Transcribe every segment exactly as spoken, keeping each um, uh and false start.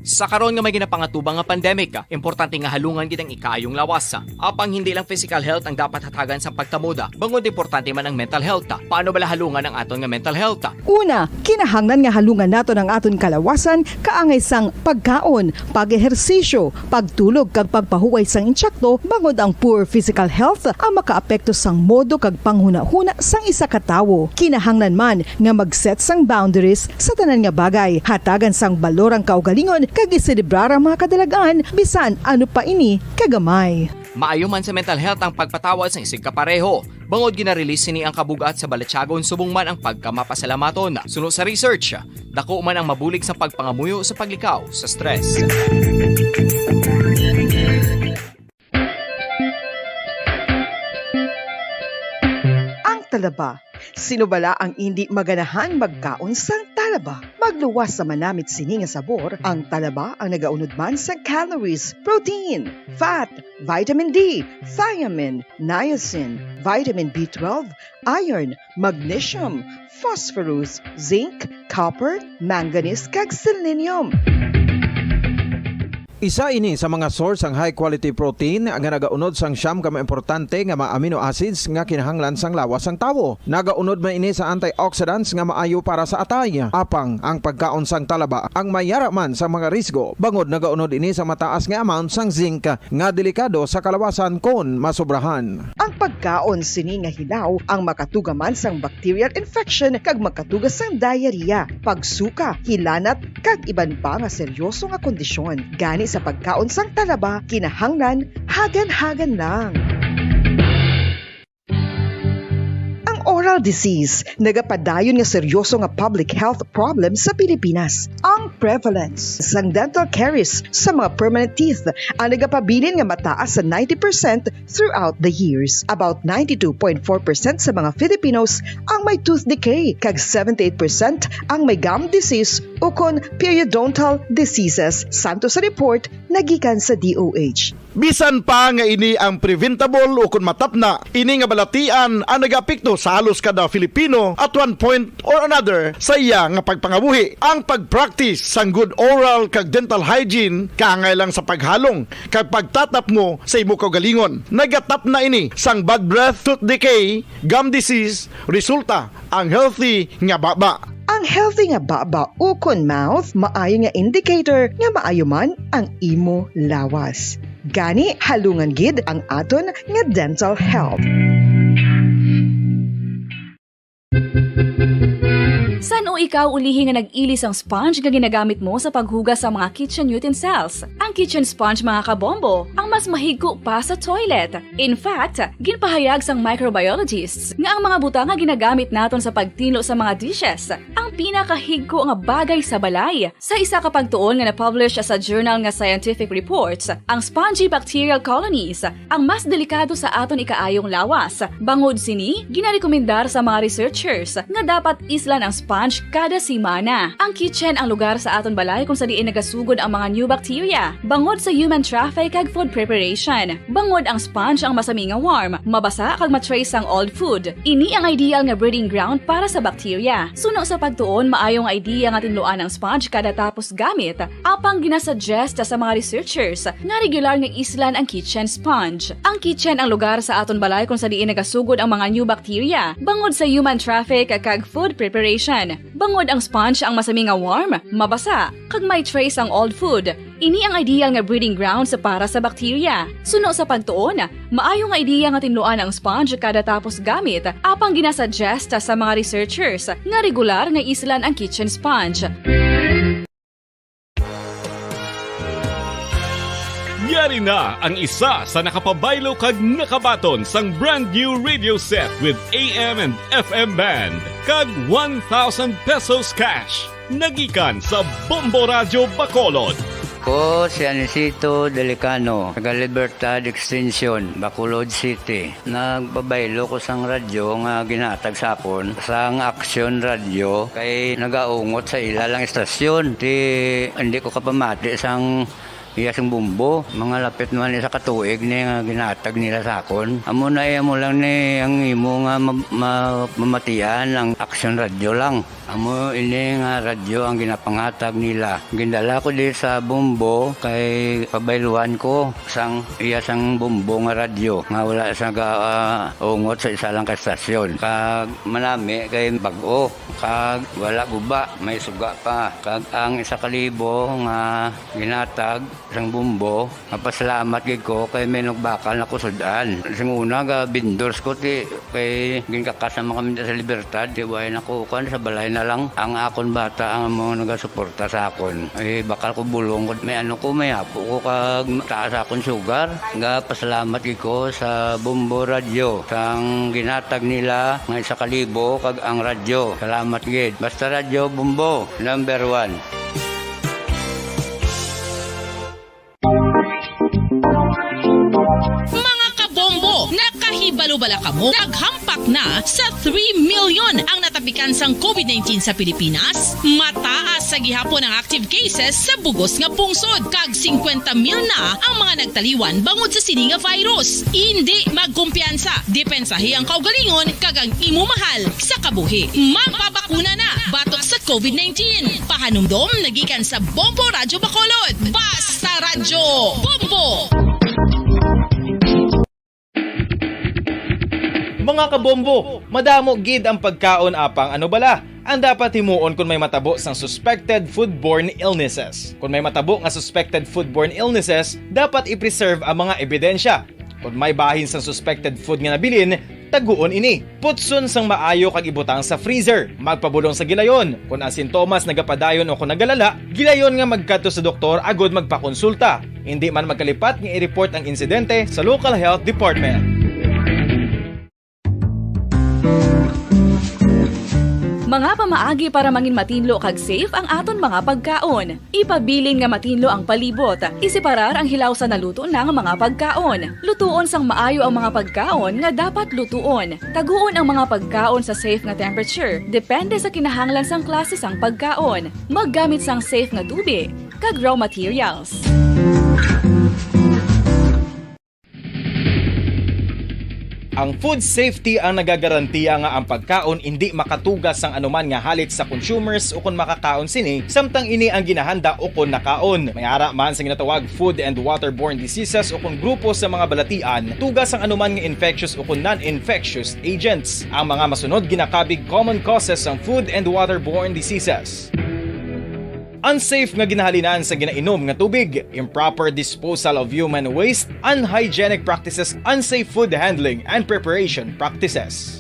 Sa karon nga may ginapangatubang nga pandemic, importante nga halungan gid ang ikaayong lawas. Apang hindi lang physical health ang dapat hatagan sang pagkamuda, bangod importante man ang mental health. Paano bala halungan ang aton nga mental health? Una, kinahanglan nga halungan naton ang aton kalawasan kaangay sang pagkaon, pag-ehersisyo, pagtulog kag pagpahuway sang insakto, bangod ang poor physical health ang makaapekto sang modo kag panghunahuna sang isa ka tawo. Kinahanglan man nga mag-set sang boundaries sa tanan nga bagay, hatagan sang balor ang kaugalingon kag iselebrar ang mga kadalag-an bisan ano pa ini kagamay. Maayo man sa mental health ang pagpatawad sang isigkapareho, bangod gina-release sini ang kabug-at sa balatyagon subong man ang pagkamapasalamaton. Suno sa research, dako man ang mabulig sa pagpangamuyo sa paglikaw sa stress. Ang talaba. Sino bala ang indi maganahang magkaon sang talaba? Magluwas sa manamit sini nga sabor, ang talaba ang nagaunod man sang calories, protein, fat, vitamin D, thiamine, niacin, vitamin B twelve, iron, magnesium, phosphorus, zinc, copper, manganese, kag selenium. Isa ini sa mga source sang high quality protein nga nagaunod sang siyam ka mga importante nga mga amino acids nga kinahanglan sang lawas sang tawo. Nagaunod man ini sa antioxidants nga maayo para sa atay. Apang ang pagkaon sang talaba ang may yara man sa mga risgo, bangod nagaunod ini sa mataas nga amount sang zinc nga delikado sa kalawasan kon masobrahan. Ang pagkaon sini nga hilaw ang makatuga man sang bacterial infection kag makatuga sang diarrhea, pagsuka, hilanat, kag iban pa nga seryoso nga kondisyon. Gani sa pagkaon sang talaba, kinahanglan hagan-hagan lang. Ang oral disease nagapadayon nga seryoso nga public health problem sa Pilipinas. Ang prevalence sang dental caries sa mga permanent teeth ang nagapabilin nga mataas sa ninety percent throughout the years. About ninety-two point four percent sa mga Filipinos ang may tooth decay, kag seventy-eight percent ang may gum disease ukon periodontal diseases, santo sa report nga gikan sa D O H. Bisan pa nga ini ang preventable ukon matapna, ini nga balatian ang nagaapekto sa halos kada Filipino at one point or another sa iya nga pagpangabuhi. Ang pag-practice sang good oral kag dental hygiene kaangay lang sa paghalong kag pagtatapngo sa imo kaugalingon. Nagatapna ini sang bad breath, tooth decay, gum disease, resulta ang healthy nga baba. Ang healthy nga baba ukon mouth maayo nga indicator nga maayo man ang imo lawas. Gani, halungan gid ang aton nga dental health. San-o ikaw ulihi nga nag-ili sang sponge nga ginagamit mo sa paghugas sa mga kitchen utensils? Ang kitchen sponge, mga kabombo, ang mas mahigko pa sa toilet. In fact, ginpahayag sang microbiologists nga ang mga butang nga ginagamit naton sa pagtinlo sa mga dishes ang pinakahigko nga bagay sa balay. Sa isa ka pagtuon nga na-publish sa journal nga Scientific Reports, ang spongy bacterial colonies ang mas delikado sa aton ikaayong lawas. Bangod sini, ginarekomendar sa mga researchers nga dapat islan ang sponge kada semana. Ang kitchen ang lugar sa aton balay kung sa diin nagasugod ang mga new bacteria, bangod sa human traffic kag food preparation. Bangod ang sponge ang masami nga warm, mabasa kag ma-trace sang old food. Ini ang ideal nga breeding ground para sa bacteria. Suno sa pagtuon, maayo nga idea nga tinluan ang sponge kada tapos gamit. Apang ginasuggest sa mga researchers nga regular nga islan ang kitchen sponge. Ang kitchen ang lugar sa aton balay kung sa diin nagasugod ang mga new bacteria, bangod sa human traffic kag food preparation. Bangod ang sponge ang masami nga warm, mabasa, kag may trace ang old food. Ini ang ideal nga breeding grounds para sa bacteria. Suno sa pagtuon, maayo nga ideya nga tinluan ang sponge kada tapos gamit, apang ginasuggest sa mga researchers nga regular nga islan ang kitchen sponge. Yari na ang isa sa nakapabaylo kag nakabaton sang brand new radio set with A M and F M band kag one thousand pesos cash. Nagikan sa Bombo Radyo Bacolod. Ko si Anisito Delicano, taga Libertad Extension, Bacolod City. Nagpabaylo ko sang radyo nga ginhatag sa akon sang Action Radio kay nagaungot sa ila lang istasyon. Ti, hindi ko kapamati sang Iya sang Bombo, mga lapit man isa ka tuig ni nga ginatag nila sa akon. Amo na, iya mo lang ni ang imo nga ma-, ma-, mamatian ang Aksyon Radyo lang. Amo ini nga radyo ang ginapangatag nila. Gindala ko di sa Bombo kay pabayluan ko sang iya sang Bombo nga radyo nga wala sa ga-, ah, ungot sa isa lang ka estasyon. Kag manami kay bag-o, kag wala guba, may suga pa. Kag ang isa ka libo nga ginatag sang Bombo, mapasalamat gid ko kay may nagbakal na ko sud-an. Sing una, ga-vendors ko, ti, kay ginkakas naman kami sa Libertad, ti, way na ko, kuwan, sa balay na lang. Ang akon bata ang mga nagasuporta sa akon. Eh, bakal ko bulong ko, may ano ko, may apo ko, kag taas akon sugar. Ga-pasalamat gid ko sa Bombo Radyo, sang ginatag nila nga isa ka libo, kag ang radyo. Salamat gid. Basta Radyo Bombo, number one. Mga kabombo, nakahibalo bala kamo? Naghampak na sa three million ang natapikan sang covid nineteen sa Pilipinas. Mataas sa gihapon ang active cases sa bugos nga pungsod, kag singkwenta mil na ang mga nagtaliwan bangod sa sini nga virus. Indi magkumpiyansa, depensahi ang kaugalingon kag ang imo mahal sa kabuhi. Magpabakuna na batok sa covid nineteen. Pahanumdom na gikan sa Bombo Radyo Bacolod. Basta Radyo Bombo! Mga kabombo, madamo gid ang pagkaon, apang ano bala ang dapat himuon kon may matabo sang suspected foodborne illnesses? Kon may matabo nga suspected foodborne illnesses, dapat i-preserve ang mga ebidensya. Kon may bahin sang suspected food nga nabilin, taguon ini. Putson sang maayo kag ibutang sa freezer. Magpabulong sa gilayon. Kon ang sintomas nagapadayon o kon nagalala, gilayon nga magkadto sa doktor agud magpakonsulta. Indi man magkalipat nga i-report ang insidente sa local health department. Mga pamaagi para mangin matinlo kag safe ang aton mga pagkaon. Ipabilin nga matinlo ang palibot. Iseparar ang hilaw sa naluto na nga mga pagkaon. Lutuon sang maayo ang mga pagkaon nga dapat lutuon. Taguon ang mga pagkaon sa safe nga temperature, depende sa kinahanglan sang klase sang pagkaon. Maggamit sang safe nga tubig kag raw materials. Ang food safety ang nagagarantiya nga ang pagkaon indi makatuga sang anuman nga halit sa consumers ukon makakaon sini, samtang ini ang ginahanda ukon nakaon. May ara man sa ginatawag food and waterborne diseases ukon grupo sa mga balatian, tuga sang anuman nga infectious ukon non-infectious agents. Ang mga masunod ginakabig common causes sang food and waterborne diseases. Unsafe nga ginahalinan sa ginainom nga tubig, improper disposal of human waste, unhygienic practices, unsafe food handling and preparation practices.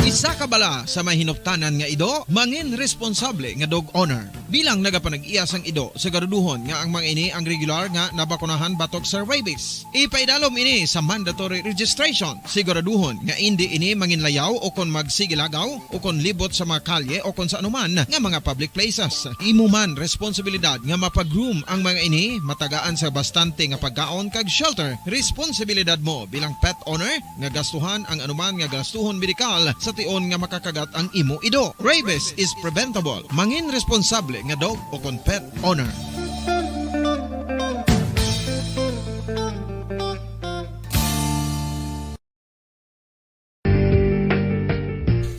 Isa ka bala sa may hinuptanan nga ido, mangin responsable nga dog owner. Bilang nagapanag-iya sang ido, siguraduhon nga ang mga ini ang regular nga nabakunahan batok sa rabies. Ipaidalom ini sa mandatory registration. Siguraduhon nga indi ini manginlayaw o kon magsigilagaw o kon libot sa mga kalye o kon sa anuman nga mga public places. Imo man responsibilidad nga mapag-groom ang mga ini, matagaan sa bastante nga pagkaon kag shelter. Responsibilidad mo bilang pet owner nga gastuhan ang anuman nga gastuhon medikal sa tion nga makakagat ang imo ido. Rabies is preventable. Mangin responsable nga dog o kon pet owner.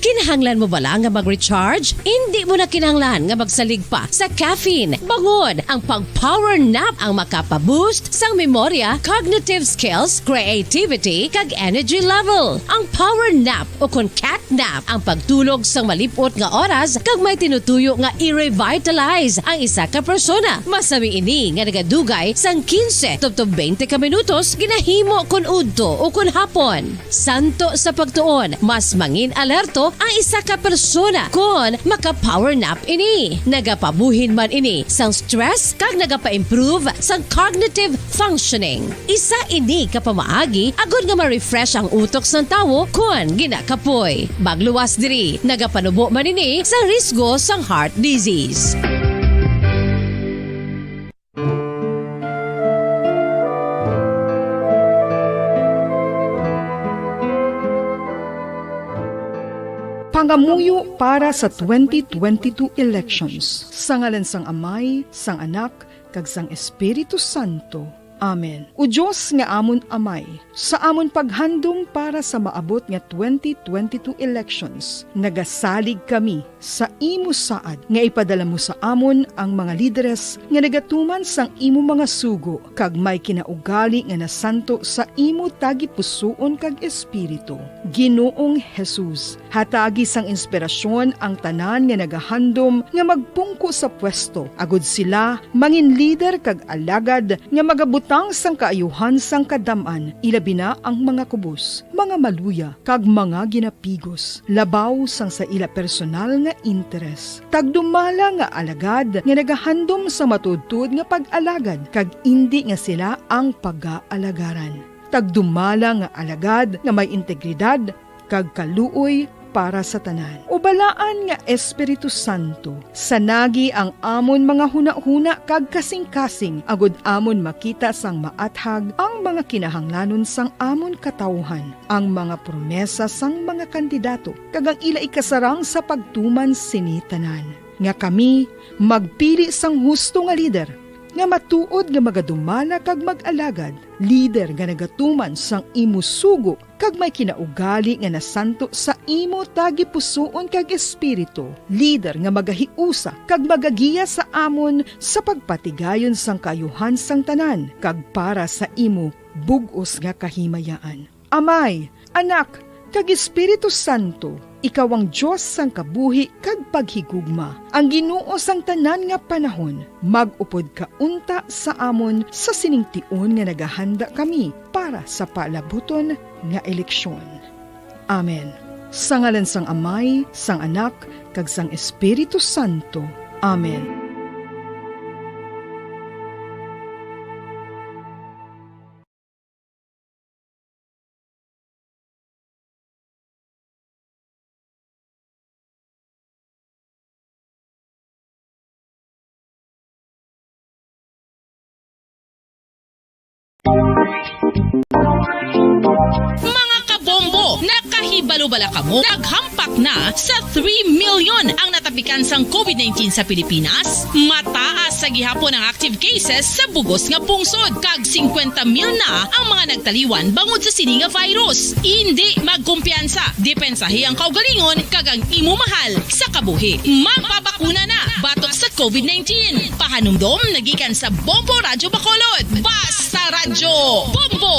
Kinahanglan mo bala nga mag-recharge? Indi mo na kinahanglan nga magsalig pa sa caffeine. Bangon, ang pag-power nap ang makapa-boost sang memorya, cognitive skills, creativity, kag energy level. Ang power nap o kon cat nap ang pagtulog sang malip-ot nga oras kag may tinutuyo nga i-revitalize ang isa ka persona. Masami ini nga nagadugay sang quince tubtob twenty ka minutos, ginahimo kon udto o kon hapon. Santo sa pagtuon, mas mangin alerto ang isa ka persona kon maka-power nap ini. Nagapabuhin man ini sang stress kag nagapa-improve sang cognitive functioning. Isa ini ka pamaagi agod nga ma-refresh ang utok sang tawo kon ginakapoy. Magluwas diri, nagapanubo man ini sa risgo sang heart disease. Pamuyo para sa twenty twenty-two elections. Sa ngalan sang Amay, sang Anak, kag sang Espiritu Santo. Amen. O Dios nga amon Amay, sa amon paghandom para sa maabot nga twenty twenty-two elections, nagasalig kami sa imo saad nga ipadala mo sa amon ang mga lideres nga nagatuman sang imo mga sugo kag may kinaugali nga nasanto sa imo tagipusoon kag espiritu. Ginoong Jesus, hatagi sang inspirasyon ang tanan nga nagahandom nga magpungko sa pwesto, agud sila mangin lider kag alagad nga magabutang sang kaayuhan sang kadam-an, ilabi na ang mga kubos, mga maluya, kag mga ginapigos, labaw sang sa ila personal nga interes. Tagdumala nga alagad nga nagahandom sa matuodtuod nga pag-alagad, kag indi nga sila ang pagaalagaran. Tagdumala nga alagad nga may integridad kag kaluoy para sa tanan. O Balaan nga Espiritu Santo, sanagi ang amon mga hunahuna kag kasingkasing, agud amon makita sang maathag ang mga kinahanglanon sang amon katawuhan, ang mga promesa sang mga kandidato, kag ang ila ikasarang sa pagtuman sini tanan, nga kami magpili sang husto nga lider, nga matuod nga magadumala kag mag-alagad, lider nga nagatuman sang imo sugo kag may kinaugali nga nasanto sa imo tagipusoon kag espiritu, lider nga magahiusa kag magagiya sa amon sa pagpatigayon sang kaayuhan sang tanan kag para sa imo bug-os nga kahimayaan. Amay, Anak, kag Espiritu Santo, ikaw ang Dios sang kabuhi kag paghigugma, ang Ginoo sang tanan nga panahon. Mag-upod ka unta sa amon sa sining tion nga nagahanda kami para sa palabuton nga eleksyon. Amen. Sa ngalan sang Amay, sang Anak, kag sang Espiritu Santo. Amen. Mga kabombo, nakahibalo bala kamo? Naghampak na sa three million ang natapikan sang covid nineteen sa Pilipinas. Mataas sa gihapon ang active cases sa bugos nga pungsod, kag singkwenta mil na ang mga nagtaliwan bangod sa sini nga virus. Indi magkumpiyansa, depensahi ang kaugalingon kag ang imo mahal sa kabuhi. Magpabakuna na batok sa covid nineteen. Pahanumdom nagikan sa Bombo Radyo Bacolod. Basta Radyo Bombo!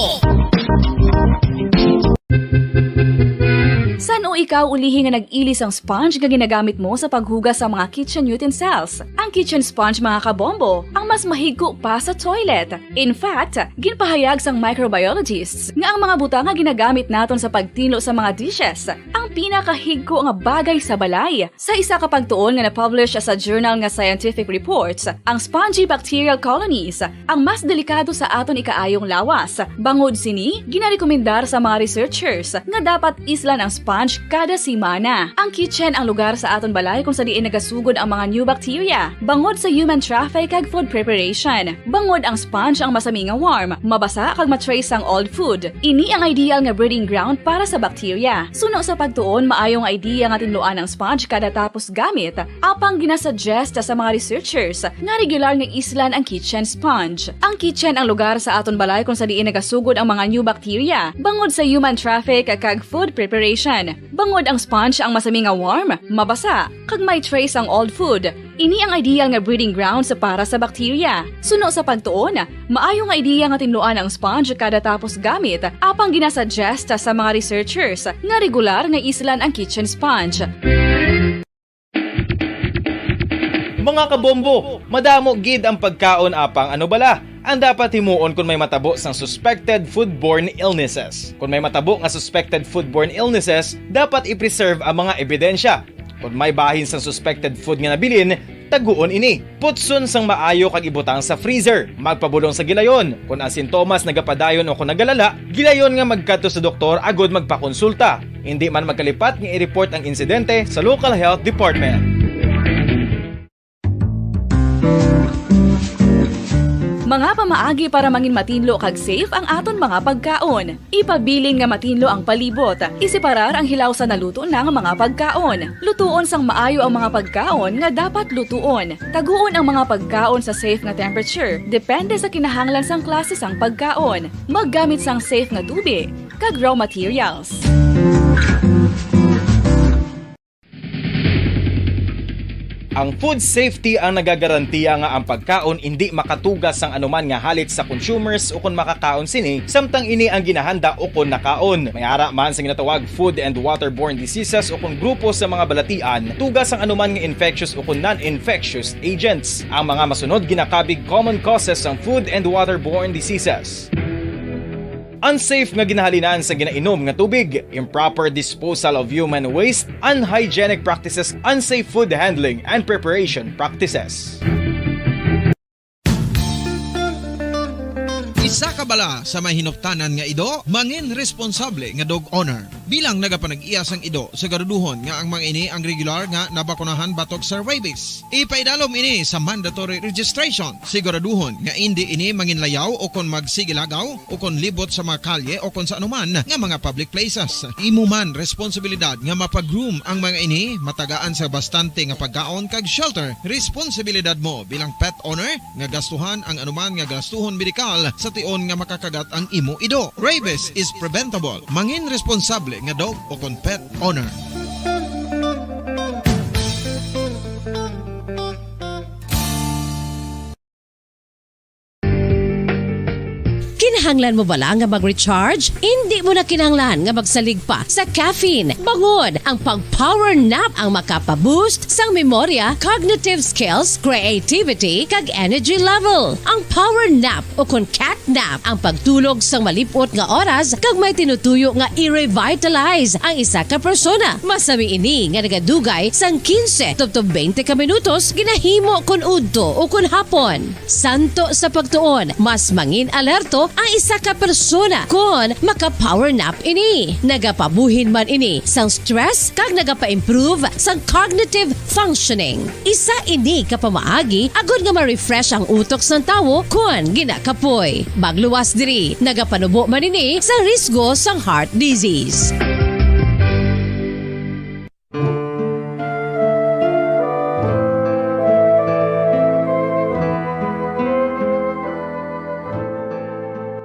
San-o ikaw ulihi nga nag-ili sang sponge nga ginagamit mo sa paghugas sa mga kitchen utensils? Ang kitchen sponge, mga kabombo, ang mas mahigko pa sa toilet. In fact, ginpahayag sang microbiologists nga ang mga butang nga ginagamit naton sa pagtinlo sa mga dishes ang pinakahigko nga bagay sa balay. Sa isa ka pagtuon nga na-publish sa journal nga Scientific Reports, ang spongy bacterial colonies ang mas delikado sa aton ikaayong lawas. Bangod sini, ginarekomendar sa mga researchers nga dapat islan ang sponge kada simana. Ang kitchen ang lugar sa aton balay kung sa diin nagasugod ang mga new bacteria, bangod sa human traffic kag food preparation. Bangod ang sponge ang masami nga warm, mabasa kag ma-trace ang old food. Ini ang ideal nga breeding ground para sa bacteria. Suno sa pagtuon, maayo nga idea nga tinluan ang sponge kada tapos gamit, apang ginasuggest sa mga researchers nga regular nga islan ang kitchen sponge. Ang kitchen ang lugar sa aton balay kung sa diin nagasugod ang mga new bacteria, bangod sa human traffic kag food preparation. Bangod ang sponge ang masami nga warm, mabasa, kag may trace ang old food. Ini ang ideal nga breeding grounds para sa bacteria. Suno sa pagtuon, maayo nga idea nga tinluan ang sponge kada tapos gamit, apang ginasuggest sa mga researchers nga regular nga islan ang kitchen sponge. Mga kabombo, madamo gid ang pagkaon, apang ano bala ang dapat himuon kon may matabo sang suspected foodborne illnesses? Kon may matabo nga suspected foodborne illnesses, dapat i-preserve ang mga ebidensya. Kon may bahin sang suspected food nga nabilin, taguon ini. Putson sang maayo kag ibutang sa freezer. Magpabulong sa gilayon. Kon ang sintomas nagapadayon o kon nagalala, gilayon nga magkadto sa doktor agud magpakonsulta. Indi man magkalipat nga i-report ang insidente sa local health department. Mga pamaagi para mangin matinlo kag safe ang aton mga pagkaon. Ipabilin nga matinlo ang palibot. Iseparar ang hilaw sa naluto na nga mga pagkaon. Lutuon sang maayo ang mga pagkaon nga dapat lutuon. Taguon ang mga pagkaon sa safe nga temperature, depende sa kinahanglan sang klase sang pagkaon. Maggamit sang safe nga tubi kag raw materials. Ang food safety ang nagagarantiya nga ang pagkaon indi makatuga sang anuman nga halit sa consumers ukon makakaon sini, samtang ini ang ginahanda ukon nakaon. May ara man sa ginatawag food and waterborne diseases ukon grupo sa mga balatian, tuga sang anuman nga infectious ukon non-infectious agents. Ang mga masunod ginakabig common causes sang food and waterborne diseases. Unsafe nga ginahalinan sa ginainom nga tubig, improper disposal of human waste, unhygienic practices, unsafe food handling and preparation practices. Isa ka bala sa may hinuptanan nga ido, mangin responsable nga dog owner. Bilang nagapanag-iya sang ido, siguraduhon nga ang mga ini ang regular nga nabakunahan batok sa rabies. Ipaidalom ini sa mandatory registration. Siguraduhon nga indi ini manginlayaw o kon magsigilagaw o kon libot sa mga kalye o kon sa anuman nga mga public places. Imo man responsibilidad nga mapag-groom ang mga ini, matagaan sa bastante nga pagkaon kag shelter. Responsibilidad mo bilang pet owner nga gastuhan ang anuman nga gastuhon medikal sa tion nga makakagat ang imo ido. Rabies is preventable. Mangin responsable nga dog o kon pet owner. Kinahanglan mo bala nga mag-recharge? Indi mo na kinahanglan nga magsalig pa sa caffeine. Bangod ang pag-power nap ang makapa-boost sang memorya, cognitive skills, creativity, kag energy level. Ang power nap o kon cat nap ang pagtulog sang malip-ot nga oras kag may tinutuyo nga i-revitalize ang isa ka persona. Masami ini nga nagadugay sang quince tubtob twenty ka minutos ginahimo kon udto o kon hapon. Santo sa pagtuon, mas mangin-alerto ang isa ka persona kon maka-power nap ini. Nagapabuhin man ini sang stress kag nagapa-improve sang cognitive functioning. Isa ini ka pamaagi agod nga ma-refresh ang utok sang tawo kon ginakapoy. Magluwas diri, nagapanubo man ini sang risgo sang heart disease.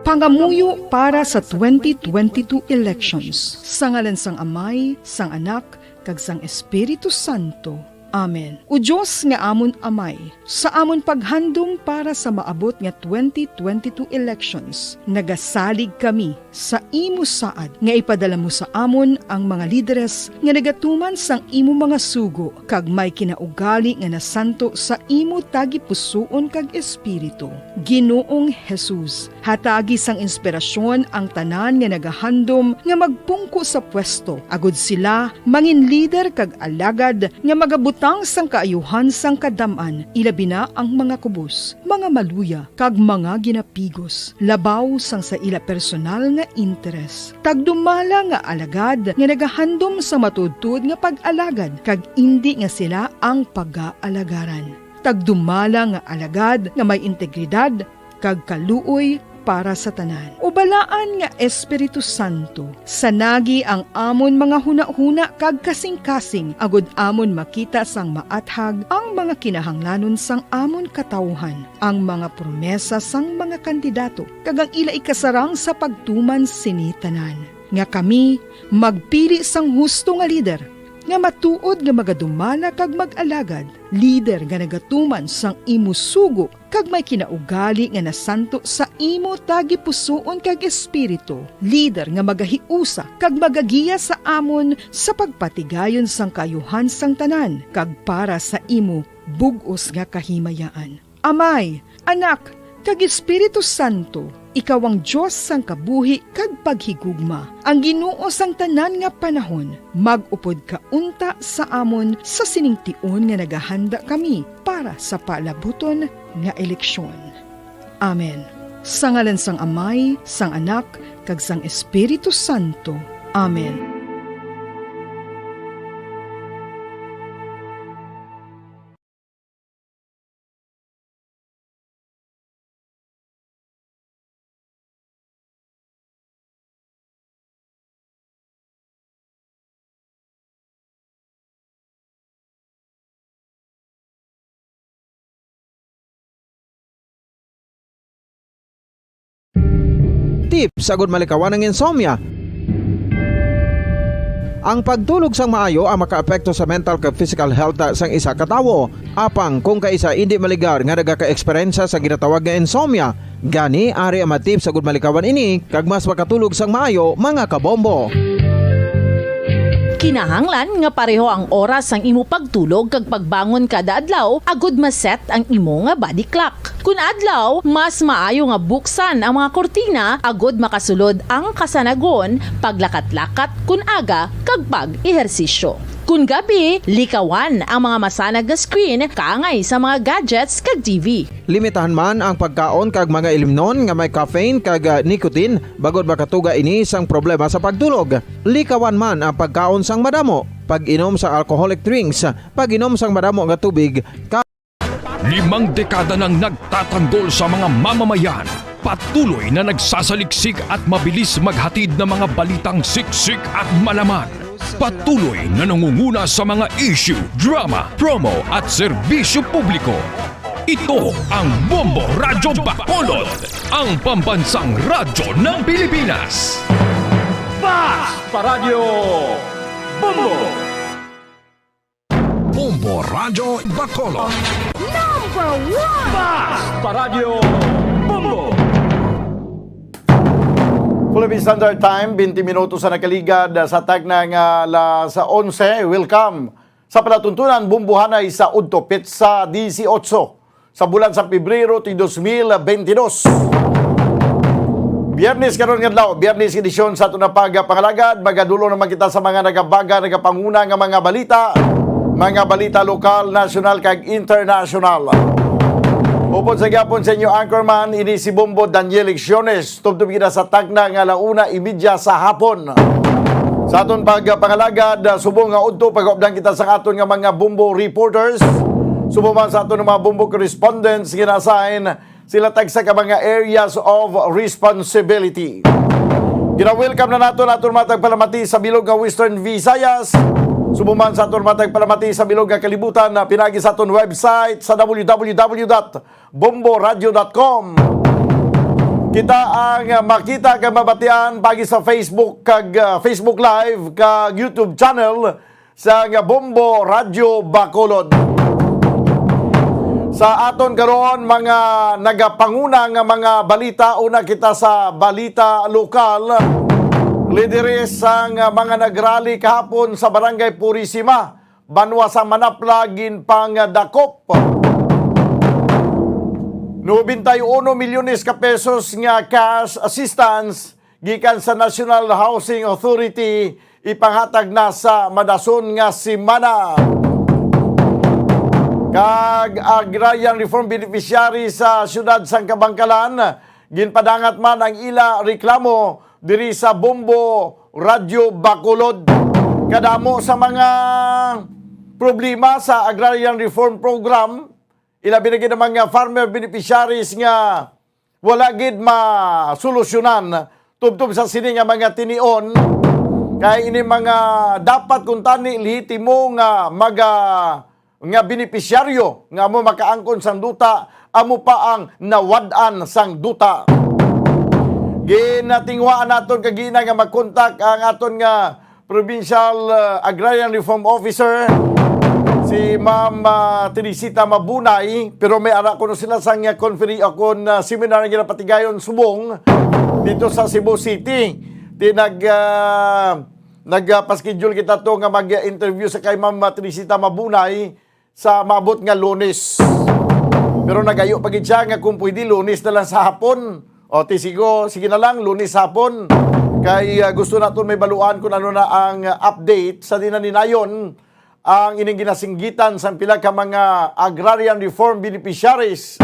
Pangamuyo para sa twenty twenty-two elections. Sa ngalan sang Amay, sang Anak, kag sang Espiritu Santo. Amen. O Dios nga amon Amay, sa amon paghandom para sa maabot nga twenty twenty-two elections, nagasalig kami sa imo saad nga ipadala mo sa amon ang mga lideres nga nagatuman sang imo mga sugo kag may kinaugali nga nasanto sa imo tagipusoon kag espiritu. Ginoong Jesus, hatagi sang inspirasyon ang tanan nga nagahandom nga magpungko sa pwesto, agod sila mangin lider kag alagad nga magabutang sang kaayuhan sang kadam-an, ilabi na ang mga kubos, mga maluya, kag mga ginapigos, labaw sang sa ila personal nga interes. Tagdumala nga alagad nga nagahandom sa matuodtuod nga pag-alagad, kag indi nga sila ang pagaalagaran. Tagdumala nga alagad nga may integridad kag kaluoy para sa tanan. O Balaan nga Espiritu Santo, sanagi ang amon mga hunahuna kag kasingkasing, agod amon makita sang maathag ang mga kinahanglanon sang amon katawuhan, ang mga promesa sang mga kandidato, kag ang ila ikasarang sa pagtuman sini tanan, nga kami magpili sang husto nga lider, nga matuod nga magadumala kag mag-alagad, lider nga nagatuman sang imo sugo kag may kinaugali nga nasanto sa imo tagipusoon kag espiritu, lider nga magahiusa kag magagiya sa amon sa pagpatigayon sang kaayuhan sang tanan kag para sa imo bug-os nga kahimayaan. Amay, Anak, kag Espiritu Santo, ikaw ang Dios sang kabuhi kag paghigugma, ang Ginoo sang tanan nga panahon. Mag-upod ka unta sa amon sa sining tion nga nagahanda kami para sa paalabuton nga eleksyon. Amen. Sa ngalan sang Amay, sang Anak, kag sang Espiritu Santo. Amen. tips agud malikawan ang insomnia. Ang pagtulog sang maayo ang makaapekto sa mental kag physical health sang isa ka tawo. Apang kung kaisa indi maligar nga nagaka-eksperyensya sa ginatawag nga insomnia, gani ari ang mga tips agud malikawan ini kag mas makatulog sang maayo, mga kabombo. Kinahanglan nga pareho ang oras sang imo pagtulog kag pagbangon kada adlaw agud ma-set ang imo nga body clock. Kun adlaw, mas maayo nga buksan ang mga kurtina agud makasulod ang kasanagon, paglakat-lakat kun aga, kag pag-ehersisyo. Kun gabi, likawan ang mga masanag nga screen kaangay sa mga gadgets kag T V. Limitahan man ang pagkaon kag mga ilimnon nga may caffeine kag, ah, nicotine, bangod makatuga ini sang problema sa pagtulog. Likawan man ang pagkaon sang madamo, pag-inom sa alcoholic drinks, pag-inom sang madamo nga tubig, Limang dekada nang nagtatanggol sa mga mamamayan. Patuloy na nagsasaliksik at mabilis maghatid ng mga balitang siksik at malaman. Patuloy na nangunguna sa mga issue, drama, promo at serbisyo publiko. Ito ang Bombo Radyo Bacolod, ang pambansang radyo ng Pilipinas. Fast Paradyo Bombo! Bombo Radyo Bacolod. Number one! Fast Paradyo Bombo! Philippine Standard Time, twenty minutos sa nakaligad sa tagna nga alas onse. Welcome sa palatuntunan, Bombohanay sa udto, petsa dieciocho sa bulan sa Pebrero ti dos mil bentidós. Biyernes karon nga adlaw, Biyernes edisyon sa aton nga pagpangalagad. Magadulong naman kita sa mga nagabaga, nagapanguna nga mga balita, mga balita lokal, nasyonal, kag internasyonal. Upod sa gihapon sa inyo anchorman, ini si Bombo Daniel Lecciones. Tubtob kita sa tagna nga alauna imedya sa hapon. Sa aton pagpangalagad, ah, subong nga udto, pag-updan kita sa aton nga mga Bombo reporters, subong man sa aton nga mga Bombo correspondents, gina-assign sila tagsa ka mga areas of responsibility. Gina-welcome na naton aton mga tagpalamati sa bilog nga Western Visayas, subong man sa aton mga tagpalamati sa bilog nga kalibutan, na pinagi sa aton website sa W W W dot bomboradio dot com. Kita ang makita kag mabatian pagi sa Facebook kag, ah, Facebook Live kag YouTube channel sa nga Bombo Radyo Bacolod. Sa aton karon, mga nagapanguna nga mga balita, una kita sa balita lokal. Lideres sang mga nagrally kahapon sa Barangay Purisima, banwa sa Manapla, ginpangdakop. Nobenta y uno milyones ka pesos nga cash assistance gikan sa National Housing Authority ipanghatag na sa madason nga semana. Kag agrarian reform beneficiary sa siyudad sang Kabangkalan, ginpadangat man ang ila reklamo diri sa Bombo Radyo Bacolod. Kadamo sa mga problema sa Agrarian Reform Program, ilabi na gid ang mga farmer beneficiaries nga wala gid masolusyonan tubtob sa sini nga mga tinion, kay ini mga dapat kuntani lehitimo nga maga-, nga benepisyaryo nga amo makaangkon sang duta, amo pa ang nawad-an sang duta. Ginatinguhaan naton kagina nga makontak ang aton nga Provincial, uh, Agrarian Reform Officer, si Ma'am, uh, Teresita Mabunay, pero may ara kuno sila sang, uh, conference, uh, kun, uh, seminar nga ginapatigayon subong dito sa Cebu City. Ti nag, uh, nag, uh, pa-schedule kita to nga mag-interview sa kay Ma'am, uh, Teresita Mabunay sa maabot nga Lunes. Pero nagayo pa gid siya nga kung pwede, Lunes na lang sa hapon. O, ti sigo, sige na lang, Lunes hapon. Kay, ah, gusto naton may baluan kung ano na ang, ah, update sa dinaninayon ang ining ginasinggitan sang pila ka mga agrarian reform beneficiaries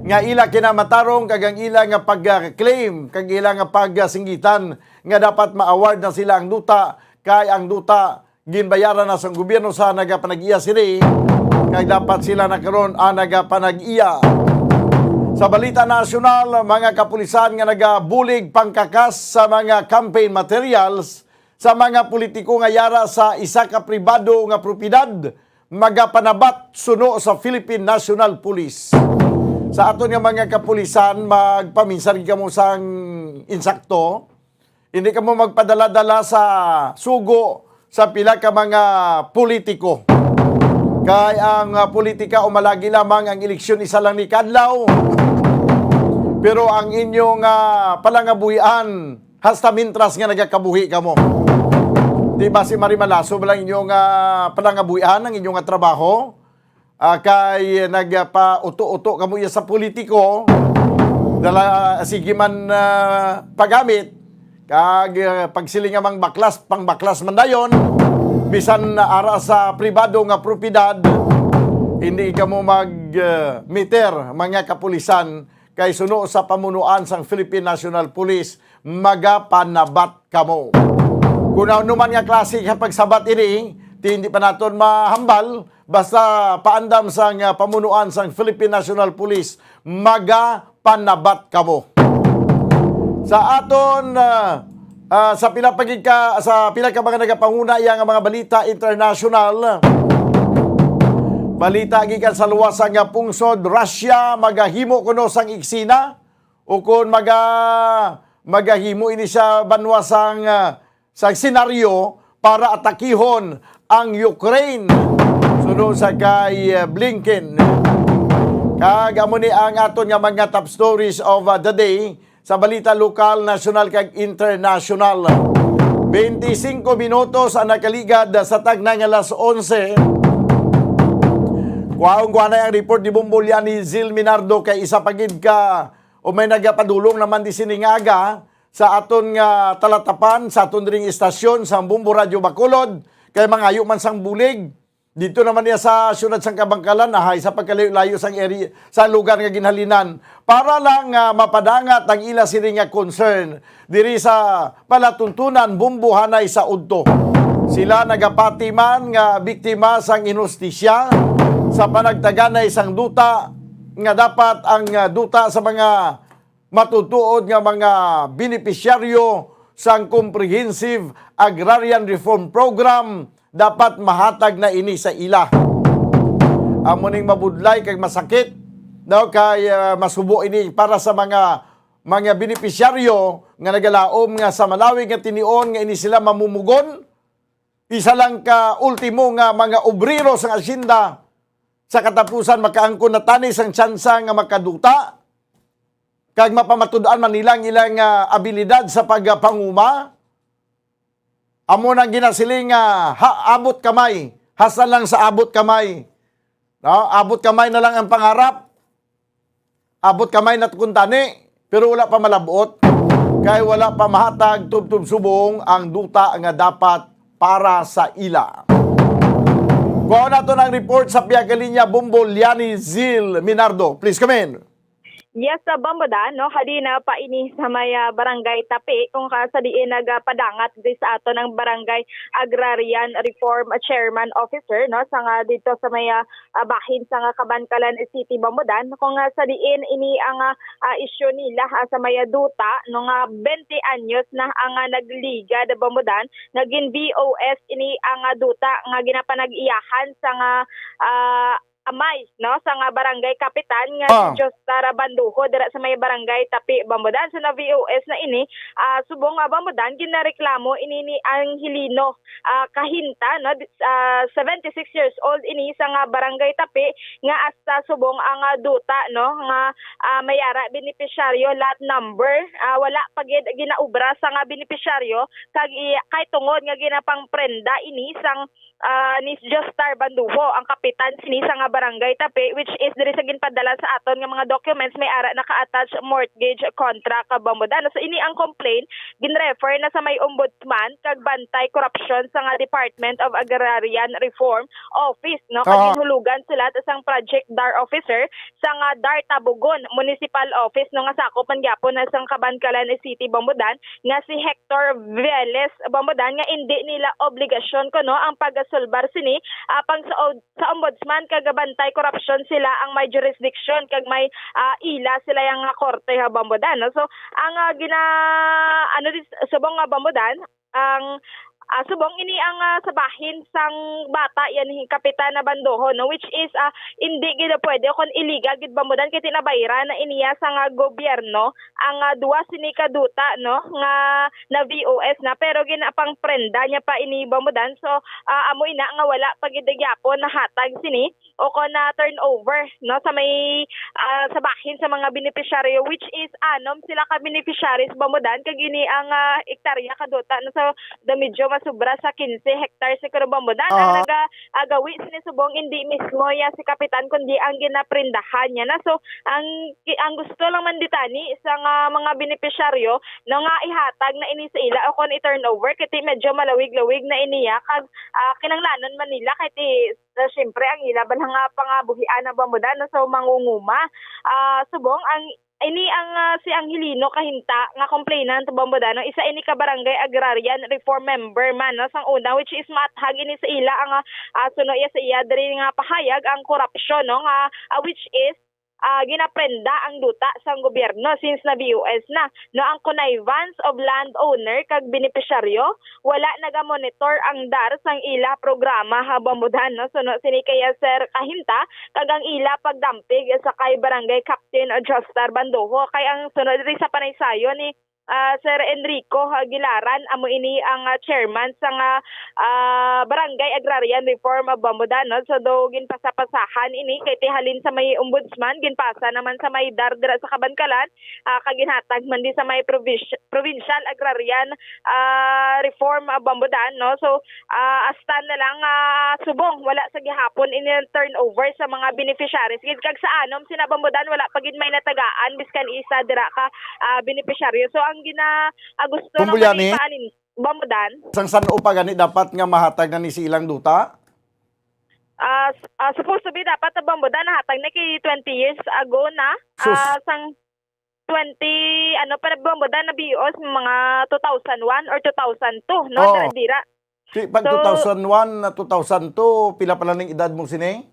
nga ila kinamatarong kag ang ila nga pag-claim kag ila nga pagsinggitan nga dapat ma-award na sila ang duta, kay ang duta ginbayaran na sang gobyerno sa nagapanag-iya sini, kay dapat sila na karon ang nagapanag-iya. Sa balita nasyonal, mga kapulisan nga nagabulig pangkakas sa mga campaign materials sa mga politiko nga yara sa isa ka pribado nga propiedad, magapanabat suno sa Philippine National Police. Sa aton nga mga kapulisan, magpaminsar gid kamo sang insakto. Hindi kamo magpadala-dala sa sugo sa pila ka mga politiko. Kay ang, ah, politika, umalagi lamang ang eleksyon, isa lang ni kadlaw. Pero ang inyong, ah, palangabuhian, hasta mintras nga nagakabuhi kamo. Di ba si Mari Malaso ba lang inyong, ah, palangabuhian, ang inyong, ah, trabaho? Ah, kay nagpauto-uto kamo iya sa politiko, dala, sige man, ah, pagamit, kag, ah, pagsiling nga mangbaklas, pangbaklas man dayon, bisan ara sa pribado nga propiedad, hindi kamo mag, ah, meter, mga kapulisan, kay suno sa pamunuan sang Philippine National Police, magapanabat kamo. Kung ano man nga klase ka pagsabat ini, ti hindi pa naton mahambal, basta paandam sang, ah, pamunuan sang Philippine National Police, magapanabat kamo. Sa aton, ah, ah, sa pila pa gid ka, sa pila ka mga nagapanguna iya nga mga balita international, balita gikan sa luwas nga pungsod, Russia magahimo kuno sang eksena, ukon maga-, magahimo ini sa banwa sang, ah, sang senaryo para atakihon ang Ukraine, suno sa kay, ah, Blinken. Kag amo ni ang aton nga mga top stories of, ah, the day sa balita lokal, nasyonal, kag internasyonal. Twenty-cinco minutos ang nakaligad sa tagna nga alas onse. Kuhaon ko anay ang report ni Bombo Liani Zil Minardo, kay isa pa gid ka o may nagapadulong naman di sini nga aga sa aton nga talatapan, sa aton dring istasyon, sa Bombo Radyo Bacolod, kay mangayo man sang bulig. Dito naman niya sa siyudad sang Kabangkalan, ahay, sa pagkalayo-layo sang area, sa lugar nga ginhalinan, para lang nga mapadangat ang ila sini nga concern diri sa palatuntunan, Bombo, hanay sa udto. Sila nagapati man nga biktima sang inhustisya sa panagtaganay sang duta, nga dapat ang, ah, duta sa mga matutuod nga mga benepisyaryo sang Comprehensive Agrarian Reform Program, dapat mahatag na ini sa ila. Amo ning mabudlay kag masakit, daw, kay, ah, masubo ini para sa mga, mga benepisyaryo nga nagalaom nga sa malawig nga tinion nga ini sila mamumugon. Isa lang ka ultimo nga mga obrero sang asyenda, sa katapusan makaangkon na tani sang tsansa nga makaduta, kag mapamatud-an man nila ang ilang, ah, abilidad sa pagpanguma. Amo nang ginasiling nga, ha, abot kamay, hasta lang sa abot kamay. No? Abot kamay na lang ang pangarap. Abot kamay na kuntani, pero wala pa malabot, kay wala pa mahatag tubtob subong ang duta nga dapat para sa ila. Kuha nato ang report sa Piagalinya, Bombo Liani Zil Minardo. Please come in. Yes, sa Bambodan, no? Halina pa ini sa may, ah, Barangay Tapi, kung ka sa diin nagapadangat di sa aton ang Barangay Agrarian Reform Chairman Officer, no? Sa nga dito sa may, ah, ah, bahin sa nga Kabankalan City, Bambodan, kung nga sa diin ini ang, ah, ah, isyu nila, ah, sa may, ah, duta, no, nga twenty anyos na ang, ah, nagligad, Bambodan, nga gin V O S ini ang, ah, duta nga ginapanag-iyahan sa nga, ah, amay, no, sa nga barangay kapitan nga si Ah. Jostar Banduho dira sa may barangay Tapi, Bambodan. So, na V O S na ini, ah, subong nga Bambodan, ginareklamo ini ni Angelino, ah, Kahinta, no, di-, ah, seventy-six years old ini sa nga barangay Tapi, nga hasta subong ang, ah, duta, no, nga, ah, may ara benepisyaryo, lot number, ah, wala pa gid ginaubra sa nga benepisyaryo, kag i-, kay tungod nga ginapangprenda ini sang, ah, ni Jostar Banduho, ang kapitan sini sa nga barangay Tapi, which is diri sa ginpadala sa aton nga mga documents, may ara naka-attach mortgage contract, Bambodan. So, ini ang complaint ginrefer na sa may ombudsman kag bantay korupsyon sa nga Department of Agrarian Reform Office, no? Kag Ah. ginhulugan sila sang project DAR officer sa nga DAR Tabugon Municipal Office, no, nga sakop man gyapon na sang Kabankalan City, Bambodan, nga si Hector Velez, Bambodan, nga indi nila obligasyon kuno ang pagasulbar sini, ah, pang sa, sa ombudsman kag bantay korupsyon sila ang may jurisdiction kag may, ah, ila sila yang nga korte ha, Bambodan, no? So, ang, ah, gina-, ano dis-, subong nga, Bambodan, ang Ah, subong ini ang, ah, sa bahin sang bata yan, hi Kapitan na Bandoho, no, which is, ah, indi gid pwede o kon illegal gid, Bambodan, kay tinabayran na iniya sang, ah, gobyerno ang, ah, duwa sini ka duta, no, nga na V O S na, pero ginapangprenda niya pa ini, Bambodan. So, ah, amo ina nga wala pa gid gyapon nahatag sini o kon na turnover, no, sa may, ah, sa bahin sa mga beneficiaryo, which is anom sila ka beneficiaries, Bambodan, kag ini ang, ah, ektarya ka duta, no, so, do medyo masubra sa quince hectares siguro, Bambodan, ang Ah. naga-, agawi sini subong indi mismo ya si Kapitan, kundi ang ginaprindahan niya na. So, ang, ang gusto lang man ditani sa nga mga beneficiaryo, no, nga ihatag na ini sa ila o kon i-turnover, kay ti medyo malawig-lawig na iniya, kag, ah, kinanglanon man nila, kay ti, ah, siyempre, ang ila bala nga pangabuhian na, Bambodan, no, so mangunguma. Ah, subong ang, ini ang, ah, si Angelino Kahinta nga complainant, Bambodan, no, isa ini ka barangay agrarian reform member man, no, sang una, which is maathag ini sa ila ang, ah, suno iya sa iya diri nga pahayag ang korupsyon, no, nga, ah, which is, ah, ginaprenda ang duta sang gobyerno since na V O S na, no, ang connivance of landowner kag beneficiaryo, wala nagamonitor ang dar sang ila programa, ha, Bambodan, no? Suno sini kay Sir Kahinta kag ang ila pagdampig sa kay Barangay Captain Jostar Bandoho, kay ang sunod diri sa panaysayon ni, ah, Sir Enrico, ah, Gilaran, amo ini ang, ah, chairman sa nga, ah, Barangay Agrarian Reform of Bambodan, no? So, do ginpasapasahan ini kay ti halin sa may ombudsman, ginpasa naman sa may dar dira sa Kabankalan, ah, kag ginhatag man di sa may provis-, Provincial Agrarian, ah, Reform, ah, Bambodan, no? So, ah, hasta na lang, ah, subong wala sa gihapon ini turnover sa mga beneficiaries gid, kag sa anom sina, Bambodan, wala pa gid may natagaan biskan isa dira ka, ah, beneficiaryo. So, ang gina-, ah, gusto Bumbo naman Liani? Ipaalin, Bambodan. Sang san-o pa gani dapat nga mahatag na ni sa ilang duta? Ah, s-, ah, supposed to be dapat, ah, Bambodan, nahatag na kay twenty years ago na. Sus. Ah, sang twenty, ano pa, Bambodan, na V O S, mga two thousand one or two thousand two, no? Oh. Dira-dira. Di, pag So, two thousand one na two thousand two, pila pa lang ning edad mo sini?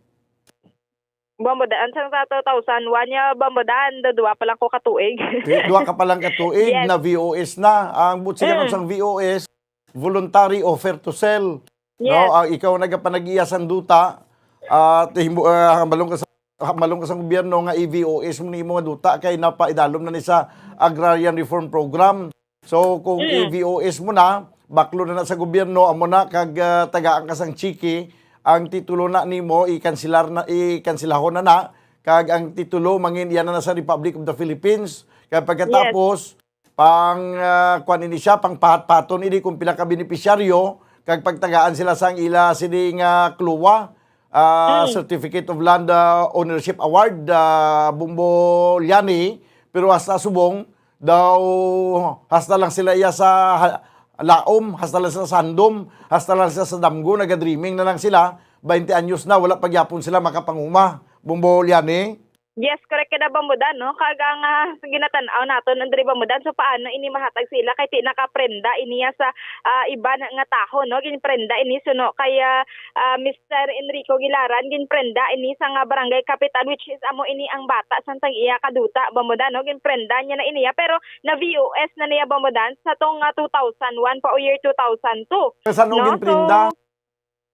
Bambodan, sang sa two thousand one niya, Bambodan, da-, duwa pa lang ko katuig. Di, duwa ka pa lang katuig Yes. na V O S na. Ang buot sigaron Mm. sang V O S, voluntary offer to sell. Yes. No? Ah, ikaw nagapanag-iya sang duta, at himo-, ah, hambalon ka sa, hambalon ka sa gobyerno nga i-V O S mo ni imo nga duta kay napaidalom na ni sa Agrarian Reform Program. So, kung Mm. i-V O S mo na, baklo na na sa gobyerno, amo na, kag, ah, tagaan ka sang tsiki, ang titulo na nimo, i-kanselar na, i-kanselahon na na, kag ang titulo, mangin iya na na sa Republic of the Philippines. Kag pagkatapos, Yes. pang, ah, kuwan ini siya, pang pahat-paton ini kung pila ka benepisyaryo, kag pagtagaan sila sang ila sini nga kluwa, ah, Mm. Certificate of Land, ah, Ownership Award, ah, Bumbo Liani, pero hasta subong, daw, hasta lang sila iya sa ha-, laom, hasta lang sila sa handom, hasta lang sila sa damgo, nagadreaming na lang sila, baynte anyos na, wala pa gyapon sila makapanguma. Bumbo Liani? Yes, correct ka na, Bambodan, no? Kag ang, ah, ginatan-aw naton, Andre Bambodan, so paano ini mahatag sa ila kay ti nakaprenda iniya sa, ah, iban nga taho, no? Ginprenda ini suno kay, ah, ah, Mister Enrico Gilaran, ginprenda ini sa nga barangay kapitan, which is amo ini ang bata sang tang iya kaduta, Bambodan, no? Ginprenda niya na iniya, pero na V O S na niya, Bambodan, sa tong, ah, two thousand one pa o year two thousand two, San-o no? Ginprenda? So,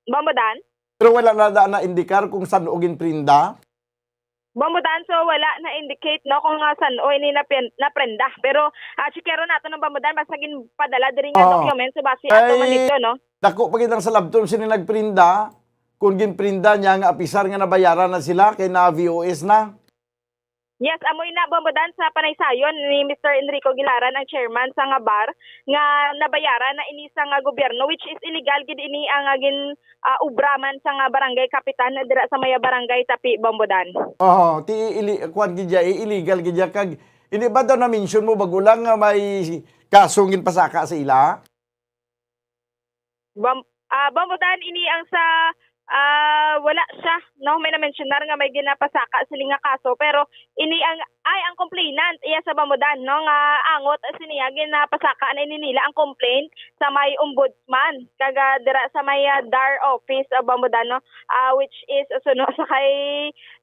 Bambodan? Pero wala na da na-indikar kung san-o ginprinda? Bambodan, so wala na-indicate, no, kung, ah, san-o ini napin-, naprenda. Pero, ah, checkeron nato ng Bambodan, basta ginpadala diri nga Oo. documents, so basi ato man Ay, dito, no? Dako pa gid ang salabton sini nagprinda, kung ginprinda niya nga apisar nga nabayaran na sila kay na V O S na. Yes, amo ina, Bambodan, sa panaysayon ni Mister Enrico Gilaran, ang chairman sa nga bar, nga nabayaran na ini sa nga gobyerno, which is illegal gid ini ang, ah, gin, ah, obra man sa nga barangay kapitan dira sa may barangay Tapi, Bambodan. Oho, ti ili-, kuwan gid ya, i-, illegal gid ya, kag ini ba daw na-mention mo bago lang nga may kasong ginpasaka sa ila? Bam-, ah, Bambodan, ini ang sa, ah, wala siya no, may na-mentionar nga may ginapasaka sila nga kaso, pero ini ang, ay, ang complainant, iya sa Bambodan, no, nga angot siniya ginapasaka na ini nila ang complaint sa may ombudsman, kaga dira sa may, ah, DAR office, ah, Bambodan, no, ah, which is suno sa kay,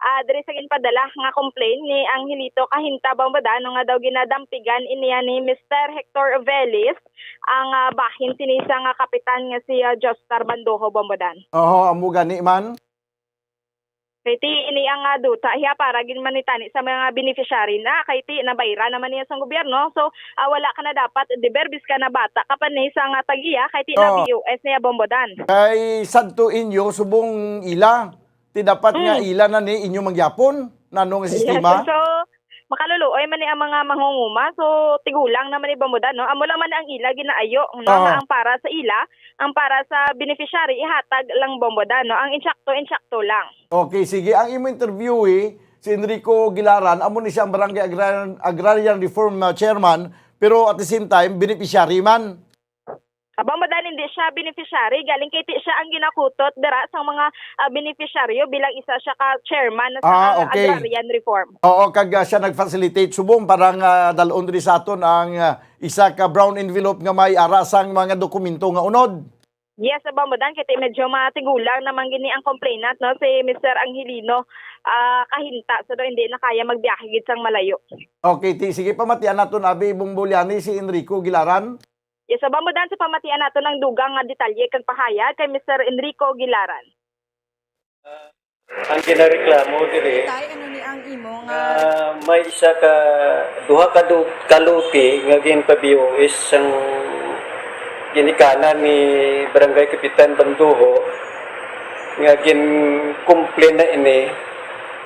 ah, diri sa ginpadala nga complaint ni Angelito Cahinta Bambodan, no, nga daw ginadampigan iniya ni Mister Hector Velis, ang, ah, bahin sini sa nga kapitan nga si, ah, Jostar Bandojo Bambodan. Oho, amo gani man. Kay ti ini ang, ah, duta hiya para gid man ni tani sa mga beneficiary na, kay ti nabayra naman niya sang gobyerno. So, ah, wala ka na dapat deber biska na bata ka pa ni sa nga tag-iya, kay ti na Oo. B O S niya Bambodan. Kay sadto inyo subong ila, ti dapat nga Mm. ila na ni inyo mangyapon nano nga Yes, sistema. So, makaluluoy man ni ang mga manghunguma. So, tigulang naman ni Bambodan, no? Amo lang man ang ila ginaayo, no? Aha. Nga ang para sa ila, ang para sa beneficiary, ihatag lang Bambodan, no? Ang insakto, insakto lang. Okay, sige. Ang imo interviewee, si Enrico Gilaran, amo ni siya ang Barangay Agrarian, Agrarian Reform, uh, Chairman, pero at the same time, beneficiary man. Aba, Bambodan, hindi siya beneficiary. Galing kay ti siya ang ginakutot dira sa mga, ah, beneficiaryo bilang isa siya ka chairman sa, ah, okay, Agrarian Reform. Oo, kag, ah, siya nag-facilitate subong para nga dalon diri sa aton ang, ah, isa ka brown envelope nga may ara sang mga dokumento nga unod. Yes, Bambodan, kay ti medyo matigulang naman gini ang complainant, no, si Mister Angelino, ah, Cahinta. So, daw hindi na kaya magbiyahe gid sang malayo. Okay, ti, sige, pamatian naton, abi, Bong Bolyani, si Enrico Gilaran. Yes, Bambodan, sa pamatian naton ang dugang nga detalye kag pahayag kay Mister Enrico Gilaran. Ang ginareklamo diri Tay, ano ni ang imo nga nga may isa ka, duha ka du-, ka lote nga ginpa-B O S sang ginikanan ni Barangay Kapitan Bandoho nga gin-complain na ini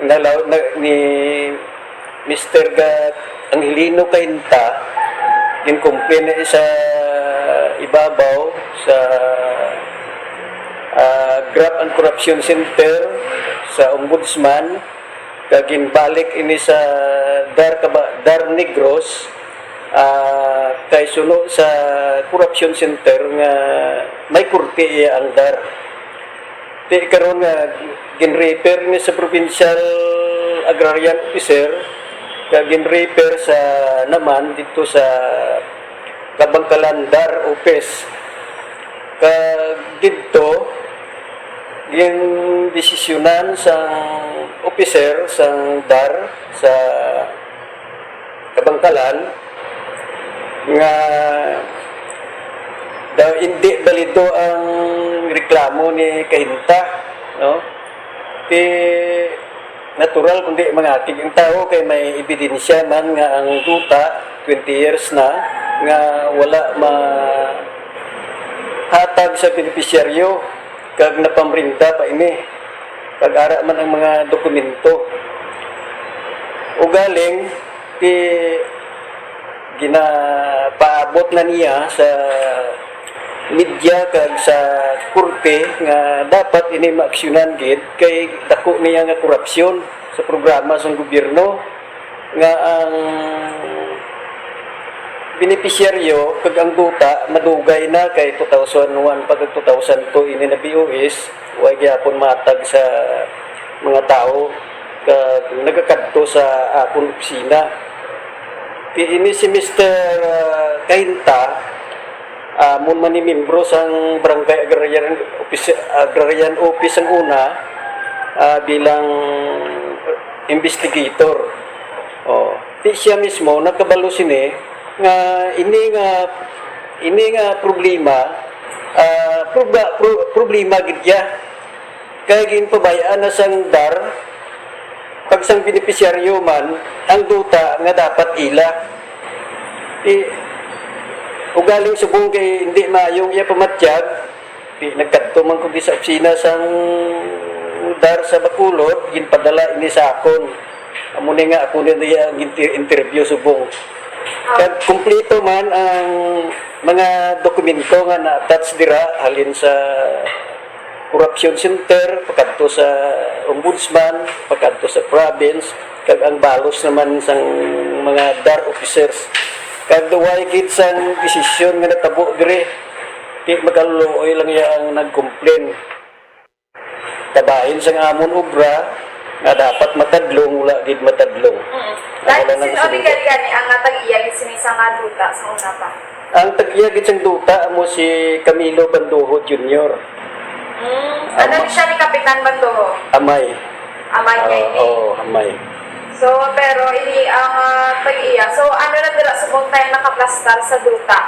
nalaw-, na, ni Mister Ga-, Angelino Cahinta, gin-complain na sa ibabaw sa, ah, Graft and Corruption Center, sa Ombudsman, kag ginbalik ini sa DAR kaba-, DAR Negros, ah, kay suno sa Corruption Center nga may korte iya ang DAR. Ti karon nga gin-refer ni sa provincial agrarian officer, kag gin-refer sa naman dito sa Kabangkalan DAR office. Kag didto, gindesisyonan sang officer sang DAR sa Kabangkalan nga daw hindi balido ang reklamo ni Cahinta, no? Ti natural kundi mangakig ang tawo kay may ebidensya man nga ang duta twenty years na nga wala mahatag sa benepisyaryo kag napamrenta pa ini, kag ara man ang mga dokumento. Ugaling ti ginapaabot na niya sa media kag sa korte nga dapat ini maaksyonan gid kay dako niya nga korupsyon sa programa sang gobyerno, nga ang benepisyaryo kag ang duta madugay na kay two thousand one pa kag two thousand two ini na B O S, way gyapon matag sa mga tawo kag nagakadto sa akon opisina. Ti ini si Mister, ah, Cahinta, ah, amo man ni membro sang Barangay Agrarian Office, Agrarian Office ang una, ah, bilang investigator. Oh, ti siya mismo nagkabalo sini nga ini nga, ini nga problema, ah, proba-, pro-, problema gid iya. Kay ginpabay-an na sang DAR, kag sang benepisyaryo man ang duta nga dapat ila. Ti, ugaling subong kay hindi maayong iya pamatyag, ti, nagkadto man ko sa opisina sang DAR sa Bacolod, ginpadala ini sa akon. Amo ni nga ako na niya ang inter-, interview subong. Kag kumpleto man ang mga dokumento nga na-attach dira, halin sa Corruption Center, pakadto sa Ombudsman, pakadto sa province, kag ang balos naman sang mga DAR officers. Kag way gid sang desisyon nga natabo diri, ti makaluluoy lang iya ang nag-complain. Kabahin sang amon obra nga dapat matadlong, wala gid matadlong. Mm. Ako Dahil lang ang sino ang sumunod. Gani-gani ang natag-iya gid sini sa nga duta sa una pa? Ang tag-iya gid sang duta amo si Camilo Bandoho Junior. Mm. Ano Ama- ni siya ni Kapitan Bandoho? Amay. Amay Oo, kay ni. Oo, amay. So, pero ini ang, ah, tag-iya. So, ano na dira subong tayo nakaplastar sa duta?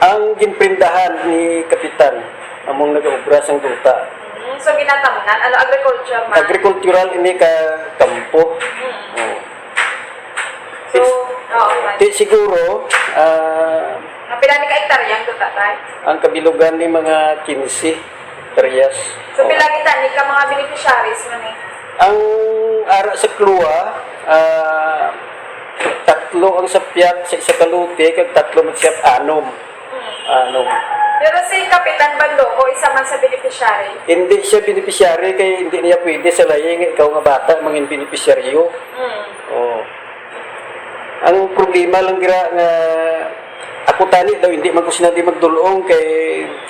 Ang ginprindahan ni Kapitan, among nag-obra sang duta. Mm, so ginatamnan, ano, agriculture man? Agricultural ini ka kampo. Mm. Oo. So, Ti-, oo, man. Ti siguro, ah, Mga pila ni ka hektarya ang duta, tay? Ang kabilugan ni mga quince hektaryas. So, Oo. Pila gid ni ka mga beneficiaries man eh? Ang ara sa Klua, ah, tatlo ang sapyat sa isa ka lote, kag tatlo man sapyat anom. Ano? Pero si Kapitan Bandoho, isa man sa beneficiary. Hindi siya beneficiary kay hindi niya pwede sa lahi nga ikaw nga bata mangin beneficiaryo. Mm. Oh. Ang problema lang gira nga ako tani daw hindi man ko sila di magdulong kay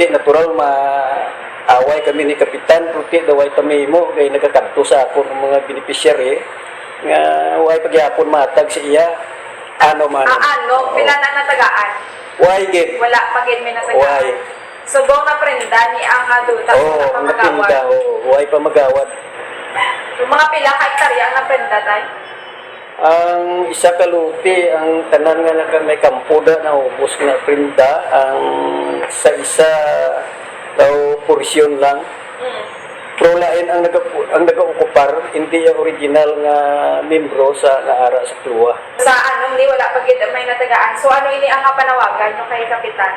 ti natural ma away kami ni Kapitan, pero ti daw ay kami mo kay nagakadto sa akon ang mga beneficiary nga way pagyapon matag sa iya. Ano man? Ah, ano? Oh. Pila na natagaan? Way gid. Wala pa gid may natagaan. Way. Subong na prenda ni ang, ah, duta sa Oo, pamagawad. Napinda, oo. Way pa magawad. Yung mga pila ka hektarya ang naprenda, tay? Ang isa ka lote, ang tanan nga naka-, may kampo da, naubos na prenda, ang sa isa daw porsyon lang. Mm. Pero lain ang naga-, ang nagaokupar, hindi ang original nga membro sa, nga ara sa Klua. Sa ano, ni wala pa gid may natagaan. So, ano ini ang panawagan nyo kay Kapitan?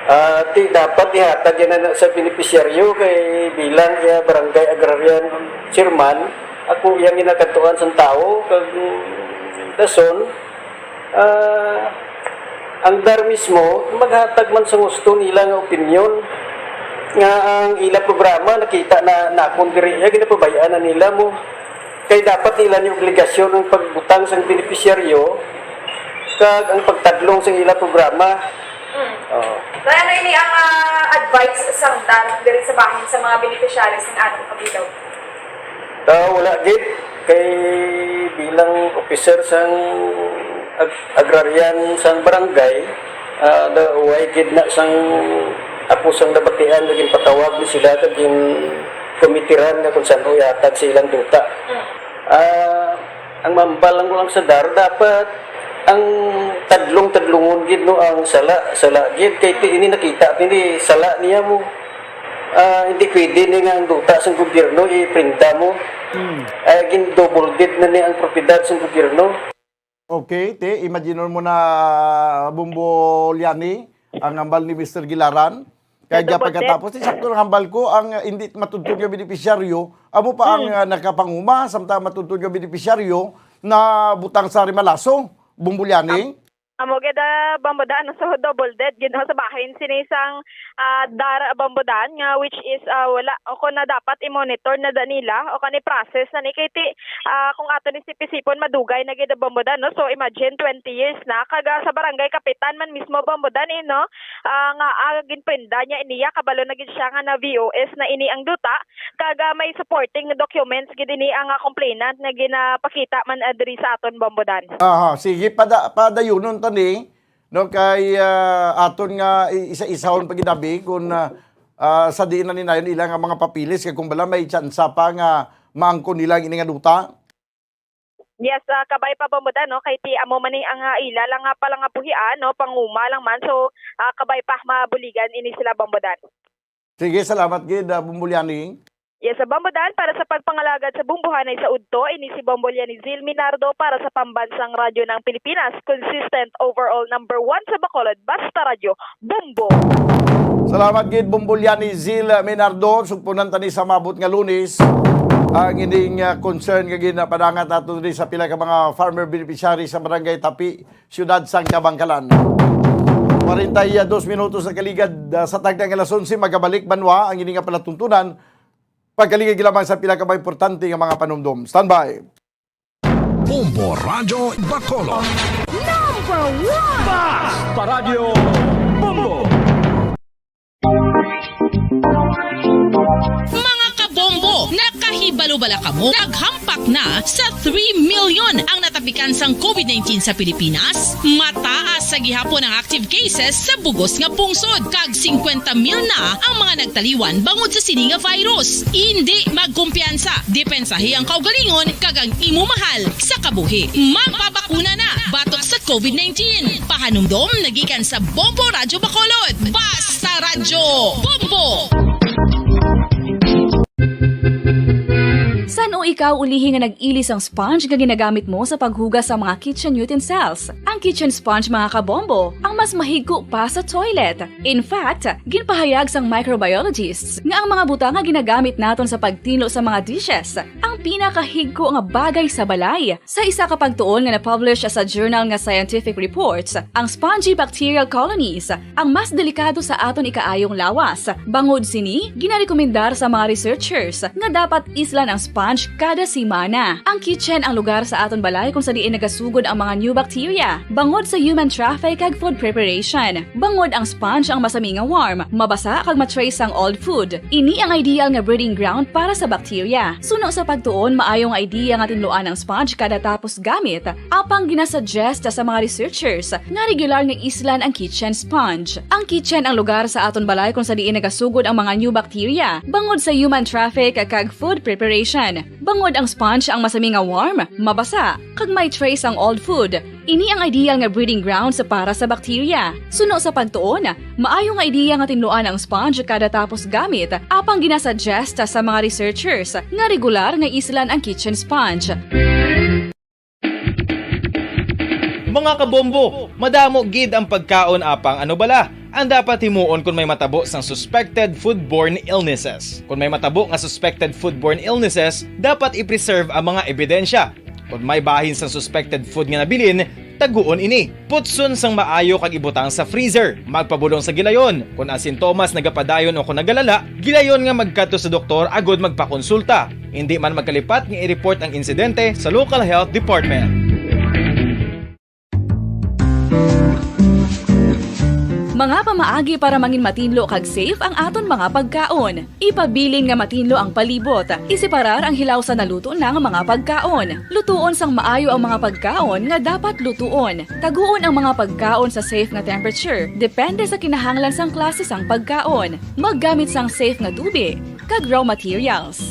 Ah, ti, dapat ihatag yan na sa benepisyaryo kay bilang iya barangay agrarian chairman, ako iyang ginakadtuan sang tawo, kag, mm, dason, ah, ang DAR mismo, maghatag man sa gusto nila nga opinyon nga ang ila programa nakita na nakon diri, iya ginapabay-an na nila mo. Kay dapat nila ni obligasyon ang pagbutang sang benepisyaryo kag ang pagtadlong sa ila programa. Mm. Oo. Kaya ano ini ang, ah, advice sang DAR diri sa bahin sa mga beneficiaries ng atong kabilog? Ah, wala gid. Kay bilang officer sang ag-, agrarian sang barangay, ah, da-, way gid na sang ako sang nabatian nga ginpatawag ni sila kag ginkomitiran nga kung san-o ihatag sa ilang duta. Mm. Ah, ang mambal lang ko lang sa DAR, dapat ang tadlong-tadlongon gid, no, ang sala, sala gid. Kay ti-, ini nakita, ini sala niya mo. Ah, hindi pwede ni nga ang duta sang gobyerno iprenta mo. Hmm. Ay, gin-double deed na ni ang propiedad sang gobyerno. Okay, ti, imagine mo na, Bombo Liani, ang hambal ni Mister Gilaran. Kaya Mister Bondet. Pagkatapos, ti, sakto ang hambal ko, ang, ah, hindi matudtod nga benepisyaryo, amo pa ang, Hmm. ah, nakapanguma, samtang matudtod nga benepisyaryo, na butang sa Rimalaso, Bombo Liani. Am-, Amo gid, ah, Bombo Dan, so double dead gid, no, sa bahin sini sang, ah, DAR Bombo Dan, nga which is, ah, wala, o kung na dapat i-monitor na da nila, o kani process na ni, kay ti, ah, kung ato ni sipisipon, madugay na gid, Bombo Dan, no? So imagine, twenty years na, kag, ah, sa barangay kapitan man mismo, Bombo Dan, eh, no? Ah, nga, ah, ginprenda niya iniya, kabalo na gid siya nga na V O S na ini ang duta, kag, ah, may supporting documents gid ini ang, ah, complainant nga ginapakita man, ah, diri sa aton, Bombo Dan. Aha, sige, pada-, padayunon ta ni, no, kay, ah, aton nga i-, isa-isahon pa gid abi kung, ah, ah, sa diin na ni nayon ila nga mga papeles, kay kung bala may tsansa pa nga maangkon nila ang ini nga duta. Yes, ah, kabay pa, Bombo Dan, no, kay ti amo man ni ang, ah, ila lang nga palangabuhian, no, panguma lang man, so, ah, kabay pa mabuligan ini sila, Bombo Dan. Sige, salamat gid, ah, Bombo Liani. Yes, sa Bombo Dan, para sa pagpangalagad sa bombohanay sa udto, ini si Bombo Liani Zil Minardo para sa Pambansang Radyo ng Pilipinas, consistent overall number one sa Bacolod, basta radyo, Bombo. Salamat gid, Bombo Liani Zil Minardo. Sugpunan ta ni sa maabot nga Lunes ang ining, ah, concern nga ginapadangat nato diri sa pila ka mga farmer beneficiaries sa Barangay Tapi, Siyudad sang Kabangkalan. Kwarenta y dos minutos na kaligad, ah, sa tagda nga alas onse, magabalik banwa ang ini nga palatuntunan. Pagkaligad lamang sa pila ka mga importante nga mga panumdom. Standby. Bombo Radyo Bacolod. Number one! Basta Radyo Bombo! Mga kabombo, Nakahibalo bala kamo? Naghampak na sa three million ang natapikan sang covid nineteen sa Pilipinas. Mataas sa gihapon ang active cases sa bugos nga pungsod, kag singkwenta mil na ang mga nagtaliwan bangod sa sini nga virus. Indi magkumpiyansa, depensahi ang kaugalingon kag ang imo mahal sa kabuhi. Magpabakuna na batok sa covid nineteen. Pahanumdom nagikan sa Bombo Radyo Bacolod. Basta Radyo Bombo! San-o ikaw ulihi nga nag-ili sang sponge nga ginagamit mo sa paghugas sa mga kitchen utensils? Ang kitchen sponge, mga kabombo, ang mas mahigko pa sa toilet. In fact, ginpahayag sang microbiologists nga ang mga butang nga ginagamit naton sa pagtinlo sa mga dishes ang pinakahigko nga bagay sa balay. Sa isa ka pagtuon nga na-publish sa journal nga Scientific Reports, ang spongy bacterial colonies ang mas delikado sa aton ikaayong lawas. Bangod sini, ginarekomendar sa mga researchers nga dapat islan ang sponge kada semana. Ang kitchen ang lugar sa aton balay kung sa diin nagasugod ang mga new bacteria, bangod sa human traffic kag food preparation. Bangod ang sponge ang masami nga warm, mabasa kag ma-trace ang old food. Ini ang ideal nga breeding ground para sa bacteria. Suno sa pagtuon, maayo nga idea nga tinluan ang sponge kada tapos gamit, apang ginasuggest sa mga researchers nga regular nga islan ang kitchen sponge. Ang kitchen ang lugar sa aton balay kung sa diin nagasugod ang mga new bacteria, bangod sa human traffic kag food preparation. Bangod ang sponge ang masami nga warm, mabasa, kag may trace ang old food, ini ang ideal nga breeding grounds para sa bacteria. Suno sa pagtuon, maayo nga idea nga tinluan ang sponge kada tapos gamit, apang ginasuggest sa mga researchers nga regular nga islan ang kitchen sponge. Mga kabombo, madamo gid ang pagkaon, apang ano bala ang dapat himuon kon may matabo sang suspected foodborne illnesses? Kon may matabo nga suspected foodborne illnesses, dapat i-preserve ang mga ebidensya. Kon may bahin sang suspected food nga nabilin, taguon ini. Putson sang maayo kag ibutang sa freezer. Magpabulong sa gilayon. Kon ang sintomas nagapadayon o kon nagalala, gilayon nga magkadto sa doktor agud magpakonsulta. Indi man magkalipat nga i-report ang insidente sa local health department. Mga pamaagi para mangin matinlo kag safe ang aton mga pagkaon. Ipabilin nga matinlo ang palibot. Iseparar ang hilaw sa naluto na nga mga pagkaon. Lutuon sang maayo ang mga pagkaon nga dapat lutuon. Taguon ang mga pagkaon sa safe nga temperature, depende sa kinahanglan sang klase sang pagkaon. Maggamit sang safe nga tubig kag raw materials.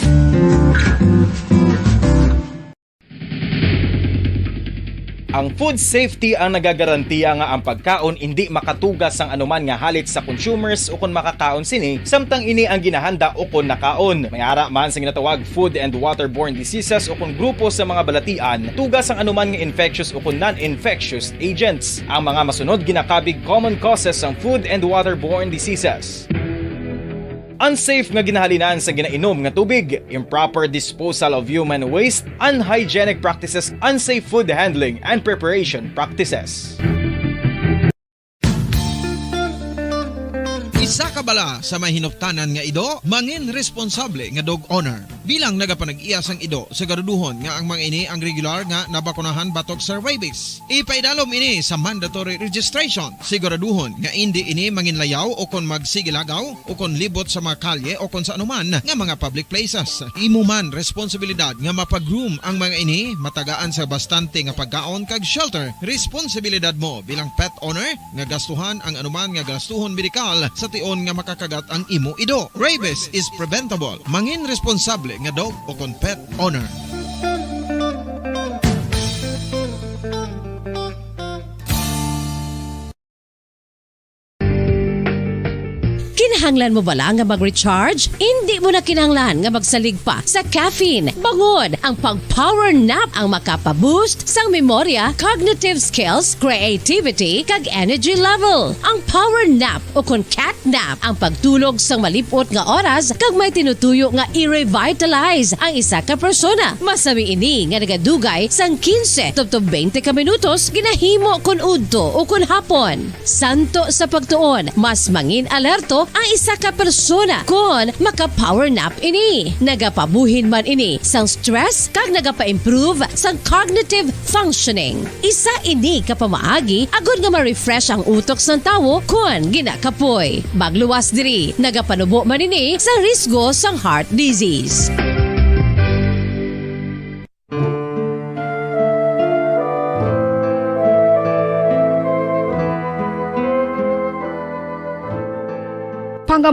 Ang food safety ang nagagarantiya nga ang pagkaon indi makatuga sang anuman nga halit sa consumers ukon makakaon sini, samtang ini ang ginahanda ukon nakaon. May ara man sa ginatawag food and waterborne diseases ukon grupo sa mga balatian, tuga sang anuman nga infectious ukon non-infectious agents. Ang mga masunod ginakabig common causes sang food and waterborne diseases. Unsafe nga ginahalinan sa ginainom nga tubig, improper disposal of human waste, unhygienic practices, unsafe food handling, and preparation practices. Isa ka bala sa may hinuptanan nga ido, mangin responsable nga dog owner. Bilang nagapanag-iya sang ido, siguraduhon nga ang mga ini ang regular nga nabakunahan batok sa rabies. Ipaidalom ini sa mandatory registration. Siguraduhon nga indi ini manginlayaw o kon magsigilagaw o kon libot sa mga kalye o kon sa anuman nga mga public places. Imo man responsibilidad nga mapa-groom ang mga ini, matagaan sa bastante nga pagkaon kag shelter. Responsibilidad mo bilang pet owner nga gastuhan ang anuman nga gastuhon medikal sa tion nga makakagat ang imo ido. Rabies is preventable. Mangin responsable nga dog o kon pet owner. Kinahanglan mo bala nga mag-recharge? Indi mo na kinahanglan nga magsalig pa sa caffeine. Bangod ang pag-power nap ang makapa-boost sang memorya, cognitive skills, creativity, kag energy level. Ang power nap o kon cat nap ang pagtulog sang malip-ot nga oras kag may tinutuyo nga i-revitalize ang isa ka persona. Masami ini nga nagadugay sang quince tubtob twenty ka minutos ginahimo kon udto o kon hapon. Santo sa pagtuon, mas mangin alerto ang isa ka persona kon maka-power nap ini. Nagapabuhin man ini sang stress kag nagapa-improve sang cognitive functioning. Isa ini ka pamaagi agod nga ma-refresh ang utok sang tawo kon ginakapoy. Magluwas diri, nagapanubo man ini sa risgo sang heart disease.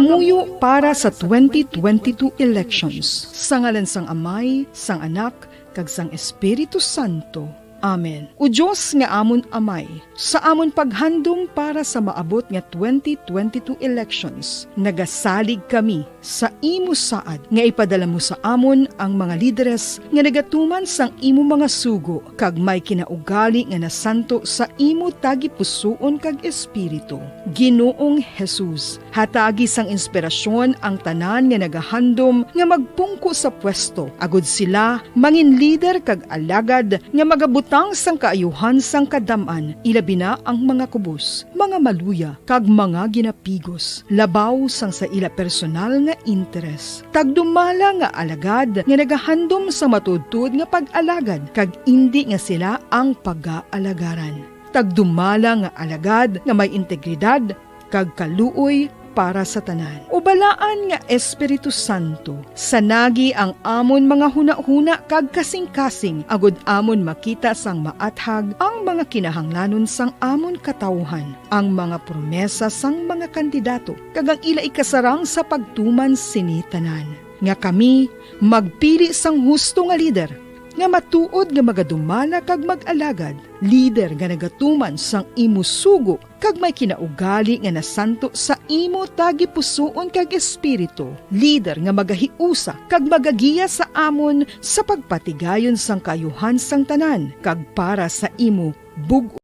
Muyo para sa twenty twenty-two elections. Sa ngalan sang Amay, sang Anak, kag sang Espiritu Santo. Amen. O Dios nga amon Amay, sa amon paghandom para sa maabot nga twenty twenty-two elections, nagasalig kami sa imo saad nga ipadala mo sa amon ang mga lideres nga nagatuman sang imo mga sugo kag may kinaugali nga nasanto sa imo tagipusoon kag espiritu. Ginoong Jesus, hatagi sang inspirasyon ang tanan nga nagahandom nga magpungko sa pwesto, agud sila mangin lider kag alagad nga magabutang sang kaayuhan sang kadam-an, ilabi na ang mga kubos, mga maluya, kag mga ginapigos, labaw sang sa ila personal nga interes. Tagdumala nga alagad nga nagahandom sa matuodtuod nga pag-alagad, kag indi nga sila ang pagaalagaran. Tagdumala nga alagad nga may integridad kag kaluoy para sa tanan. O Balaan nga Espiritu Santo, sanagi ang amon mga hunahuna kag kasingkasing, agud amon makita sang maathag ang mga kinahanglanon sang amon katawuhan, ang mga promesa sang mga kandidato, kag ang ila ikasarang sa pagtuman sini tanan, nga kami magpili sang husto nga lider, nga matuod nga magadumala kag mag-alagad, lider nga nagatuman sang imo sugo kag may kinaugali nga nasanto sa imo tagipusoon kag espiritu, lider nga magahiusa kag magagiya sa amon sa pagpatigayon sang kaayuhan sang tanan kag para sa imo bug-,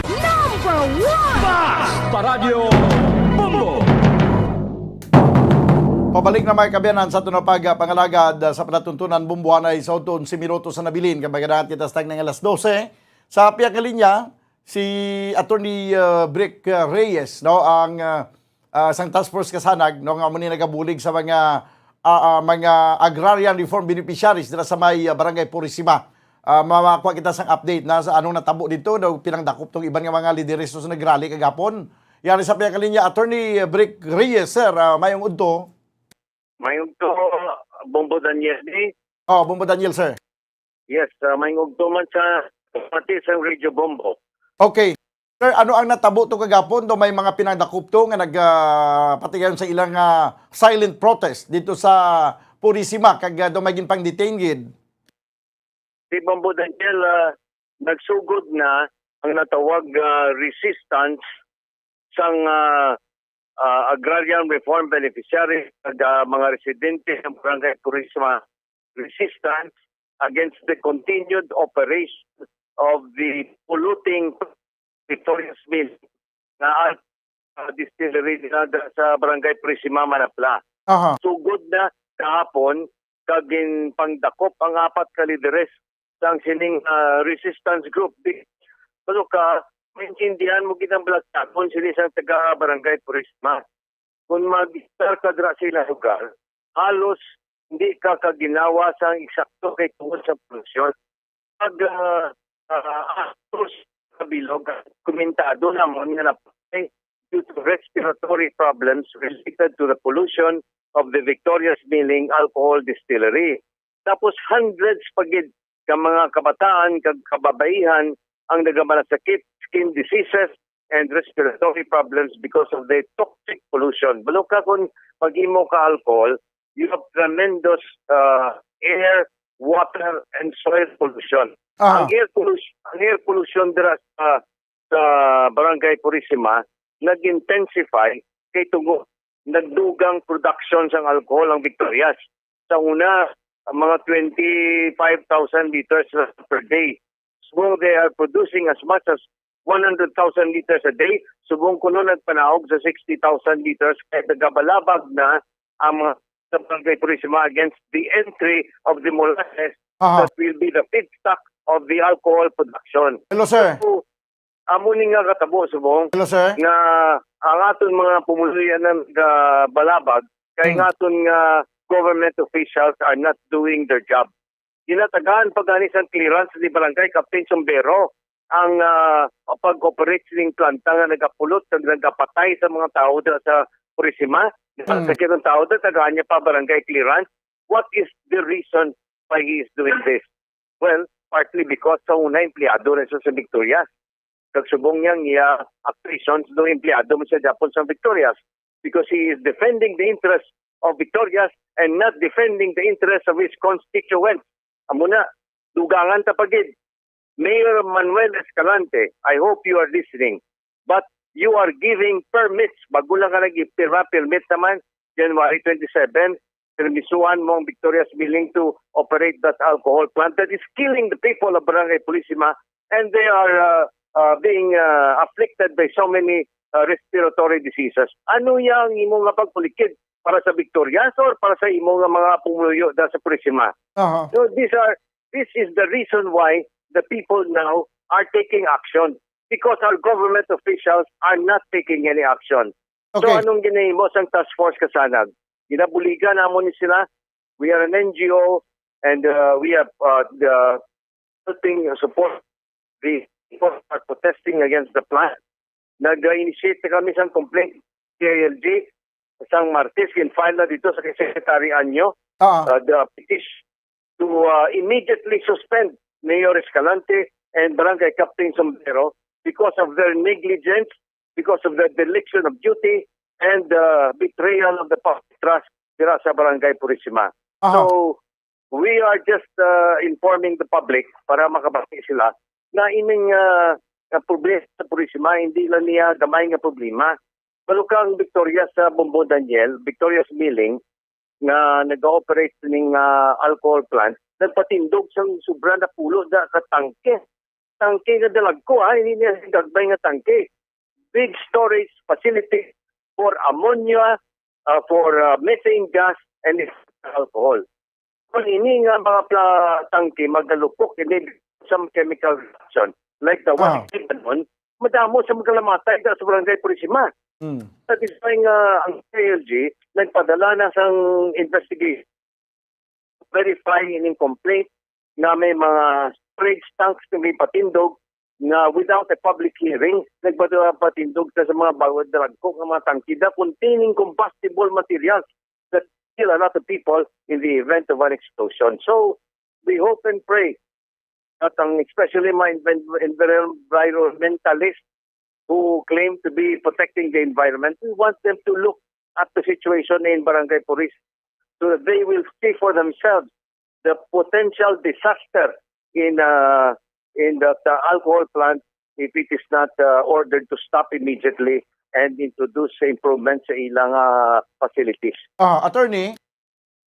Number one! Basta Radyo Bombo! Pabalik na, mga kaabyanan, sa aton nga pag-, pangalagad, ah, sa palatuntunan. Bombohanay sa utton si minuto sa nabilin, kay maganahan kita sa tagna nga alas dose. Sa pihak nga linya, si Attorney, ah, Brick, ah, Reyes, no, ang, ah, ah, sang Task Force Kasanag, no, nga amo ni nagabulig sa mga, ah, ah, mga agrarian reform beneficiaries dira sa may, ah, Barangay Purisima. Ah, ma-, makakuha kita sang update na sa anong natabo dito, daw pinangdakop tong iban nga mga lideres sa nagrally kagapon. Yari sa pihak nga linya, Attorney Brick Reyes, sir, ah, mayong udto. Mayong udto, Bombo Daniel, eh. Oh, Bombo Daniel, sir. Yes, ah, mayong udto man sa pati sa Radio Bombo. Okay. Sir, ano ang natabo to kagapon? Do may mga pinangdakop to nga nag, ah, patigayon sa ilang, ah, silent protest dito sa Purisima, kag, ah, do may ginpang-detain gid. Si Bombo Daniel, ah, nagsugod na ang natawag nga resistance sang, ah, ah, agrarian reform beneficiaries kag, ah, mga residente sa Barangay Purisima, resistance against the continued operation of the polluting Victoria's Mill na, ah, distillery nila sa Barangay Purisima, Manapla. Aha. Sugod na kahapon, kag ginpangdakop ang apat ka lideres sang sining, ah, resistance group. Di, Baluka, maintindihan mo gid ang balagtagon sini sang taga Barangay Purisima. Kung mag-istar ka dira sa ilang lugar, halos hindi ka kaginawa sang eksakto kay tungod sa polusyon. Pag, ah, ah, astos sa bilog, komentado namon nga napatay due to respiratory problems related to the pollution of the Victoria's Milling Alcohol Distillery. Tapos hundreds pa gid ka mga kabataan kag kababaihan ang nagamalasakit, skin diseases, and respiratory problems because of the toxic pollution. Baluka, kung mag-imo ka alcohol, you have tremendous, uh, air, water, and soil pollution. Aha. Ang air pollution, ang air pollution dira sa, sa Barangay Purisima nag-intensify kay tungod nagdugang production sang alcohol ang Victorias. Sa una, ang mga twenty-five thousand liters lang per day. Subong they are producing as much as one hundred thousand liters a day. Subong kuno nagpanaog sa sixty thousand liters, kaya nagabalabag na ang mga sa Barangay Purisima against the entry of the molasses. Aha. That will be the feedstock of the alcohol production. Hello, sir. So, amo ni nga katabo, subong, hello, sir, nga ang aton mga pumuluyan nga nagabalabag kay, hmm, ang aton nga government officials are not doing their job. Ginatagaan pa gani sang clearance ni Barangay Captain Sombero ang, ah, pag-operate sining planta nga nagapulot kag nagapatay sa mga tawo dira sa Purisima. Hmm. Sa kitang tawo dira, tagaan niya pa barangay clearance. What is the reason why he is doing this? Well, partly because sa una, empleyado na siya sa Victorias. Kag subong niya, ang iya actuations do empleyado man siya gihapon sa Victorias. because he is defending the interests of Victorias and not defending the interests of his constituents. Amo na, dugangan ta pa gid. Mayor Manuel Escalante, I hope you are listening. But you are giving permits. Bago lang ka nagpirma, permit naman, January twenty-seven, permisuhan mo ang Victorias Milling to operate that alcohol plant that is killing the people of Barangay Purisima, and they are uh, uh, being uh, afflicted by so many uh, respiratory diseases. Ano yang imo nga pagpulikid para sa Victorias or para sa imo nga mga pumuluyo da sa Purisima? Aha. So these are this is the reason why the people now are taking action, because our government officials are not taking any action. So Okay. Anong ginahimo sang task force, Kasanag? Ginabuligan namo ni sila. We are an N G O and uh, we have uh, the helping support the people are protesting against the plan. Nag-initiate na kami sang complaint sa D I L G sang Martes, gin-file na dito sa kay Secretary Anyo, Ah. uh, the petition to uh, immediately suspend Mayor Escalante and Barangay Captain Sombrero because of their negligence, because of their dereliction of duty, and uh, betrayal of the public trust dira sa Barangay Purisima. Aha. So, we are just uh, informing the public para makabati sila na ining uh, nga problema sa Purisima, hindi lang niya gamay nga problema. Balukang Victoria sa Bombo Daniel, Victoria's Milling, nga nag-ooperate ning uh, alcohol plant, nagpatindog sang sobra na pulo da ka tangke. Tangke nga dalagko, ha, hindi niya gagmay nga tangke. Big storage facility for ammonia, uh, for uh, methane gas, and alcohol. Kung ini nga mga pla- tangke magalupok, hindi some chemical reaction, like the one Ah. in Lebanon, madamo sa magkalamatay da sa Barangay Purisima. Mm. That is why nga ang C I L G nagpadala na sang investigation, verify ining complaint nga may mga storage tanks nga may patindog nga without a public hearing, nagpatindog na sa mga bawat dalagko nga mga tangkida containing combustible materials that kill a lot of people in the event of an explosion. So, we hope and pray that ang, especially mga envi- environmentalist who claim to be protecting the environment, we want them to look at the situation in Barangay Puris so that they will see for themselves the potential disaster in uh, in that uh, alcohol plant if it is not uh, ordered to stop immediately and introduce improvements sa ilang uh, facilities. Ah, attorney,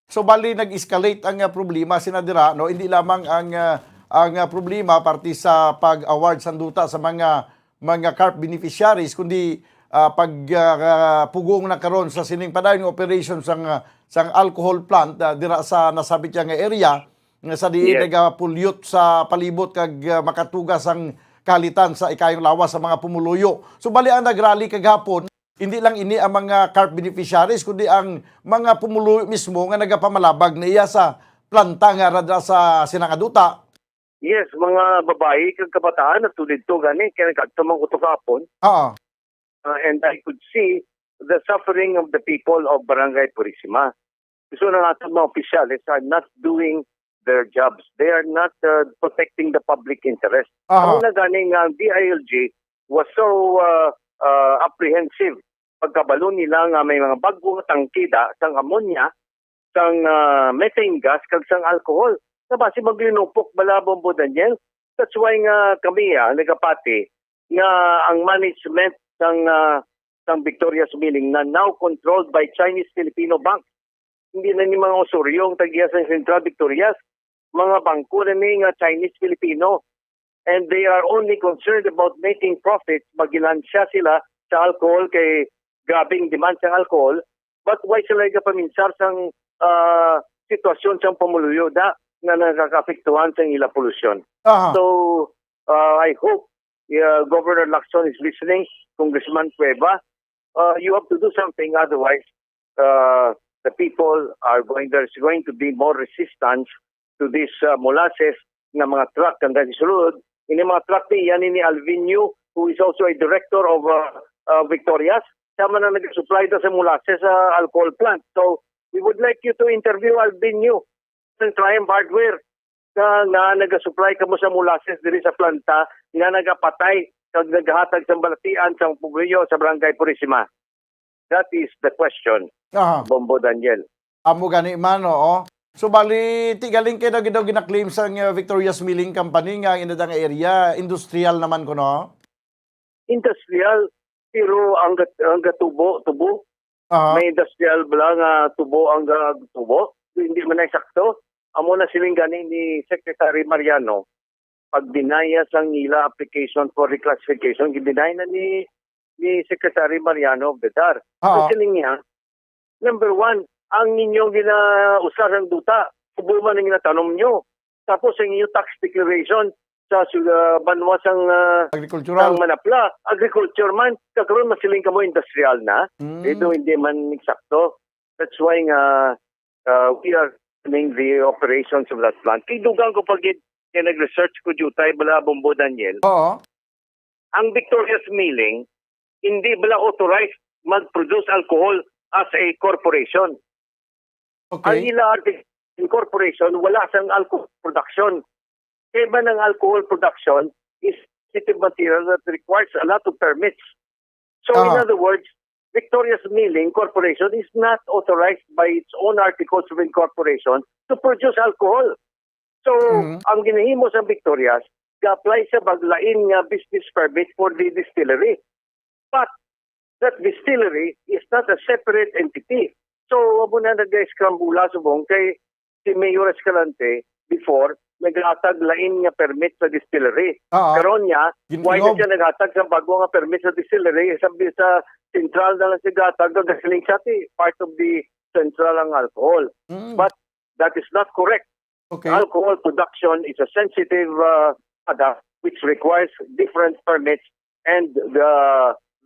so bali nag-escalate ang ah, problema sina dira, no? Hindi lamang ang ah, ang ah, problema parte sa pag-award sang duta sa mga mga CARP beneficiaries, kundi ah, pag ah, pugong na karon sa sining padayon nga operation sang ah, sang alcohol plant ah, dira sa nasabit nga area nga sa diin Yes. nagapollute sa palibot kag ah, makatuga sang kahalitan sa ikayong lawas sa mga pumuluyo. So bali ang nagrally kagahapon, hindi lang ini ang mga CARP beneficiaries, kundi ang mga pumuluyo mismo nga nagapamalabag na iya sa planta nga ara dira sa Sinangaduta. Yes, mga babayi kag kabataan na tulid to gani kaya nagkagto man ko to kahapon. Oo. Uh, and I could see the suffering of the people of Barangay Purisima. So na natin mga opisyales are not doing their jobs. They are not uh, protecting the public interest. Aha. Ang na gani nga ang D I L G was so uh, uh, apprehensive pagkabalo nila nga may mga bago nga tangkida sang ammonia, sang uh, methane gas, kag sang alcohol. Nga basi maglinupok bala, Bombo Daniel. That's why nga kami ah, nagapati nga ang management sang uh, sang Victoria's Milling na now controlled by Chinese Filipino Bank. Hindi na ni mga Osorio ang tagiya sa Central Victorias. Mga bangko na ni nga Chinese Filipino. And they are only concerned about making profits. Magilansya sila sa alcohol kay grabing demand sa alcohol. But why sila gapaminsar sang ah, sitwasyon sang pumuluyo da nga nakakaapektuhan sang ila polusyon? Aha. So uh, I hope uh, Governor Lacson is listening, Congressman Cueva. Uh, you have to do something, otherwise uh, the people are going, there's going to be more resistance to this uh, molasses nga mga truck ang nagsulod. Ini mga truck ni yan ni Alvinio, who is also a director of uh, uh, Victorias. Siya man ang nag-supply ta sa molasses sa alcohol plant. So we would like you to interview Alvinio ng Triumph Hardware nga, nga nag-supply kamo sa molasses diri sa planta nga nagapatay kag naghatag sa balatian sa pumuluyo sa Barangay Purisima. That is the question, Aha. Bombo Daniel. Amo gani man, oo. So, bali, ti galing kay daw, daw gina-claim sang, uh, Victoria's Milling Company nga ang ina nga area, industrial naman kuno? Industrial, pero ang gat-, ang gatubo, tubo. Aha. May industrial bala nga tubo ang ga-, tubo? Hindi man na sakto. Amo na siling gani ni Secretary Mariano, pag-deny sang ila application for reclassification, gi-deny na ni, ni Secretary Mariano of the dar. Oo. Ang siling niya, number one, ang inyong gina-, usa sang duta, tubo man ang ginatanom nyo. Tapos ang inyong tax declaration sa su-, ah, banwa sang, ah, Agrikultural. Sang Manapla, agriculture man, kakaron masiling kamo industrial na. Mm. Ito hindi man eksakto. That's why nga, ah, we are running the operations of that plant. Kay dugang ko pa gid, kay nag-research ko diutay bala, Bombo Daniel. Oo. Ang Victoria's Milling, hindi bala authorized mag-produce alcohol as a corporation. Okay. Ang ila arti-, incorporation, wala sang alcohol production. Kaya ba ng alcohol production is sensitive material that requires a lot of permits. So, in Aha. other words, Victoria's Milling Corporation is not authorized by its own articles of incorporation to produce alcohol. So, Mhm. ang ginahimo sa Victoria's, ga-apply sa baglain nga business permit for the distillery. But that distillery is not a separate entity. So, amo na nag-scramble subong kay si Mayor Escalante before, naghatag lain nga permit sa distillery. Oo. Karon niya, Gin-, why na ginob- siya naghatag sa bago nga permit sa distillery? Sa, sa central na lang siya gatag, nga galing siya, ti, part of the central ang alcohol. Mm. But that is not correct. Okay. Alcohol production is a sensitive, uh, product which requires different permits, and the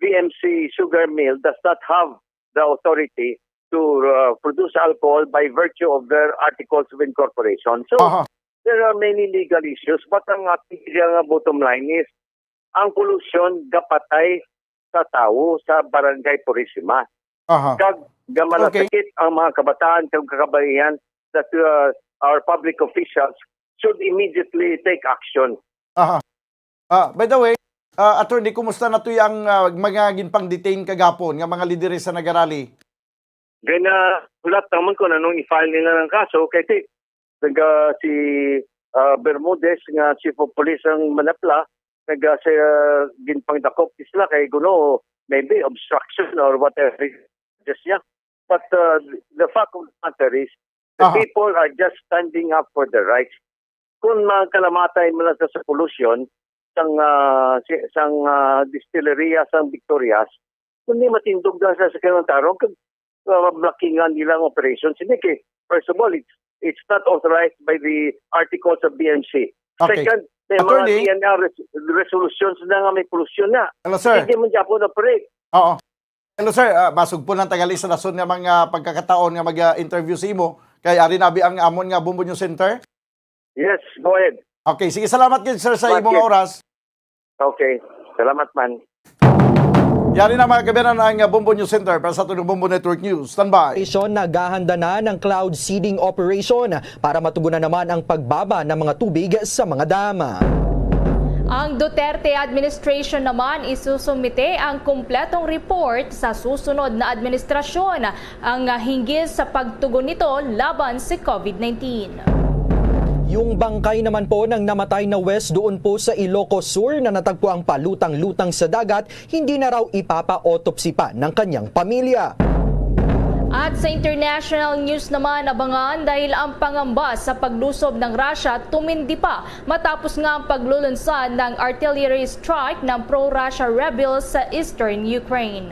V M C sugar mill does not have the authority to, uh, produce alcohol by virtue of their articles of incorporation. So, Aha. there are many legal issues, but ang ating nga bottom line is, ang polusyon gapatay sa tawo sa Barangay Purisima. Aha. Kag gamalasakit Okay. ang mga kabataan kag kababaihan that, uh, our public officials should immediately take action. Aha. Ah, by the way, ah, attorney, kumusta na to ang, ah, mga ginpang-detain kagapon nga mga lideres sa nagarally? Gana, wala naman kung anong i-file nila ng kaso, kay ti-, naga si, ah, Bermudez nga chief of police ang Manapla, naga siya ginpangdakop sila kay kuno maybe obstruction or whatever, just niya. But, uh, the fact of the matter is, the Aha. people are just standing up for their rights. Kung magkalamatay man lang sa, sa polusyon, sang, ah, si-, sang, ah, distilleria, sang Victorias, kung di matindog na sa, sa kanyang tarong, kag, ah, blockingan nila ang operation. Sini kay, first of all, it's, it's not authorized by the articles of B M C. Okay. Second, may mga Attorney? D N R res-, resolutions na nga may polusyon na. Hello, sir. Hindi man Japon operate. Oo. Hello, sir. Ah, basog po ng tagali sa rason nga mga pagkakataon nga mag-interview sa imo. Kay ari nabi ang amon nga Bombo News Center. Yes, go ahead. Okay, sige, salamat gid, sir, sa Bakit? imong oras. Okay, salamat man. Yari na, mga kababayan, ang Bombo News Center para sa aton Bombo Network News. Standby. Operation, naghahanda na ng cloud seeding operation para matugunan naman ang pagbaba ng mga tubig sa mga dam. Ang Duterte administration naman isusumite ang kumpletong report sa susunod na administrasyon, ang hinggil sa pagtugon nito laban sa COVID nineteen. Yung bangkay naman po ng namatay na Wes doon po sa Ilocos Sur na natagpo ang palutang-lutang sa dagat, hindi na raw ipapa-autopsy pa ng kanyang pamilya. At sa international news naman, abangan dahil ang pangamba sa paglusob ng Russia tumindi pa matapos nga ang paglulunsad ng artillery strike ng pro-Russia rebels sa eastern Ukraine.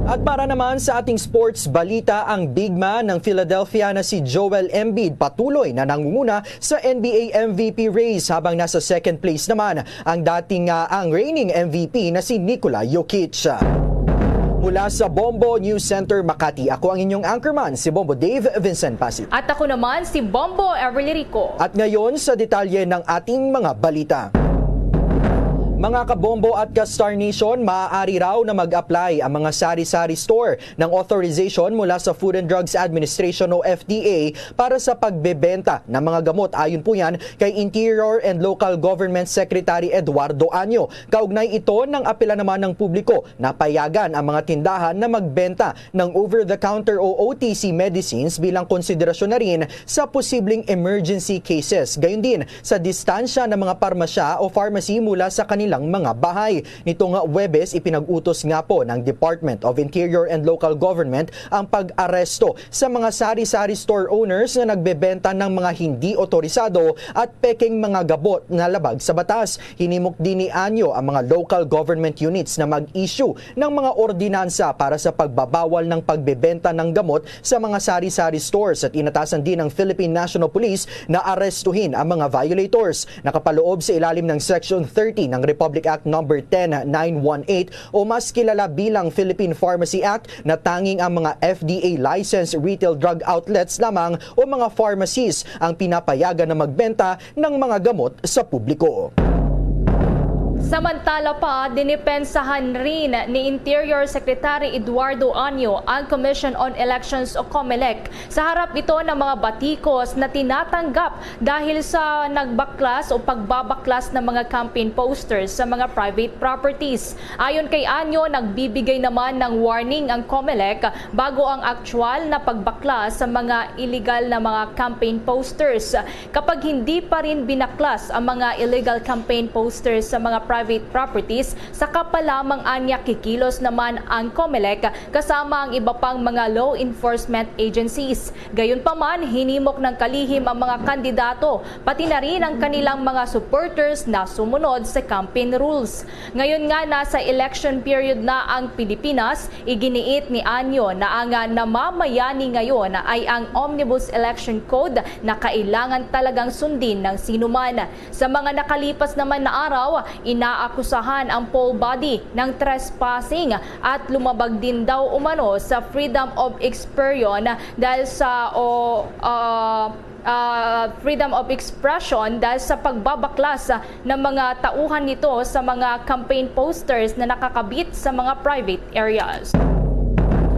At para naman sa ating sports balita, ang big man ng Philadelphia na si Joel Embiid patuloy na nangunguna sa N B A M V P race, habang nasa second place naman ang dating, ah, ang reigning M V P na si Nikola Jokic. Mula sa Bombo News Center Makati, ako ang inyong anchorman, si Bombo Dave Vincent Pasit. At ako naman, si Bombo Everly Rico. At ngayon, sa detalye ng ating mga balita. Mga kabombo at ka-Star Nation, maaari raw na mag-apply ang mga sari-sari store ng authorization mula sa Food and Drugs Administration o F D A para sa pagbebenta ng mga gamot. Ayon po yan kay Interior and Local Government Secretary Eduardo Año. Kaugnay ito ng apela naman ng publiko, napayagan ang mga tindahan na magbenta ng over-the-counter o O T C medicines bilang konsiderasyon na rin sa posibleng emergency cases. Gayon din, sa distansya ng mga parmasya o pharmacy mula sa kanilang mga bahay. Nitong Huwebes, ipinag-utos nga po ng Department of Interior and Local Government ang pag-aresto sa mga sari-sari store owners na nagbebenta ng mga hindi otorisado at pekeng mga gamot na labag sa batas. Hinimok din ni Anyo ang mga local government units na mag-issue ng mga ordinansa para sa pagbabawal ng pagbebenta ng gamot sa mga sari-sari stores at inatasan din ng Philippine National Police na arestuhin ang mga violators. Nakapaloob sa ilalim ng Section thirty ng Republic Act Number ten nine one eight o mas kilala bilang Philippine Pharmacy Act na tanging ang mga F D A licensed retail drug outlets lamang o mga pharmacies ang pinapayagan na magbenta ng mga gamot sa publiko. Samantala pa, dinipensahan rin ni Interior Secretary Eduardo Año ang Commission on Elections o COMELEC sa harap ito ng mga batikos na tinatanggap dahil sa nagbaklas o pagbabaklas ng mga campaign posters sa mga private properties. Ayon kay Año, nagbibigay naman ng warning ang COMELEC bago ang aktual na pagbaklas sa mga illegal na mga campaign posters. Kapag hindi pa rin binaklas ang mga illegal campaign posters sa mga private properties, saka pa lamang anya kikilos naman ang COMELEC kasama ang iba pang mga law enforcement agencies. Gayunpaman, hinimok ng kalihim ang mga kandidato, pati na rin ang kanilang mga supporters na sumunod sa campaign rules. Ngayon nga nasa election period na ang Pilipinas, iginiit ni Anyo na ang namamayani ngayon ay ang Omnibus Election Code na kailangan talagang sundin ng sinuman. Sa mga nakalipas naman na araw, inaakusahan ang poll body ng trespassing at lumabag din daw umano sa freedom of expression dahil sa o ah, ah, freedom of expression dahil sa pagbabaklas ng mga tauhan nito sa mga campaign posters na nakakabit sa mga private areas.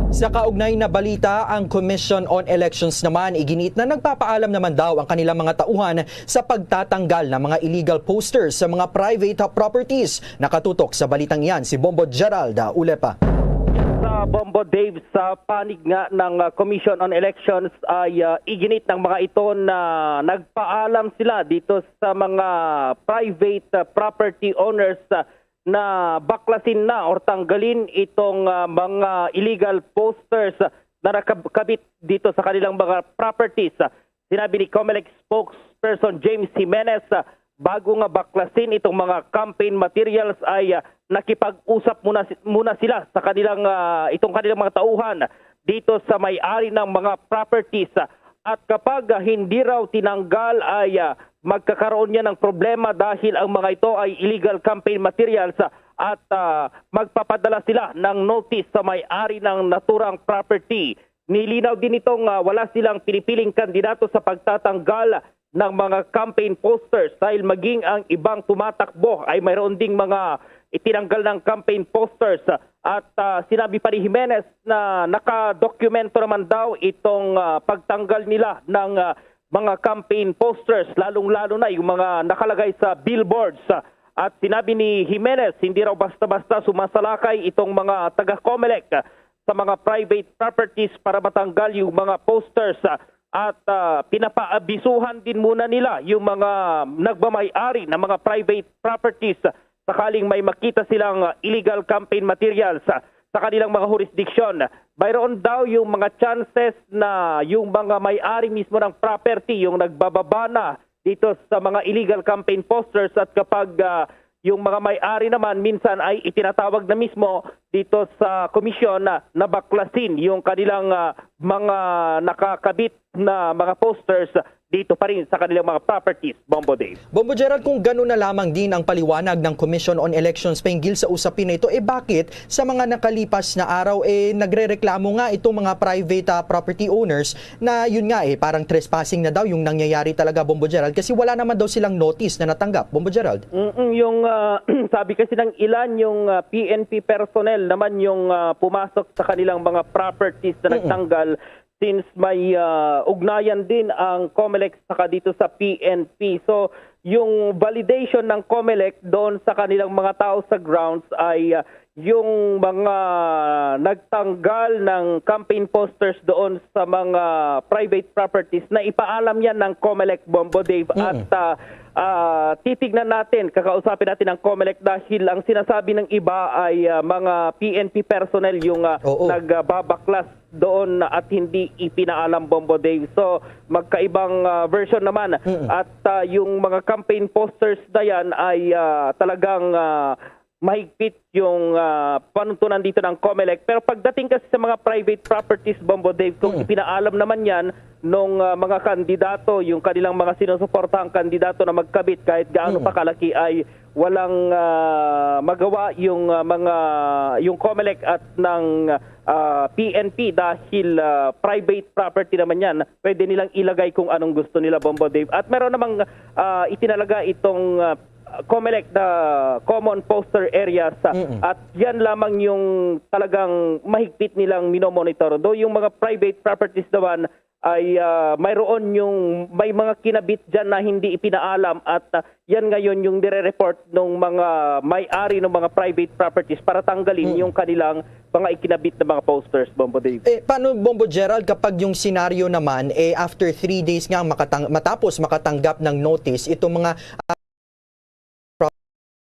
Sa kaugnay na balita, ang Commission on Elections naman iginiit na nagpapaalam naman daw ang kanilang mga tauhan sa pagtatanggal ng mga illegal posters sa mga private properties. Nakatutok sa balitang iyan si Bombo Gerald Ulepa. Sa Bombo Dave, sa panig nga ng uh, Commission on Elections ay uh, iginit ng mga ito na nagpaalam sila dito sa mga private uh, property owners uh, na baklasin na or tanggalin itong uh, mga illegal posters na nakabit dito sa kanilang mga properties. Sinabi ni COMELEC spokesperson James Jimenez, uh, bago nga baklasin itong mga campaign materials ay uh, nakipag-usap muna, muna sila sa kanilang uh, itong kanilang mga tauhan dito sa may-ari ng mga properties. At kapag uh, hindi raw tinanggal ay uh, magkakaroon niya ng problema dahil ang mga ito ay illegal campaign materials at uh, magpapadala sila ng notice sa may-ari ng naturang property. Nilinaw din nitong uh, wala silang pinipiling kandidato sa pagtatanggal ng mga campaign posters dahil maging ang ibang tumatakbo ay mayroon ding mga itinanggal ng campaign posters. At uh, sinabi pa ni Jimenez na nakadokumento naman daw itong uh, pagtanggal nila ng uh, mga campaign posters, lalong-lalo na yung mga nakalagay sa billboards. At sinabi ni Jimenez, hindi raw basta-basta sumasalakay itong mga taga-Comelec sa mga private properties para matanggal yung mga posters. At uh, pinapaabisuhan din muna nila yung mga nagmamay-ari ng mga private properties sakaling may makita silang illegal campaign materials sa kanilang mga jurisdiction. Mayroon daw yung mga chances na yung mga may-ari mismo ng property yung nagbababa na dito sa mga illegal campaign posters at kapag uh, yung mga may-ari naman minsan ay itinatawag na mismo dito sa komisyon na nabaklasin yung kanilang uh, mga nakakabit na mga posters dito pa rin sa kanilang mga properties, Bombo Dave. Bombo Gerald, kung ganun na lamang din ang paliwanag ng Commission on Elections pahinggil sa usapin na ito, eh bakit sa mga nakalipas na araw, eh nagrereklamo nga itong mga private, ah, property owners na yun nga, eh, parang trespassing na daw yung nangyayari talaga, Bombo Gerald, kasi wala naman daw silang notice na natanggap, Bombo Gerald? Mm, yung, ah, sabi kasi ng ilan, yung, ah, P N P personnel naman yung, ah, pumasok sa kanilang mga properties na Mm-mm. nagtanggal, since may, ah, ugnayan din ang Comelec saka dito sa P N P. So, yung validation ng Comelec doon sa kanilang mga tao sa grounds ay, ah, yung mga nagtanggal ng campaign posters doon sa mga private properties na ipaalam yan ng Comelec, Bombo Dave. Mm. At, ah, ah, titignan natin, kakausapin natin ang Comelec dahil ang sinasabi ng iba ay, ah, mga P N P personnel yung, ah, Oo. nagbabaklas doon at hindi ipinaalam, Bombo Dave. So, magkaibang, ah, version naman. Mm. At, ah, yung mga campaign posters na yan ay, ah, talagang, ah, mahigpit yung, ah, panuntunan dito ng Comelec. Pero pagdating kasi sa mga private properties, Bombo Dave, kung Mm. ipinaalam naman yan nung, ah, mga kandidato, yung kanilang mga sinusuportahang kandidato na magkabit kahit gaano Mm. pa kalaki ay walang, ah, magawa yung, ah, mga, yung Comelec at ng, ah, P N P dahil, ah, private property naman yan. Pwede nilang ilagay kung anong gusto nila, Bombo Dave. At meron namang, ah, itinalaga itong, ah, Comelec na common poster areas, ah, Mm-mm. at yan lamang yung talagang mahigpit nilang minomonitor. Though yung mga private properties naman ay, ah, mayroon yung may mga kinabit dyan na hindi ipinaalam at, ah, yan ngayon yung nire-report ng mga may-ari ng mga private properties para tanggalin Mm. yung kanilang mga ikinabit na mga posters, Bombo Dave. Eh, paano, Bombo Gerald, kapag yung senaryo naman, eh, after three days nga makatang-, matapos makatanggap ng notice, itong mga, ah,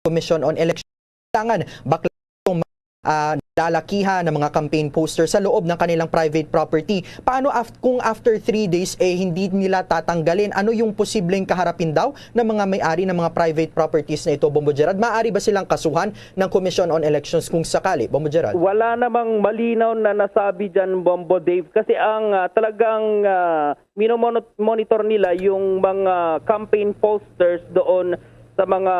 Commission on Election, kailangan bakla itong, ah, lalakihan ng mga campaign poster sa loob ng kanilang private property. Paano af-, kung after three days, eh, hindi nila tatanggalin? Ano yung posibleng kaharapin daw ng mga may-ari ng mga private properties na ito, Bombo Gerald? Maaari ba silang kasuhan ng Commission on Elections kung sakali, Bombo Gerald? Wala namang malinaw na nasabi dyan, Bombo Dave, kasi ang, ah, talagang, ah, minomonot-, monitor nila yung mga campaign posters doon sa mga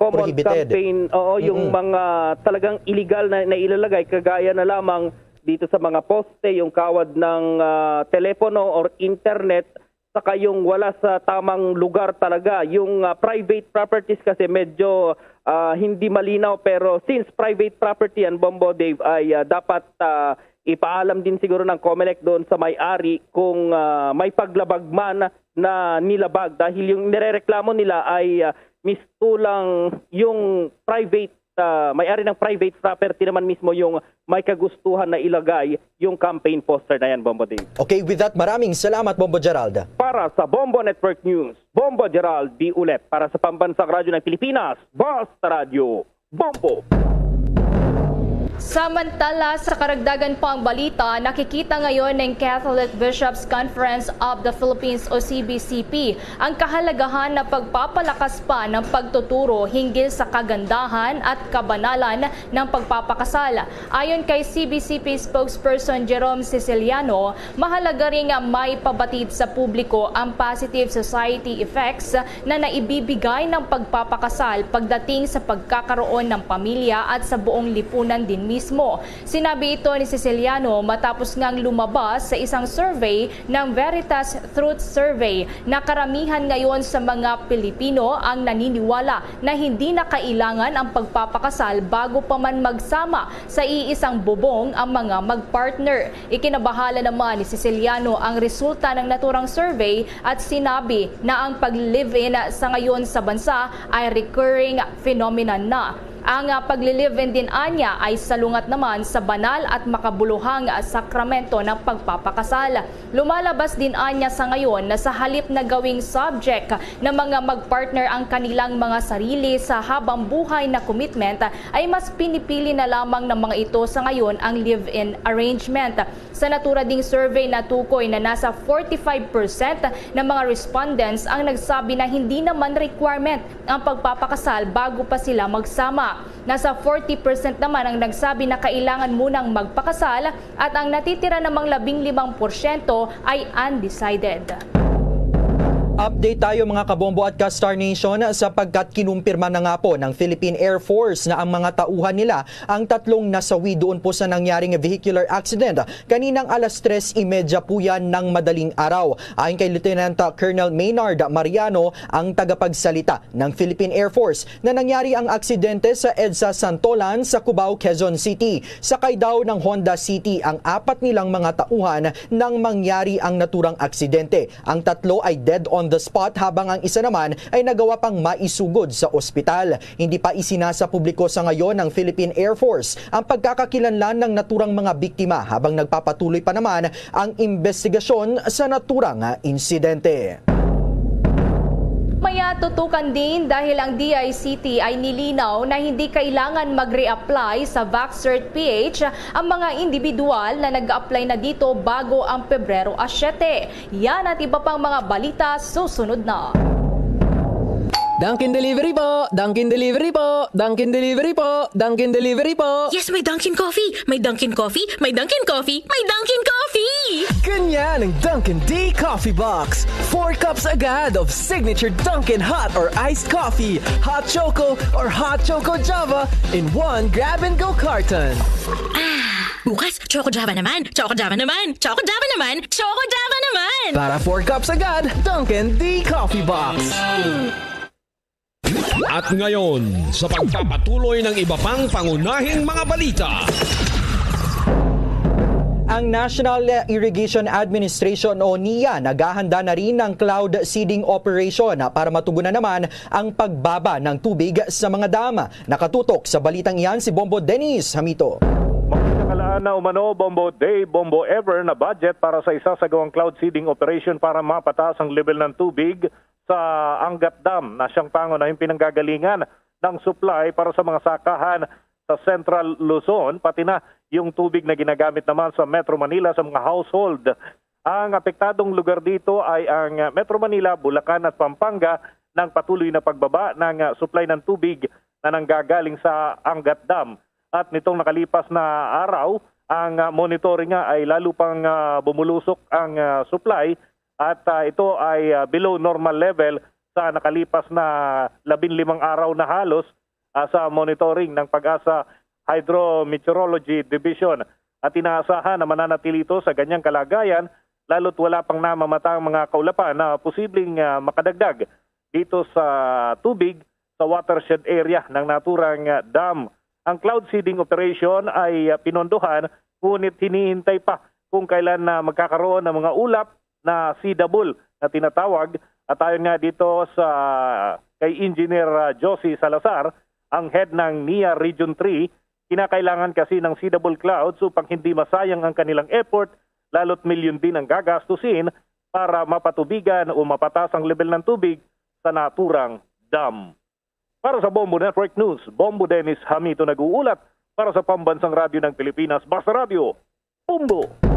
common Prohibited. campaign, oo, yung Mm-mm. mga talagang illegal na, na ilalagay, kagaya na lamang dito sa mga poste, yung kawad ng, ah, telepono or internet, saka yung wala sa tamang lugar talaga. Yung, ah, private properties kasi medyo, ah, hindi malinaw, pero since private property yan, Bombo Dave, ay, ah, dapat, ah, ipaalam din siguro ng Comelec doon sa may-ari kung, ah, may paglabag man na nilabag, dahil yung nirereklamo nila ay, ah, mistulang yung private, ah, may-ari ng private property naman mismo yung may kagustuhan na ilagay yung campaign poster na yan, Bombo Dave. Okay, with that, maraming salamat, Bombo Gerald. Para sa Bombo Network News, Bombo Gerald B. Ulep. Para sa Pambansang Radyo ng Pilipinas, Basta Radyo, Bombo. Samantala, sa karagdagan pang balita, nakikita ngayon ng Catholic Bishops' Conference of the Philippines o C B C P ang kahalagahan na pagpapalakas pa ng pagtuturo hinggil sa kagandahan at kabanalan ng pagpapakasal. Ayon kay C B C P spokesperson Jerome Siciliano, mahalaga ring maipabatid sa publiko ang positive society effects na naibibigay ng pagpapakasal pagdating sa pagkakaroon ng pamilya at sa buong lipunan din mismo. Sinabi ito ni Siciliano matapos ngang lumabas sa isang survey ng Veritas Truth Survey na karamihan ngayon sa mga Pilipino ang naniniwala na hindi na kailangan ang pagpapakasal bago pa man magsama sa iisang bubong ang mga mag-partner. Ikinabahala naman ni Siciliano ang resulta ng naturang survey at sinabi na ang pag-live-in sa ngayon sa bansa ay recurring phenomenon na. Ang, ah, pag-live-in din anya ay salungat naman sa banal at makabuluhang, ah, sakramento ng pagpapakasal. Lumalabas din anya sa ngayon na sa halip na gawing subject ng mga mag-partner ang kanilang mga sarili sa habang buhay na commitment, ay mas pinipili na lamang ng mga ito sa ngayon ang live-in arrangement. Sa natura ding survey, natukoy na nasa forty-five percent ng mga respondents ang nagsabi na hindi naman requirement ang pagpapakasal bago pa sila magsama. Nasa forty percent naman ang nagsabi na kailangan munang magpakasal at ang natitira namang labing limang porsyento ay undecided. Update tayo, mga kabombo at ka-Star Nation, sapagkat kinumpirma na nga po ng Philippine Air Force na ang mga tauhan nila ang tatlong nasawi doon po sa nangyaring vehicular accident kaninang alas tres y media po yan ng madaling araw. Ayon kay Lieutenant Colonel Maynard Mariano, ang tagapagsalita ng Philippine Air Force, na nangyari ang aksidente sa EDSA Santolan sa Cubao, Quezon City. Sakay daw ng Honda City ang apat nilang mga tauhan nang mangyari ang naturang aksidente. Ang tatlo ay dead on the spot, habang ang isa naman ay nagawa pang maisugod sa ospital. Hindi pa isinasa publiko sa ngayon ng Philippine Air Force ang pagkakakilanlan ng naturang mga biktima, habang nagpapatuloy pa naman ang investigasyon sa naturang insidente. Maya tutukan din dahil ang D I C T ay nilinaw na hindi kailangan mag-reapply sa VaxCert P H ang mga individual na nag-apply na dito bago ang Pebrero a siyete. Yan at iba pang mga balita susunod na. Dunkin Delivery po! Dunkin Delivery po! Dunkin Delivery po! Dunkin Delivery po! Yes, may Dunkin Coffee! May Dunkin Coffee! May Dunkin Coffee! May Dunkin Coffee! Ganyan ang Dunkin D Coffee Box. Four cups agad of signature Dunkin hot or iced coffee, hot choco or hot choco Java in one grab-and-go carton. Ah, bukas, Choco Java naman! Choco Java naman! Choco Java naman! Choco Java naman! Para four cups agad, Dunkin D Coffee Box. At ngayon, sa pagpapatuloy ng iba pang pangunahing mga balita. Ang National Irrigation Administration o NIA naghahanda na rin ng cloud seeding operation para matugunan naman ang pagbaba ng tubig sa mga dam. Nakatutok sa balitang iyan si Bombo Dennis Hamito. Magkakalaan na umano, Bombo Day, Bombo Ever, na budget para sa isasagawang cloud seeding operation para mapataas ang level ng tubig sa Angat Dam na siyang pangunahing pinanggagalingan ng supply para sa mga sakahan sa Central Luzon, pati na yung tubig na ginagamit naman sa Metro Manila sa mga household. Ang apektadong lugar dito ay ang Metro Manila, Bulacan at Pampanga, ng patuloy na pagbaba ng, ah, supply ng tubig na nanggagaling sa Angat Dam. At nitong nakalipas na araw, ang, ah, monitoring nga ay lalo pang, ah, bumulusok ang, ah, supply at, ah, ito ay, ah, below normal level sa nakalipas na labing limang araw na halos, ah, sa monitoring ng PAGASA Hydrometeorology Division. At inaasahan na mananatili ito sa ganyang kalagayan, lalo't wala pang namamataang mga kaulapan na posibleng, ah, makadagdag dito sa tubig sa watershed area ng naturang, ah, dam. Ang cloud seeding operation ay, ah, pinondohan, ngunit hinihintay pa kung kailan na magkakaroon ng mga ulap na seedable na tinatawag. At ayon nga dito sa kay Engineer, ah, Josie Salazar, ang head ng NIA Region three, kinakailangan kasi ng seedable clouds upang hindi masayang ang kanilang effort, lalo't milyon din ang gagastusin para mapatubigan o mapataas ang level ng tubig sa naturang dam. Para sa Bombo Network News, Bombo Dennis Hamito nag-uulat para sa Pambansang Radyo ng Pilipinas, Basta Radyo, Bombo.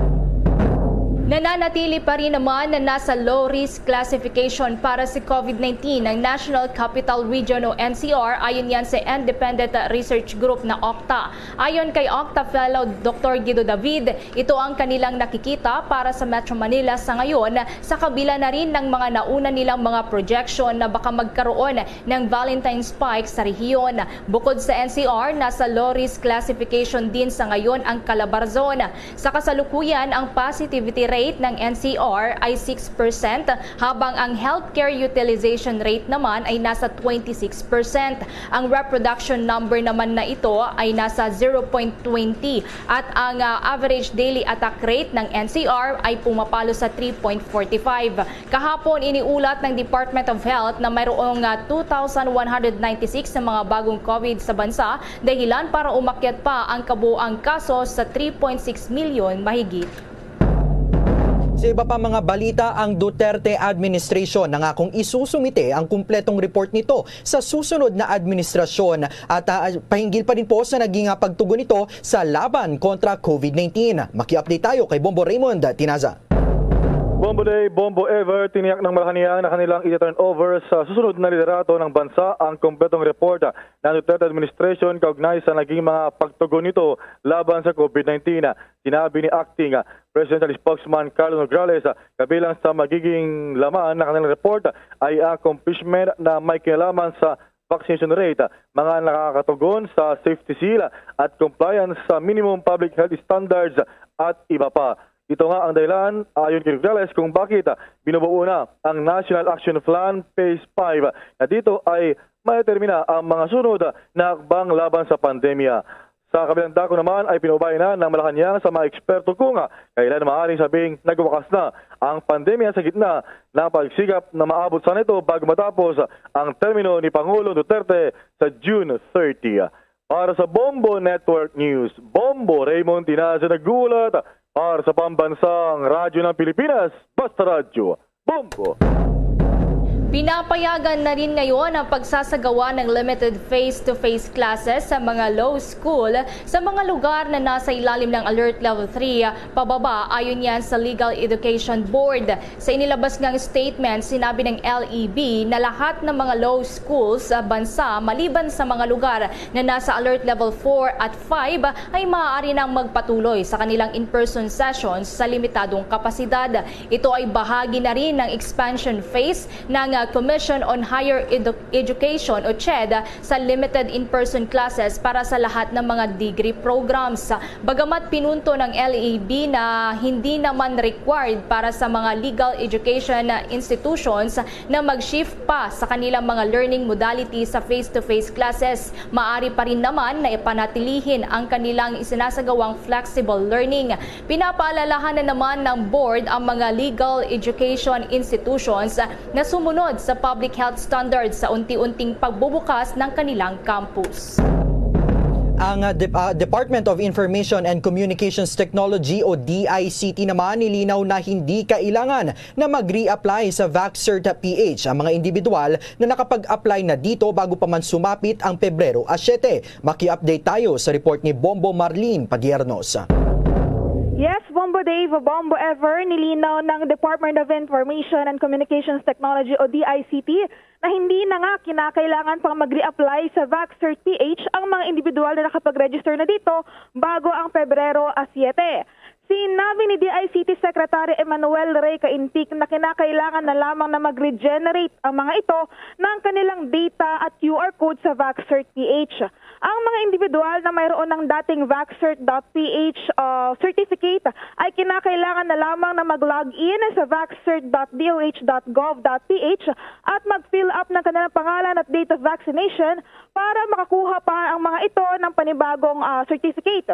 Nananatili pa rin naman na nasa low-risk classification para sa COVID nineteen ang National Capital Region o N C R, ayon yan sa independent research group na OCTA. Ayon kay OCTA Fellow Doktor Guido David, ito ang kanilang nakikita para sa Metro Manila sa ngayon, sa kabila na rin ng mga nauna nilang mga projection na baka magkaroon ng Valentine spike sa rehiyon. Bukod sa N C R, nasa low-risk classification din sa ngayon ang Calabarzon. Sa kasalukuyan, ang positivity rate ng N C R ay six percent, habang ang healthcare utilization rate naman ay nasa twenty-six percent. Ang reproduction number naman na ito ay nasa zero point twenty, at ang, ah, average daily attack rate ng N C R ay pumapalo sa three point forty-five. Kahapon, iniulat ng Department of Health na mayroong, ah, two thousand one hundred ninety-six na mga bagong COVID sa bansa, dahilan para umakyat pa ang kabuoang kaso sa three point six milyon mahigit. Sa iba pa mga balita, ang Duterte administration nangakong isusumite ang kumpletong report nito sa susunod na administrasyon at, ah, pahinggil pa rin po sa naging, ah, pagtugon nito sa laban kontra COVID nineteen. Maki-update tayo kay Bombo Raymond Tinaza. Bombo Day, Bombo Ever, tiniyak ng Malacañang na kanilang iti-turn over sa susunod na liderato ng bansa ang kompletong report ng Duterte administration kaugnay sa naging mga pagtugon nito laban sa COVID nineteen. Sinabi ni Acting Presidential Spokesman Carlo Nograles, kabilang sa magiging laman ng kanilang report ay accomplishment na may kinalaman sa vaccination rate, mga nakakatugon sa safety seal at compliance sa minimum public health standards at iba pa. Ito nga ang dahilan, ayon kay Nograles, kung bakit binubuo na ang National Action Plan Phase five, na dito ay madetermina ang mga sunod na hakbang laban sa pandemya. Sa kabilang dako naman ay pinuubay na ng Malacañang sa mga eksperto kung kailan maaaring sabing nagwakas na ang pandemya sa gitna ng pagsikap na maabot sana ito bago matapos ang termino ni Pangulong Duterte sa June thirty. Para sa Bombo Network News, Bombo Raymond Tinazo nag-uulat para sa Pambansang Radyo ng Pilipinas, Basta Radyo, Bombo. Pinapayagan na rin ngayon ang pagsasagawa ng limited face-to-face classes sa mga law school sa mga lugar na nasa ilalim ng Alert Level three pababa, ayon yan sa Legal Education Board. Sa inilabas ngang statement, sinabi ng L E B na lahat ng mga law schools sa bansa, maliban sa mga lugar na nasa Alert Level four at five, ay maaari nang magpatuloy sa kanilang in-person sessions sa limitadong kapasidad. Ito ay bahagi na rin ng expansion phase ng, ah, Commission on Higher Edu-, Education o CHED sa limited in-person classes para sa lahat ng mga degree programs. Bagamat pinunto ng L E B na hindi naman required para sa mga legal education institutions na mag-shift pa sa kanilang mga learning modality sa face-to-face classes, maaari pa rin naman na ipanatilihin ang kanilang isinasagawang flexible learning. Pinapaalalahanan naman ng board ang mga legal education institutions na sumunod sa public health standards sa unti-unting pagbubukas ng kanilang campus. Ang, ah, Dep-, ah, Department of Information and Communications Technology o D I C T naman nilinaw na hindi kailangan na mag-reapply sa VaxCert P H ang mga individual na nakapag-apply na dito bago pa man sumapit ang Pebrero a siyete. Maki-update tayo sa report ni Bombo Marlene Padiernos. Yes, Bombo Dave, Bombo Ever, nilinaw ng Department of Information and Communications Technology o D I C T na hindi na nga kinakailangan pang mag-reapply sa VaxCert P H ang mga individual na nakapag-register na dito bago ang Pebrero a siyete. Sinabi ni D I C T Secretary Emmanuel Rey Caintic na kinakailangan na lamang na mag-regenerate ang mga ito ng kanilang data at Q R code sa VaxCert P H. Ang mga individual na mayroon ng dating vaxcert dot P H, ah, certificate ay kinakailangan na lamang na mag-log in sa vaxcert dot D O H dot gov dot P H at mag-fill up ng kanilang pangalan at date of vaccination para makakuha pa ang mga ito ng panibagong, ah, certificate.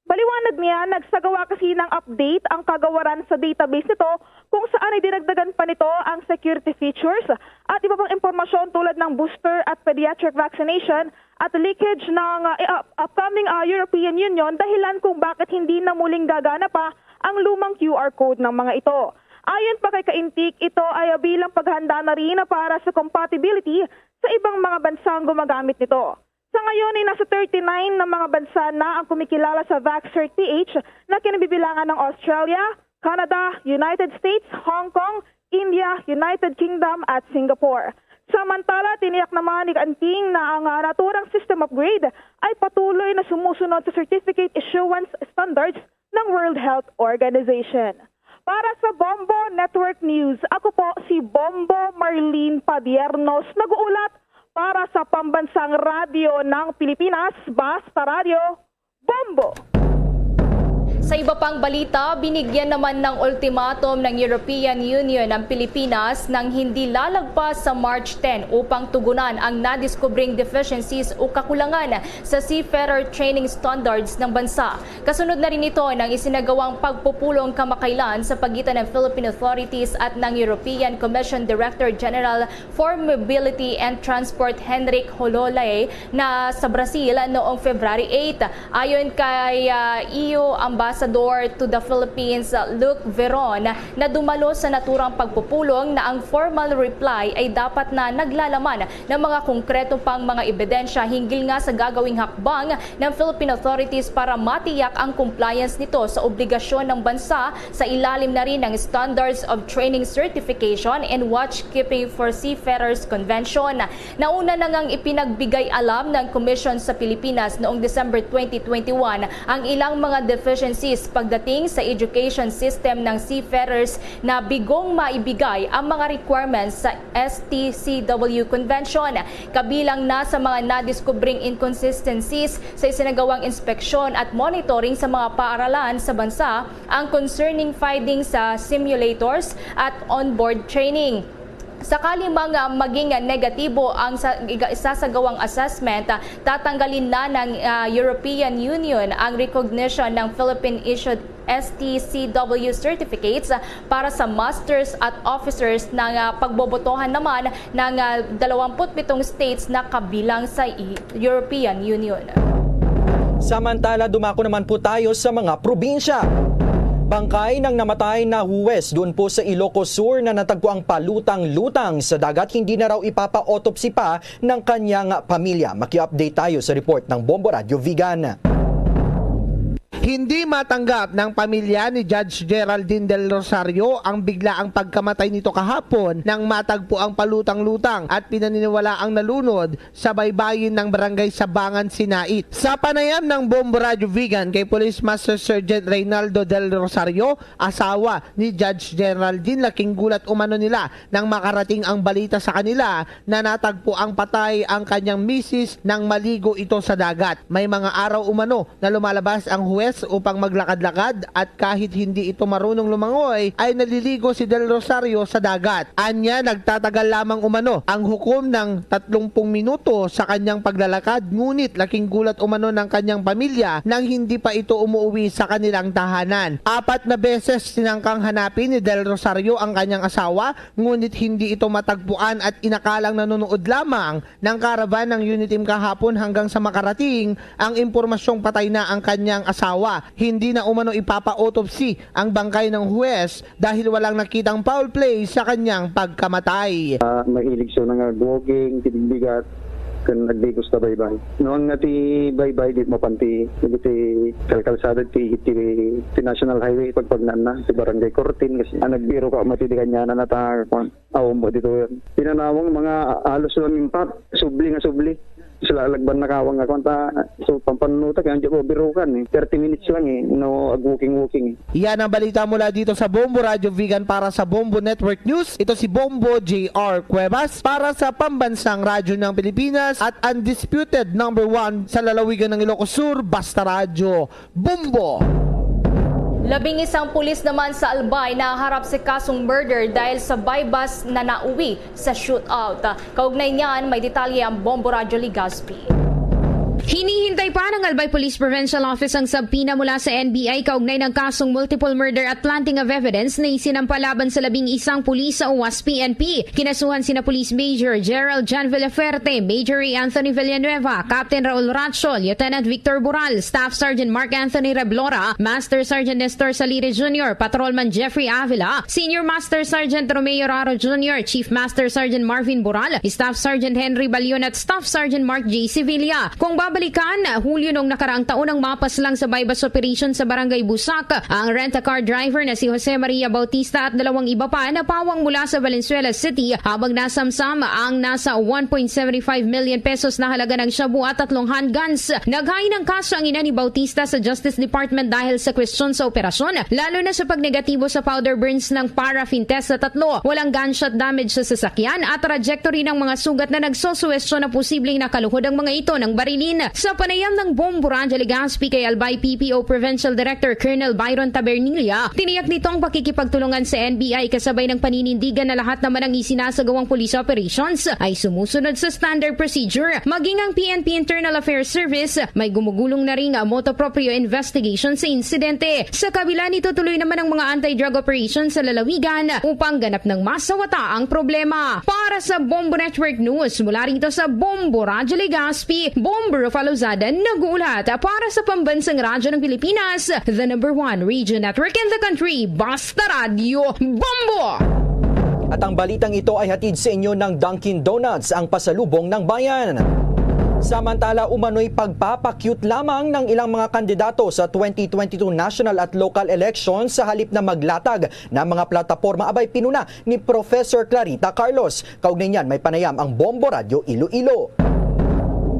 Paliwanag niya, nagsagawa kasi ng update ang kagawaran sa database nito kung saan ay dinagdagan pa nito ang security features at iba pang impormasyon tulad ng booster at pediatric vaccination at leakage ng, uh, up- upcoming, uh, European Union, dahilan kung bakit hindi na muling gagana pa ang lumang Q R code ng mga ito. Ayon pa kay Caintic, ito ay bilang paghanda na rin para sa compatibility sa ibang mga bansang gumagamit nito. Sa ngayon ay nasa thirty-nine na mga bansa na ang kumikilala sa VaxCert P H, na kinabibilangan ng Australia, Canada, United States, Hong Kong, India, United Kingdom at Singapore. Samantala, tiniyak naman ni Caintic na ang, ah, naturang system upgrade ay patuloy na sumusunod sa certificate issuance standards ng World Health Organization. Para sa Bombo Network News, ako po si Bombo Marlene Padiernos, nag-uulat para sa Pambansang Radyo ng Pilipinas, Basta Radyo, Bombo! Sa iba pang balita, binigyan naman ng ultimatum ng European Union ang Pilipinas nang hindi lalagpas sa March ten upang tugunan ang nadiskubring deficiencies o kakulangan sa seafarer training standards ng bansa. Kasunod na rin ito ng isinagawang pagpupulong kamakailan sa pagitan ng Philippine authorities at ng European Commission Director General for Mobility and Transport Henrik Hololei na sa Brazil noong February eight. Ayon kay, ah, E U Ambassador Ambassador to the Philippines, Luc Veron, na dumalo sa naturang pagpupulong na ang formal reply ay dapat na naglalaman ng mga konkreto pang mga ebidensya hinggil nga sa gagawing hakbang ng Philippine authorities para matiyak ang compliance nito sa obligasyon ng bansa sa ilalim na rin ng Standards of Training Certification and Watchkeeping for Seafarers Convention. Nauna na ngang ipinagbigay alam ng Commission sa Pilipinas noong December twenty twenty-one ang ilang mga deficiencies pagdating sa education system ng seafarers na bigong maibigay ang mga requirements sa S T C W Convention. Kabilang na sa mga nadiskubring inconsistencies sa isinagawang inspeksyon at monitoring sa mga paaralan sa bansa ang concerning findings sa simulators at onboard training. Sakali mang, ah, maging negatibo ang sa, iga-, isasagawang assessment, ah, tatanggalin na ng, ah, European Union ang recognition ng Philippine-issued S T C W certificates, ah, para sa masters at officers ng, ah, pagbobotohan naman ng, ah, dalawampu't pitong states na kabilang sa i-, European Union. Samantala, dumako naman po tayo sa mga probinsya. Bangkay ng namatay na huwes doon po sa Ilocos Sur na natagpo ang palutang-lutang sa dagat, hindi na raw ipapa-autopsy pa ng kanyang pamilya. Maki-update tayo sa report ng Bombo Radyo Vigan. Hindi matanggap ng pamilya ni Judge Geraldine Del Rosario ang biglaang pagkamatay nito kahapon nang matagpo ang palutang-lutang at pinaniniwalaang nalunod sa baybayin ng Barangay Sabangan, Sinait. Sa panayam ng Bombo Radyo Vigan kay Police Master Sergeant Reynaldo Del Rosario, asawa ni Judge Geraldine, laking gulat umano nila nang makarating ang balita sa kanila na natagpo ang patay ang kanyang misis nang maligo ito sa dagat. May mga araw umano na lumalabas ang huwes upang maglakad-lakad at kahit hindi ito marunong lumangoy ay naliligo si Del Rosario sa dagat. Anya, nagtatagal lamang umano ang hukom ng tatlong minuto sa kanyang paglalakad, ngunit laking gulat umano ng kanyang pamilya nang hindi pa ito umuwi sa kanilang tahanan. Apat na beses tinangkang hanapin ni Del Rosario ang kanyang asawa, ngunit hindi ito matagpuan at inakalang nanonood lamang ng caravan ng Uniteam kahapon hanggang sa makarating ang impormasyong patay na ang kanyang asawa. Hindi na umano ipapa-autopsy ang bangkay ng huwes dahil walang nakitang foul play sa kanyang pagkamatay. Ah, mahilig siya nga walking, bigat, kan nagligos na baybay. Noon nga ti baybay, di mapanti, iti kalkalsada, ti, ti, ti National Highway, pagpagnan na, ti Barangay Cortin, kasi ang nagbiro ka, matidi kanya na nata, kwan, aw mo dito yun. Pinanawang mga alos lang yung pap, subli nga subli. Sila alagban nakawang nga, kwan ta, so, pampanunutak, yung di ko birukan eh. Thirty minutes lang eh, no, ag walking-walking eh. Yan ang balita mula dito sa Bombo Radyo Vigan para sa Bombo Network News. Ito si Bombo J R Cuevas para sa Pambansang Radyo ng Pilipinas at undisputed number one sa lalawigan ng Ilocos Sur, Basta Radyo, Bombo! Labing isang pulis naman sa Albay naharap sa kasong murder dahil sa baybas na nauwi sa shootout. Kaugnay niyan, may detalye ang Bombo Radyo Legazpi. Hinihintay pa ng Albay Police Provincial Office ang subpoena mula sa N B I kaugnay ng kasong multiple murder at planting of evidence na isinampa laban sa labing isang pulis sa Uwas P N P. Kinasuhan sina Police Major Gerald John Villafuerte, Major Ray Anthony Villanueva, Captain Raul Racho, Lieutenant Victor Bural, Staff Sergeant Mark Anthony Reblora, Master Sergeant Nestor Salire Junior, Patrolman Jeffrey Avila, Senior Master Sergeant Romeo Raro Junior, Chief Master Sergeant Marvin Bural, Staff Sergeant Henry Balion at Staff Sergeant Mark J Sevilla. Kung babalikan, Hulyo nung nakaraang taon ang mapas lang sa buy-bust operation sa Barangay Busak ang rent-a-car driver na si Jose Maria Bautista at dalawang iba pa na pawang mula sa Valenzuela City habang nasamsam ang nasa one point seven five million pesos na halaga ng shabu at tatlong handguns. Naghain ng kaso ang ina ni Bautista sa Justice Department dahil sa kwestiyon sa operasyon, lalo na sa pagnegatibo sa powder burns ng paraffin test sa tatlo. Walang gunshot damage sa sasakyan at trajectory ng mga sugat na nagsusuwestyon na posibleng nakaluhod ang mga ito ng barilin. Sa panayam ng Bombo Radyo Legazpi kay Albay P P O Provincial Director Colonel Byron Tabernilla, tiniyak nito ang pakikipagtulungan sa N B I kasabay ng paninindigan na lahat naman ng isinasagawang police operations ay sumusunod sa standard procedure. Maging ang P N P Internal Affairs Service may gumugulong na ring motu proprio investigation sa insidente. Sa kabila nito, tuloy naman ang mga anti-drug operation sa lalawigan upang ganap ng masawata ang problema. Para sa Bombo Network News, mula rito sa Bombo Radyo Legazpi, Bombo Rufalo Zaden, Nag-uulat para sa Pambansang Radyo ng Pilipinas, the number one radio network in the country, Basta Radyo Bombo! At ang balitang ito ay hatid sa inyo ng Dunkin' Donuts, ang pasalubong ng bayan. Samantala, umano'y pagpapakyut lamang ng ilang mga kandidato sa twenty twenty-two national at local elections sa halip na maglatag ng mga plataporma, abay, pinuna ni Professor Clarita Carlos. Kaugnay niyan, may panayam ang Bombo Radyo Iloilo.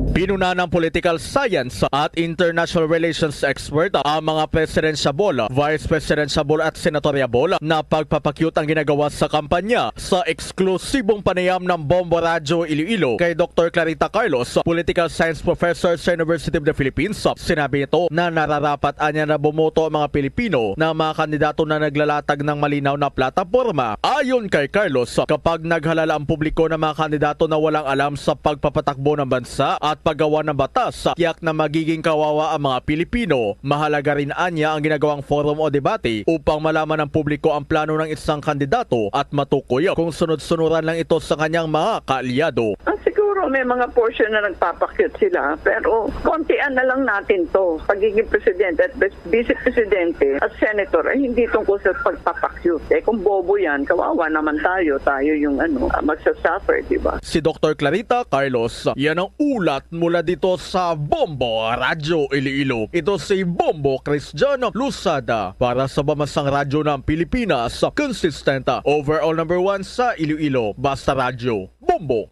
Pinuna ng political science at international relations expert ang mga presidentiable, vice presidentiable at senatoriable na pagpapakyut ang ginagawa sa kampanya. Sa eksklusibong panayam ng Bombo Radyo Iloilo kay Doktor Clarita Carlos, political science professor sa University of the Philippines, sinabi nito na nararapat anya na bumoto ang mga Pilipino na mga kandidato na naglalatag ng malinaw na plataporma. Ayon kay Carlos, kapag naghalala ang publiko ng mga kandidato na walang alam sa pagpapatakbo ng bansa at paggawa ng batas, tiyak na magiging kawawa ang mga Pilipino. Mahalaga rin anya ang ginagawang forum o debate upang malaman ng publiko ang plano ng isang kandidato at matukoy kung sunod-sunuran lang ito sa kanyang mga kaalyado. Ah, siguro may mga portion na nagpapakyut sila, pero kontian na lang natin 'to. Pagiging presidente at vice presidente at senator ay hindi tungkol sa pagpapakyut. Eh, kung bobo 'yan, kawawa naman tayo. Tayo yung, ano, ah, magsasuffer, di ba? Si Doktor Clarita Carlos, yan ang ulat mula dito sa Bombo Radyo Iloilo. Ito si Bombo Cristiano Losada para sa Pambansang Radyo ng Pilipinas, consistent, overall number one sa Iloilo. Basta Radyo, Bombo!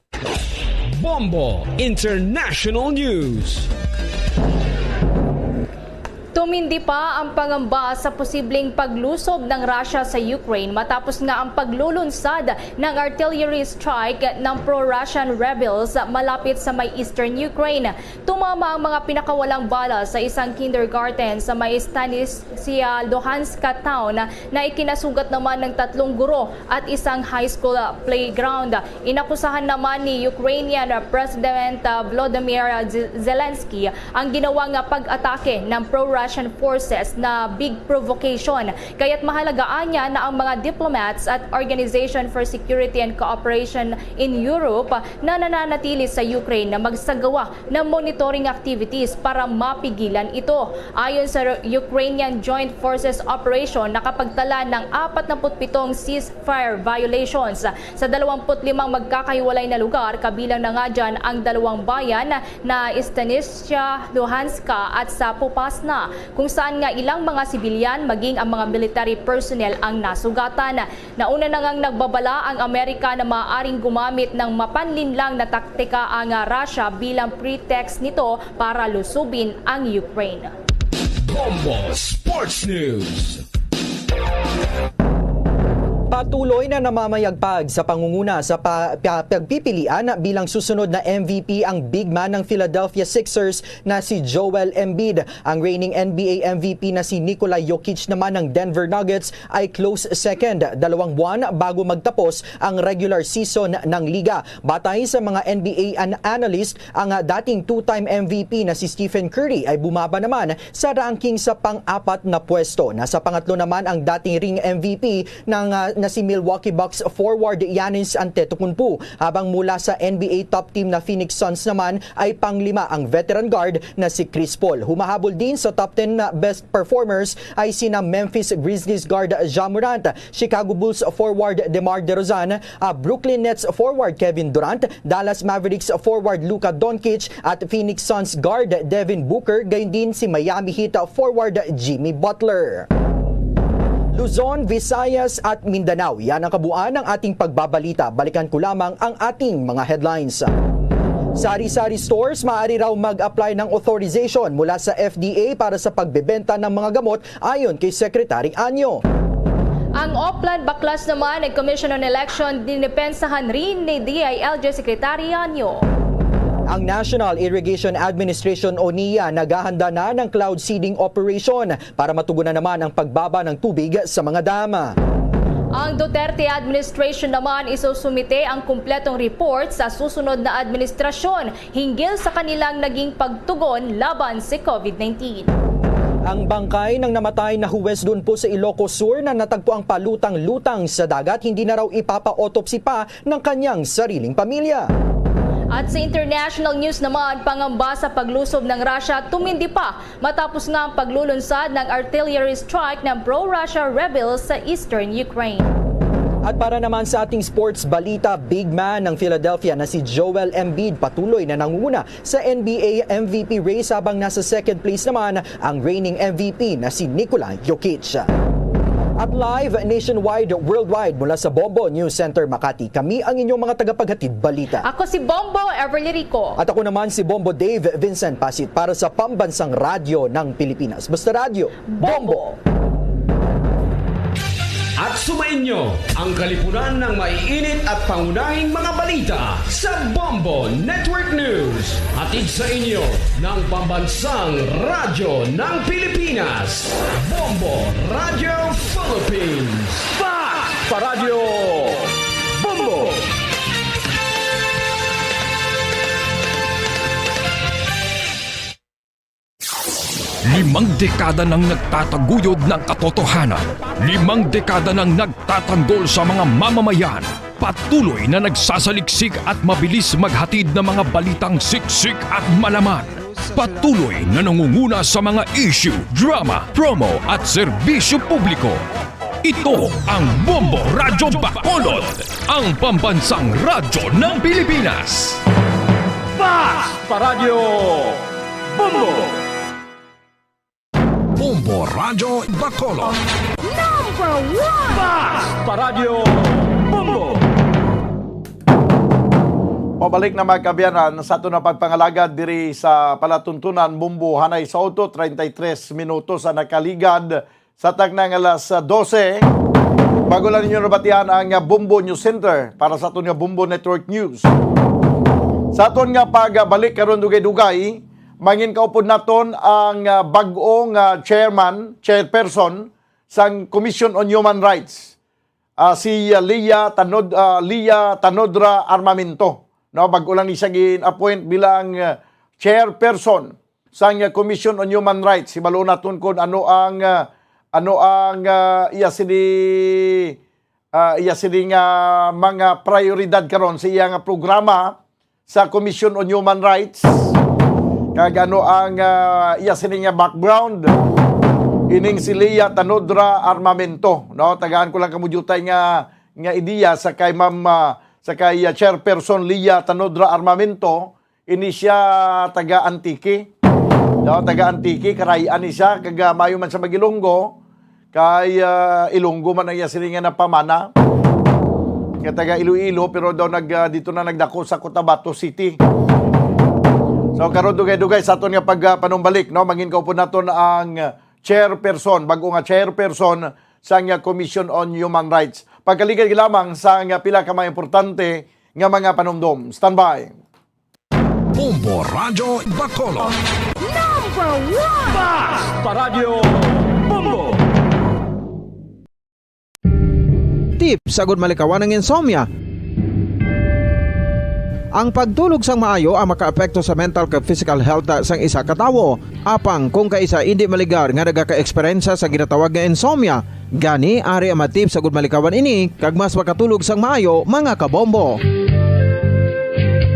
Bombo International News. Tumindi pa ang pangamba sa posibleng paglusob ng Russia sa Ukraine matapos nga ang paglulunsad ng artillery strike ng pro-Russian rebels malapit sa may eastern Ukraine. Tumama ang mga pinakawalang bala sa isang kindergarten sa may Stanitsia, Luhanska town na ikinasugat naman ng tatlong guro at isang high school playground. Inakusahan naman ni Ukrainian President, uh, Volodymyr Z-, Zelensky ang ginawang pag-atake ng pro-Russian forces na big provocation. Kaya't mahalaga anya na ang mga diplomats at Organization for Security and Cooperation in Europe na nananatili sa Ukraine na magsagawa ng monitoring activities para mapigilan ito. Ayon sa Ru-, Ukrainian Joint Forces Operation, nakapagtala ng apat na put pitong ceasefire violations sa dalawampu't limang magkakahiwalay na lugar, kabilang na nga dyan ang dalawang bayan na Stanitsia, Luhanska at sa Popasna, kung saan nga ilang mga sibilyan maging ang mga military personnel ang nasugatan. Nauna na ngang nagbabala ang Amerika na maaaring gumamit ng mapanlinlang na taktika ang, ah, Russia bilang pretext nito para lusubin ang Ukraine. Bombo Sports News. Patuloy na namamayagpag sa pangunguna sa pa-, pa-, pagpipilian bilang susunod na M V P ang big man ng Philadelphia Sixers na si Joel Embiid. Ang reigning N B A M V P na si Nikola Jokic naman ng Denver Nuggets ay close second, dalawang buwan bago magtapos ang regular season ng liga. Batay sa mga N B A an-, analyst, ang, ah, dating two-time M V P na si Stephen Curry ay bumaba naman sa ranking sa pang-apat na pwesto. Nasa pangatlo naman ang dating ring M V P ng, ah, na si Milwaukee Bucks forward Giannis Antetokounmpo, habang mula sa N B A top team na Phoenix Suns naman ay panglima ang veteran guard na si Chris Paul. Humahabol din sa top ten na best performers ay sina Memphis Grizzlies guard Ja Morant, Chicago Bulls forward DeMar DeRozan, ah, Brooklyn Nets forward Kevin Durant, Dallas Mavericks forward Luka Doncic, at Phoenix Suns guard Devin Booker, gayon din si Miami Heat forward Jimmy Butler. Luzon, Visayas, at Mindanao. Yan ang kabuuan ng ating pagbabalita. Balikan ko lamang ang ating mga headlines. Sari-sari stores maaari raw mag-apply ng authorization mula sa F D A para sa pagbebenta ng mga gamot, ayon kay Secretary Anyo. Ang Oplan Baklas naman, ang Commission on Election, dinipensahan rin ni D I L G Secretary Anyo. Ang National Irrigation Administration o NIA naghahanda na ng cloud seeding operation para matugunan naman ang pagbaba ng tubig sa mga dam. Ang Duterte administration naman isusumite ang kumpletong report sa susunod na administrasyon hinggil sa kanilang naging pagtugon laban sa COVID nineteen. Ang bangkay ng namatay na huwes doon po sa Ilocos Sur na natagpo ang palutang-lutang sa dagat, hindi na raw ipapa-autopsy pa ng kanyang sariling pamilya. At sa international news naman, pangamba sa paglusob ng Russia tumindi pa matapos nga ang paglulunsad ng artillery strike ng pro-Russia rebels sa eastern Ukraine. At para naman sa ating sports balita, big man ng Philadelphia na si Joel Embiid patuloy na nangunguna sa N B A M V P race, habang nasa second place naman ang reigning M V P na si Nikola Jokic. At live nationwide, worldwide, mula sa Bombo News Center Makati, kami ang inyong mga tagapaghatid balita. Ako si Bombo Everly Rico. At ako naman si Bombo Dave Vincent Pasit para sa Pambansang Radyo ng Pilipinas. Basta Radyo, Bombo! At sumainyo ang kalipunan ng maiinit at pangunahing mga balita sa Bombo Network News. Hatid sa inyo ng Pambansang Radyo ng Pilipinas, Bombo Radio Philippines. Pa! Pa Radyo Bombo! Limang dekada nang nagtataguyod ng katotohanan. Limang dekada nang nagtatanggol sa mga mamamayan. Patuloy na nagsasaliksik at mabilis maghatid ng mga balitang siksik at malaman. Patuloy na nangunguna sa mga issue, drama, promo at serbisyo publiko. Ito ang Bombo Radyo Bacolod, ang pambansang radyo ng Pilipinas. Fast pa Radyo Bombo! Bombo Radyo Bacolod. Number one! Fast pa Radyo Bombo! Pabalik na, mga kaabyanan, sa aton na pagpangalagad diri sa palatuntunan Bombo Hanay sa Auto, treinta y tres minutos ang nakaligad sa takna nga alas dose. Bago lang ninyo nabatian ang Bombo News Center para sa aton nga Bombo Network News. Sa aton nga pagbalik karon, dugay-dugay, mangin kaupod naton ang, ah, bag-o nga chairman, chairperson sang Commission on Human Rights, ah, si, ah, Leah Tanod-, ah, Leah Tanodra Armamento. No, bag-o lang ni siya gin-appoint bilang, ah, chairperson sang, ah, Commission on Human Rights. Hibalo naton kung ano ang, ah, ano ang, ah, iya sini, ah, iya sini nga mga prioridad karon sa iya nga programa sa Commission on Human Rights, kag ano ang, ah, iya sini nga background. Ining si Leah Tanodra Armamento, no? Tagaan ko lang kamo diutay nga, nga ideya sa kay Ma'am, ah, sa kay, ah, Chairperson Leah Tanodra Armamento. Ini siya taga Antique. No, taga Antique, Karay-an ni siya, kag, ah, maayo man siya mag-Ilonggo. Kay, ah, Ilonggo man ang iya sini nga napamana. Kay taga Iloilo, pero daw nag, ah, dito na nagdako sa Cotabato City. So, karon, dugay-dugay sa aton nga pag, ah, panumbalik, no? Mangin kaupod naton ang chairperson, bag-o nga chairperson sang, ah, Commission on Human Rights. Pagkaligad lamang sa nga pila ka mga importante nga mga panumdom. Standby. Bombo Radyo Bacolod. Number one! Fast pa Radyo Bombo! Tips agud malikawan ang insomnia. Ang pagtulog sang maayo ang makaapekto sa mental kag physical health sang isa ka tawo. Apang kung kaisa indi maligar nga nagaka-eksperyensya sa ginatawag nga insomnia, gani ari ang mga tips agud malikawan ini kag mas makatulog sang maayo, mga kabombo.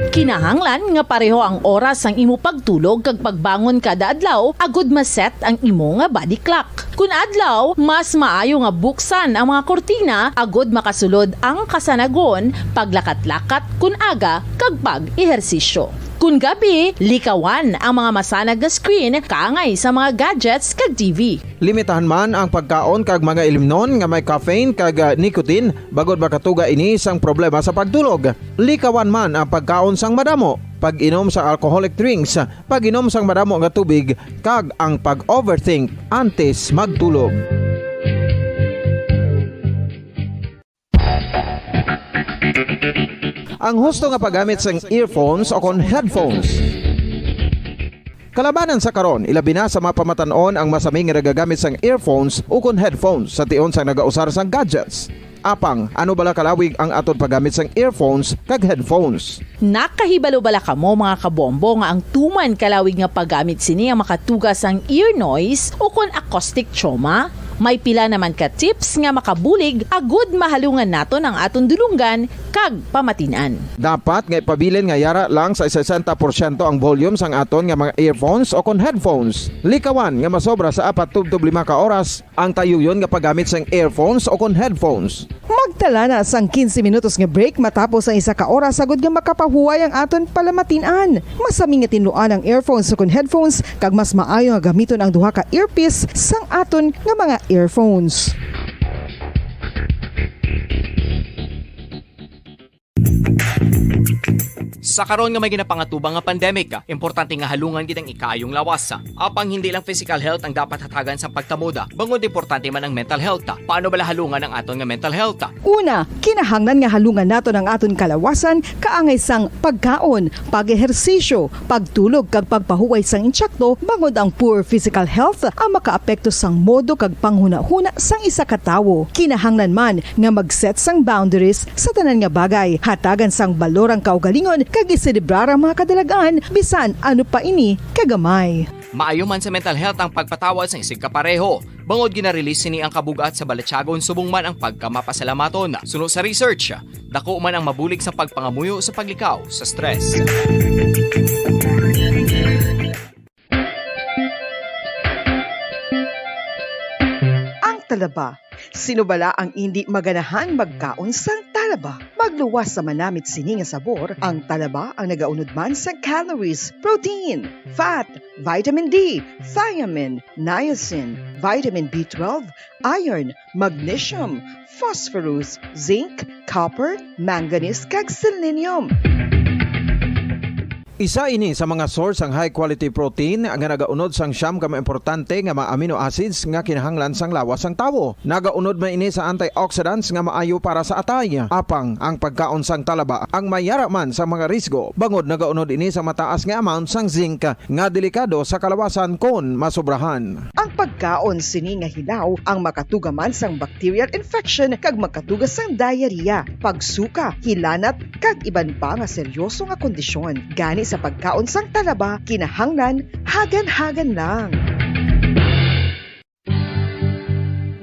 Kinahanglan nga pareho ang oras sang imo pagtulog kag pagbangon kada adlaw agud ma-set ang imo nga body clock. Kun adlaw, mas maayo nga buksan ang mga kurtina agud makasulod ang kasanagon, paglakat-lakat kun aga, kag pag-ehersisyo. Kun gabi, likawan ang mga masanag nga screen kaangay sa mga gadgets kag T V. Limitahan man ang pagkaon kag mga ilimnon nga may caffeine kag, ah, nicotine, bangod makatuga ini sang problema sa pagtulog. Likawan man ang pagkaon sang madamo, pag-inom sang alcoholic drinks, pag-inom sang madamo nga tubig, kag ang pag-overthink antes magtulog. Ang husto nga paggamit sang earphones o kon headphones. Kalabanan sa karon, ilabi na sa mga pamatan-on ang masami nga nagagamit sang earphones o kon headphones sa tion sang nagausar sang gadgets. Apang, ano bala kalawig ang aton paggamit sang earphones kag headphones? Nakahibalo bala kamo, mga kabombo, nga ang tuman kalawig nga paggamit sini ang makatuga sang ear noise o kon acoustic trauma? May pila naman ka tips nga makabulig agud mahalungan naton ang aton dulonggan kag pamatin-an. Dapat nga ipabilin nga yara lang sa sesenta porsyento ang volume sang aton nga mga earphones o kon headphones. Likawan nga masobra sa apat tubtob lima ka oras ang tayuyon nga paggamit sang earphones o kon headphones. Magtala na sang quince minutos nga break matapos ang isa ka oras, agud nga makapahuway ang aton palamatin-an. Masami nga tinluan ang earphones o kon headphones, kag mas maayo nga gamiton ang duha ka earpiece sang aton nga mga earphones. Sa karon nga may ginapangatubang nga pandemic, importante nga halungan gid ang ikaayong lawas. Apang hindi lang physical health ang dapat hatagan sang pagtamod, bangod importante man ang mental health. Paano bala halungan ang aton nga mental health? Una, kinahanglan nga halungan naton ang aton kalawasan kaangay sang pagkaon, pag-ehersisyo, pagtulog kag pagpahuway sang intsakto, bangod ang poor physical health ang makaapekto sang modo kag panghunahuna sang isa ka tawo. Kinahanglan man nga mag-set sang boundaries sa tanan nga bagay, hatagan sang balor ang kaugalingon kag iselebrar ang mga kadalag-an bisan ano pa ini kagamay. Maayo man sa mental health ang pagpatawad sang isigkapareho, bangod gina-release sini ang kabug-at sa balatyagon subong man ang pagkamapasalamaton. Suno sa research, dako man ang mabulig sa pagpangamuyo sa paglikaw sa stress. Ang talaba. Sino bala ang indi maganahan magkaon sang talaba? Magluwas sa manamit sini nga sabor, ang talaba ang nagaunod man sa calories, protein, fat, vitamin D, thiamine, niacin, vitamin B twelve, iron, magnesium, phosphorus, zinc, copper, manganese, kag selenium. Isa ini sa mga source sang high quality protein nga nagaunod sang siyam ka mga importante nga mga amino acids nga kinahanglan sang lawas sang tawo. Nagaunod man ini sa antioxidants nga maayo para sa atay. Apang ang pagkaon sang talaba ang mayara man sa mga risgo, bangod nagaunod ini sa mataas nga amount sang zinc nga delikado sa kalawasan kon masobrahan. Ang pagkaon sini nga hilaw ang makatuga man sang bacterial infection kag makatuga sang diarrhea, pagsuka, hilanat, kag iban pa nga seryoso nga kondisyon. Gani sa pagkaon sang talaba, kinahanglan hagan-hagan lang.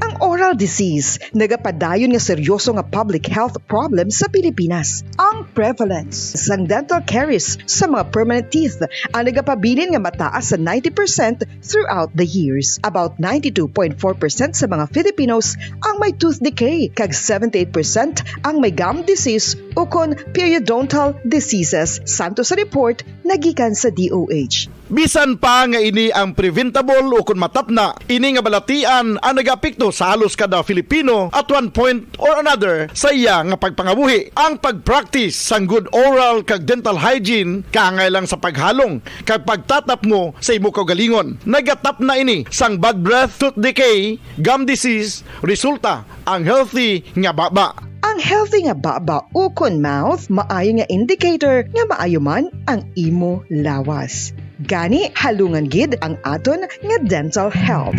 Ang oral disease nagapadayon nga seryoso nga public health problem sa Pilipinas. Ang prevalence sang dental caries sa mga permanent teeth ang nagapabilin nga mataas sa ninety percent throughout the years. About ninety-two point four percent sa mga Filipinos ang may tooth decay, kag seventy-eight percent ang may gum disease ukon periodontal diseases, santo sa report nagikan sa D O H. Bisan pa nga ini ang preventable ukon matapna, ini nga balatian ang nagaapekto sa halos kada Filipino at one point or another sa iya nga pagpangabuhi. Ang pag-practice sang good oral kag dental hygiene, kaangay lang sa paghalong kag pagtatapngo sa imo kaugalingon. Nagatapna ini sang bad breath, tooth decay, gum disease, resulta ang healthy nga baba. Ang healthy nga baba ukon mouth maayo nga indicator nga maayo man ang imo lawas. Gani, halungan gid ang aton nga dental health.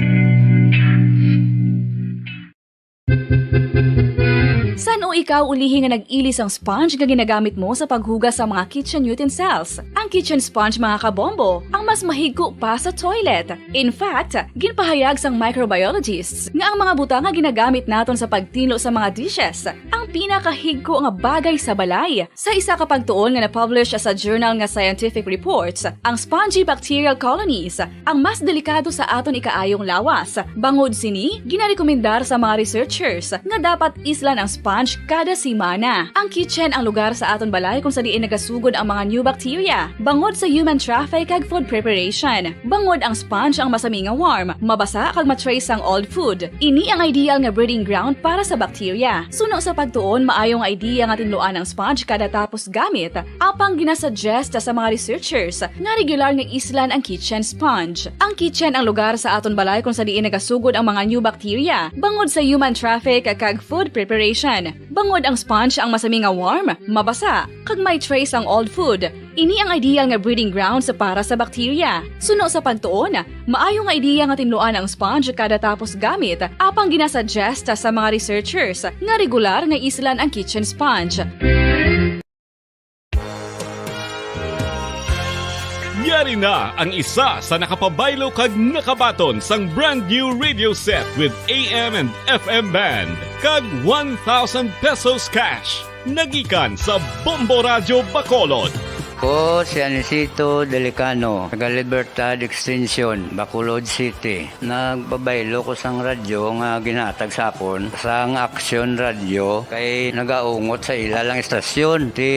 San-o ikaw ulihi nga nag-ili sang sponge nga ginagamit mo sa paghugas sa mga kitchen utensils? Ang kitchen sponge, mga kabombo, ang mas mahigko pa sa toilet. In fact, ginpahayag sang microbiologists nga ang mga butang nga ginagamit naton sa pagtinlo sa mga dishes ang pinakahigko nga bagay sa balay. Sa isa ka pagtuon nga na-publish sa journal nga Scientific Reports, ang spongy bacterial colonies ang mas delikado sa aton ikaayong lawas. Bangod sini, ginarekomendar sa mga researchers nga dapat islan ang sponge kada semana. Ang kitchen ang lugar sa aton balay kung sa diin nagasugod ang mga new bacteria, bangod sa human traffic kag food preparation. Bangod ang sponge ang masami nga warm, mabasa kag ma-trace sang old food. Ini ang ideal nga breeding ground para sa bacteria. Suno sa pagtuon, maayo nga idea nga tinluan ang sponge kada tapos gamit, apang ginasuggest sa mga researchers nga regular nga islan ang kitchen sponge. Ang kitchen ang lugar sa aton balay kung sa diin nagasugod ang mga new bacteria, bangod sa human traffic kag food preparation. Bangod ang sponge ang masami nga warm, mabasa, kag may trace ang old food. Ini ang ideal nga breeding grounds para sa bacteria. Suno sa pagtuon, maayo nga ideya nga tinluan ang sponge kada tapos gamit, apang ginasuggest sa mga researchers nga regular nga islan ang kitchen sponge. Yari na ang isa sa nakapabaylo kag nakabaton sang brand new radio set with A M and F M band kag one thousand pesos cash. Nagikan sa Bombo Radyo Bacolod. Ko si Anisito Delicano, taga Libertad Extension, Bacolod City. Nagpabaylo ko sang radyo nga ginatag sa akon sang Action Radio kay nagaungot sa ila lang istasyon. Ti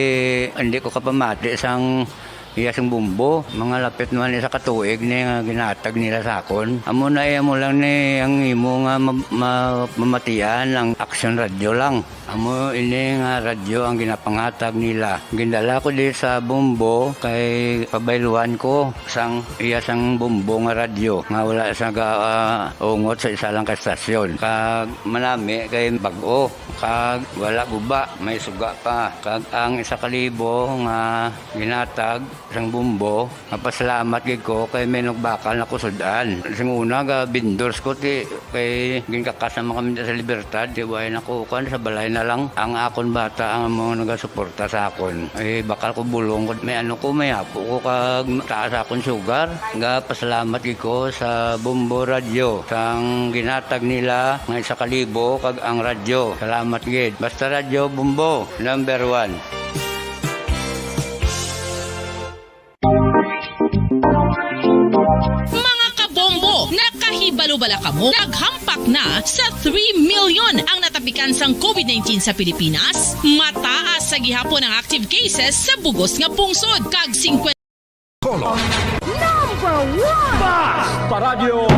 hindi ko kapamati sang iya sang bumbo. Mga lapit naman isa ka tuig ni nga ginatag nila sa akon. Amo na iya mo lang ni ang imo nga ma- ma- mamatian ang Action Radio lang. Amo ini nga radyo ang ginapangatag nila. Gindala ko di sa Bombo kay pabayluan ko sang iya sang Bombo nga radyo nga wala sa ga, ah, ungot sa isa lang ka estasyon. Kag manami kay bag-o kag wala guba, may suga pa. Kag ang isa ka libo nga ginatag sang Bombo, mapasalamat gid ko kay may nagbakal na ko sud-an. Sing una ga vendors ko ti kay ginkakas naman kami sa Libertad, ti way na ko kan sa balay na lang. Ang akon bata ang mga nagasuporta sa akon. Eh, bakal ko bulong ko, may ano ko, may apo ko kag taas akon sugar. Ga pasalamat gid ko sa Bombo Radio sang ginatag nila nga isa ka libo kag ang radyo. Salamat gid. Basta Radyo Bombo, number one. Mga kabombo, nakahibalo bala kamo? Naghampak na sa three million ang natapikan sang COVID nineteen sa Pilipinas, mataas sa gihapon ang active cases sa bugos nga pungsod, kag singkwenta Color. Number one! Bas! Paradyo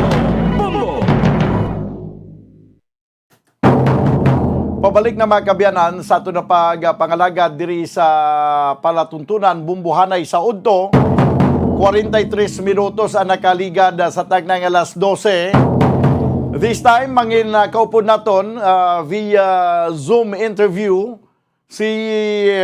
Bombo! Pabalik na, mga kaabyanan, sa aton na pagpangalagad diri sa palatuntunan, bumbuhanay sa udto. Kwarenta y tres minutos ang nakaligad sa tagnang alas dose. This time, mangin uh, kaupod naton uh, via Zoom interview si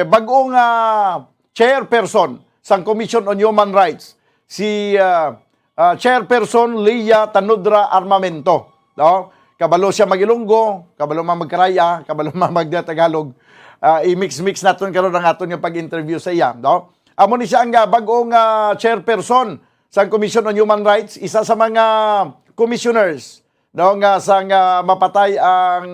bag-ong uh, chairperson sang Commission on Human Rights, si uh, uh, Chairperson Leah Tanudra Armamento. No? Kabalo siya mag-Ilonggo, kabalo man magkaraya, kabalo man mag-Tagalog. Uh, i-mix-mix naton karon ang aton nga pag-interview sa iya. No? Amo ni siya ang uh, bag-ong uh, chairperson sang Commission on Human Rights, isa sa mga commissioners, no, nga sang uh, mapatay ang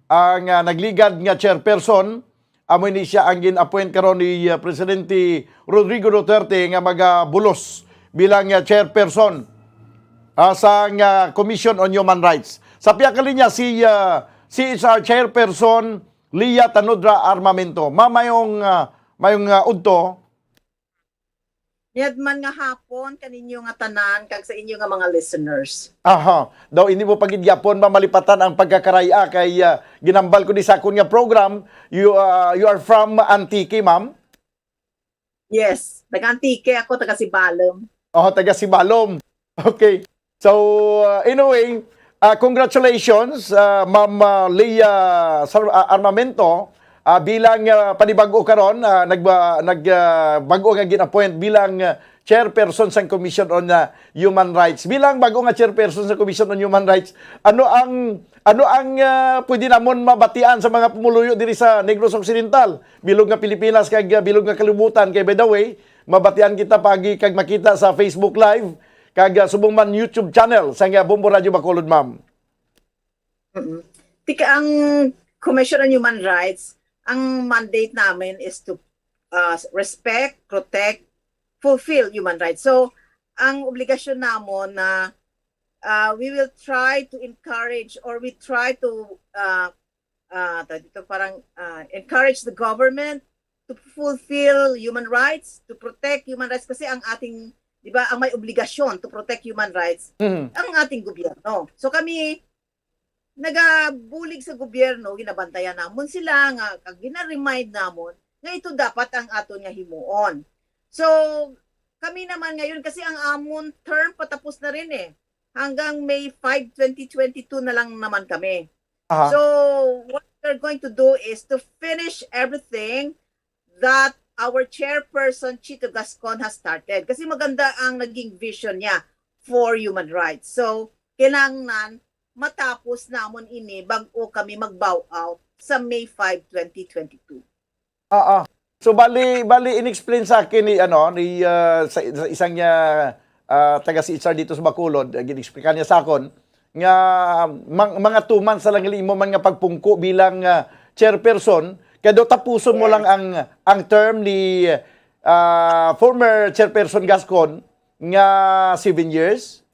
ang uh, nagligad nga chairperson. Amo ni siya ang gin-appoint karon ni uh, Presidente Rodrigo Duterte nga magabulos bilang uh, chairperson uh, sang uh, Commission on Human Rights. Sa pihak linya si uh, C H R Chairperson Leah Tanudra Armamento. Ma, mayong uh, mayong uh, udto. Niadman nga hapon kaninyo nga tanan kag sa inyo nga mga listeners. Aha. Daw hindi mo pagidyapon mamalipatan ang pagkakaray-a kay uh, ginambal ko di sa akon nga program. You uh, you are from Antique, ma'am? Yes, taga Antique ako, taga Sibalom. Oh, taga Sibalom. Okay. So, uh, anyway, uh, congratulations, uh, Ma'am uh, Leah Sar- uh, Armamento, uh, bilang uh, panibag-o karon, uh, nagba- nag uh, bag-o nga gin-appoint bilang uh, chairperson sang Commission on uh, Human Rights. Bilang bag-o nga chairperson sa Commission on Human Rights, ano ang ano ang uh, pwede namon mabatian sa mga pumuluyo diri sa Negros Occidental, bilog nga Pilipinas kag uh, bilog nga kalibutan? Kay by the way, mabatian kita pagi kag makita sa Facebook Live kag uh, subong man YouTube channel sang uh, Bombo Radio Bacolod, ma'am. Mm-mm. Tika ang Commission on Human Rights, ang mandate namin is to uh, respect, protect, fulfill human rights. So, ang obligasyon namon na uh, we will try to encourage or we try to uh, uh, tawag dito, parang uh, encourage the government to fulfill human rights, to protect human rights kasi ang ating, di ba, ang may obligasyon to protect human rights Mhm. ang ating gobyerno. So kami nagabulig sa gobyerno, ginabantayan namon sila nga kag gina-remind namon nga ito dapat ang aton nga himuon. So kami naman ngayon kasi ang amon term patapos na rin eh. Hanggang May five, twenty twenty-two na lang naman kami. Aha. So, what we're going to do is to finish everything that our chairperson, Chito Gascon, has started. Kasi maganda ang naging vision niya for human rights. So, kailangan matapos namon ini bag-o kami mag-bow out sa May five, twenty twenty-two. Ah, ah. So, bali, bali, in-explain sa akin ni, ano, ni, ah, sa, sa isang, ah, ah, taga C H R dito sa Bacolod, ah, gin-explica niya sa akon nga mang-, mga two months na lang imo man nga pagpungko bilang, ah, chairperson, kaya daw tapuson mo Yes. lang ang, ang term ni, ah, former chairperson Gascon nga seven years.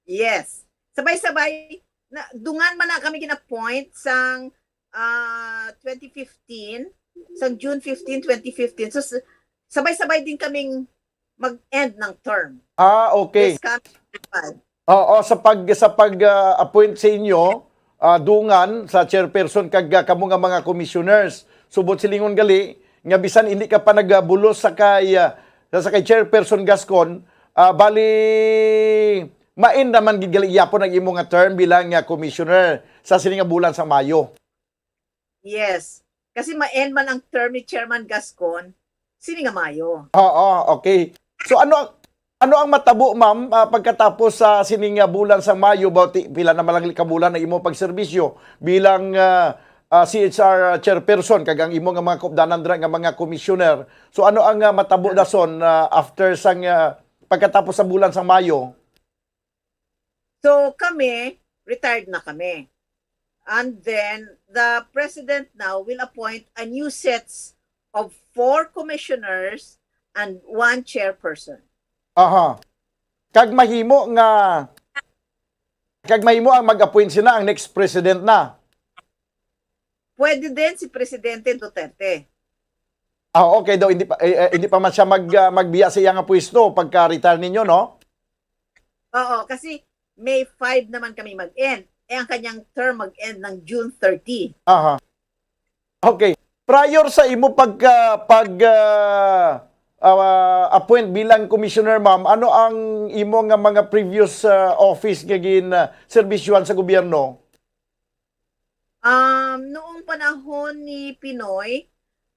Yes. Sabay-sabay, na, dungan man na kami gin-appoint sang, ah, twenty fifteen, sang June fifteen, twenty fifteen. So, s-, sabay-sabay din kaming mag-end ng term. Ah, okay. This coming July. Oo, sa pag, sa pag, ah, appoint sa inyo, ah, dungan sa chairperson kag, ah, kamo nga mga commissioners. Subot silingon gali nga bisan hindi ka pa nagabulos sa kay, ah, sa, sa kay chairperson Gascon, ah, bali main naman gid gali gyapon ang imo nga term bilang nga commissioner sa sini nga bulan sa Mayo. Yes. Kasi ma-end man ang term ni Chairman Gascon, sini nga Mayo. Oo, okay. So ano ang, ano ang matabo, ma'am, ah, pagkatapos sa sini nga bulan sa Mayo, ba, ti-, pila na man lang ka bulan na imo pagserbisyo bilang, ah, ah, C H R chairperson kag ang imo nga mga kaupdanan dira nga mga commissioner. So ano ang, ah, matabo dason, ah, after sang, ah, pagkatapos sa bulan sa Mayo? So kami, retired na kami. And then the president now will appoint a new sets of four commissioners and one chairperson. Aha. Kag mahimo nga, kag mahimo ang mag-appoint sina ang next president na. Pwede din si Presidente Duterte. Ah, okay daw, hindi pa, eh, eh, hindi pa man siya mag, ah, magbiya sa iya nga pwesto pagka-retire ninyo, no? Oo, kasi May five naman kami mag-end. Eh, ang kanyang term mag-end ng June thirty. Aha. Okay. Prior sa imo pagka, pag, ah, ah, appoint bilang commissioner, ma'am, ano ang imo nga mga previous, ah, office nga gin, ah, serbisyohan sa gobyerno? Um, noong panahon ni Pinoy,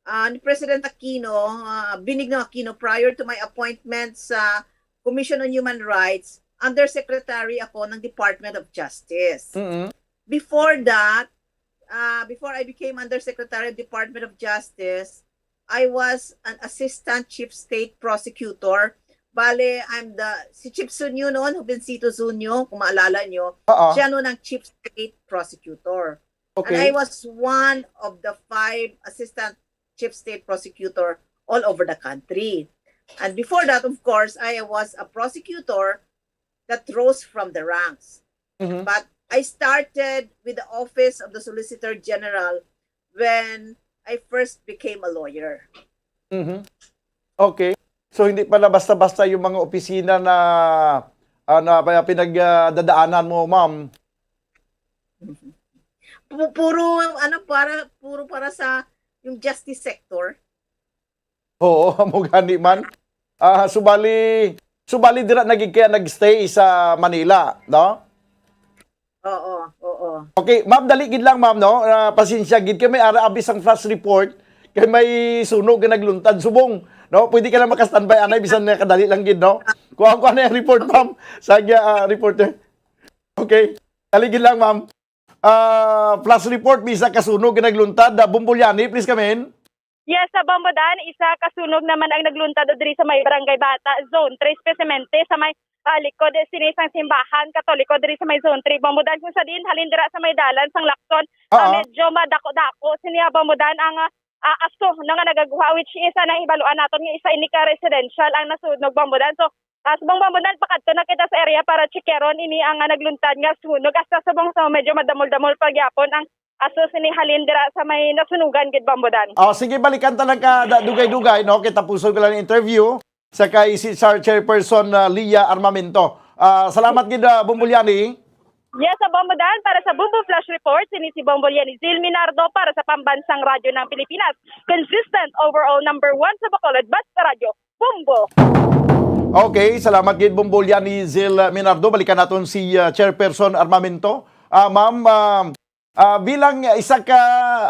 ah, ni President Aquino, ah, Benigno Aquino, prior to my appointment sa Commission on Human Rights, Undersecretary ako ng Department of Justice. Mm-mm. Before that, ah, before I became Undersecretary of Department of Justice, I was an Assistant Chief State Prosecutor. Bale, I'm the, si Chief Zunio noon, Jovencito Zunio, kung maalala nyo, Oo. siya noon ang Chief State Prosecutor. And Okay. I was one of the five Assistant Chief State Prosecutor all over the country. And before that, of course, I was a prosecutor that rose from the ranks. Mhm. But I started with the Office of the Solicitor General when I first became a lawyer. Mhm. Okay. So, hindi pala basta-basta yung mga opisina na, ah, na pa-, pinagdadaanan mo, ma'am? Pu-, puro, ano, para, puro para sa yung justice sector. Oo, amo gani man. Ah, subali, subali dira na gid kaya nag-stay sa Manila, no? Oo, oo. Okay, ma'am, dali gid lang, ma'am, no? Ah, pasensya gid kay may ara abi sang flash report, kay may sunog nga nagluntad subong, no? Pwede ka lang maka-standby anay bisan na kadali lang gid, no? Kuha ko na yung report, ma'am. Sa, ah, reporter. Okay. Dali gid lang, ma'am. Ah, flash report, may isa ka sunog nga nagluntad. Ah, Bombolyani, please come in. Yes, sa Bombodan, isa ka sunog naman ang nagluntad diri sa may Barangay Bata, Zone three, espesiyalmente sa may, ah, likod sini sang simbahan Katoliko diri sa may Zone three, Bombodan, kung sa diin halin dira sa may dalan sang Lacson, ah, Oo. medyo madako-dako sini, ah, Bombodan, ang, ah, ah, aso na nga nagaguha, which is, ah, nahibaluan naton nga isa ini ka residential ang nasunog, Bombodan. So, ah, subong, Bombodan, pakadto na kita sa area para checkeron ini ang, ah, nagluntad nga sunog. Hasta subong sa medyo madamol-damol pa gyapon ang aso sini halin dira sa may nasunugan gid, Bombodan. Oh, sige, balikan ta lang ka da-, dugay-dugay, no? Kay tapuson ko lang ang interview sa kay C H R Chairperson, ah, Leah Armamento. Ah, salamat gid, ah, Bombolyani. Yes, sa Bombodan, para sa Bombo Flash Report, sini si Bombolyani Zil Minardo para sa Pambansang Radyo ng Pilipinas. Consistent, overall number one sa Bacolod, basta radyo, Bombo. Okay, salamat gid, Bombolyani Zil Minardo. Balikan naton si, ah, Chairperson Armamento. Ah, ma'am, ah, ah, bilang isa ka,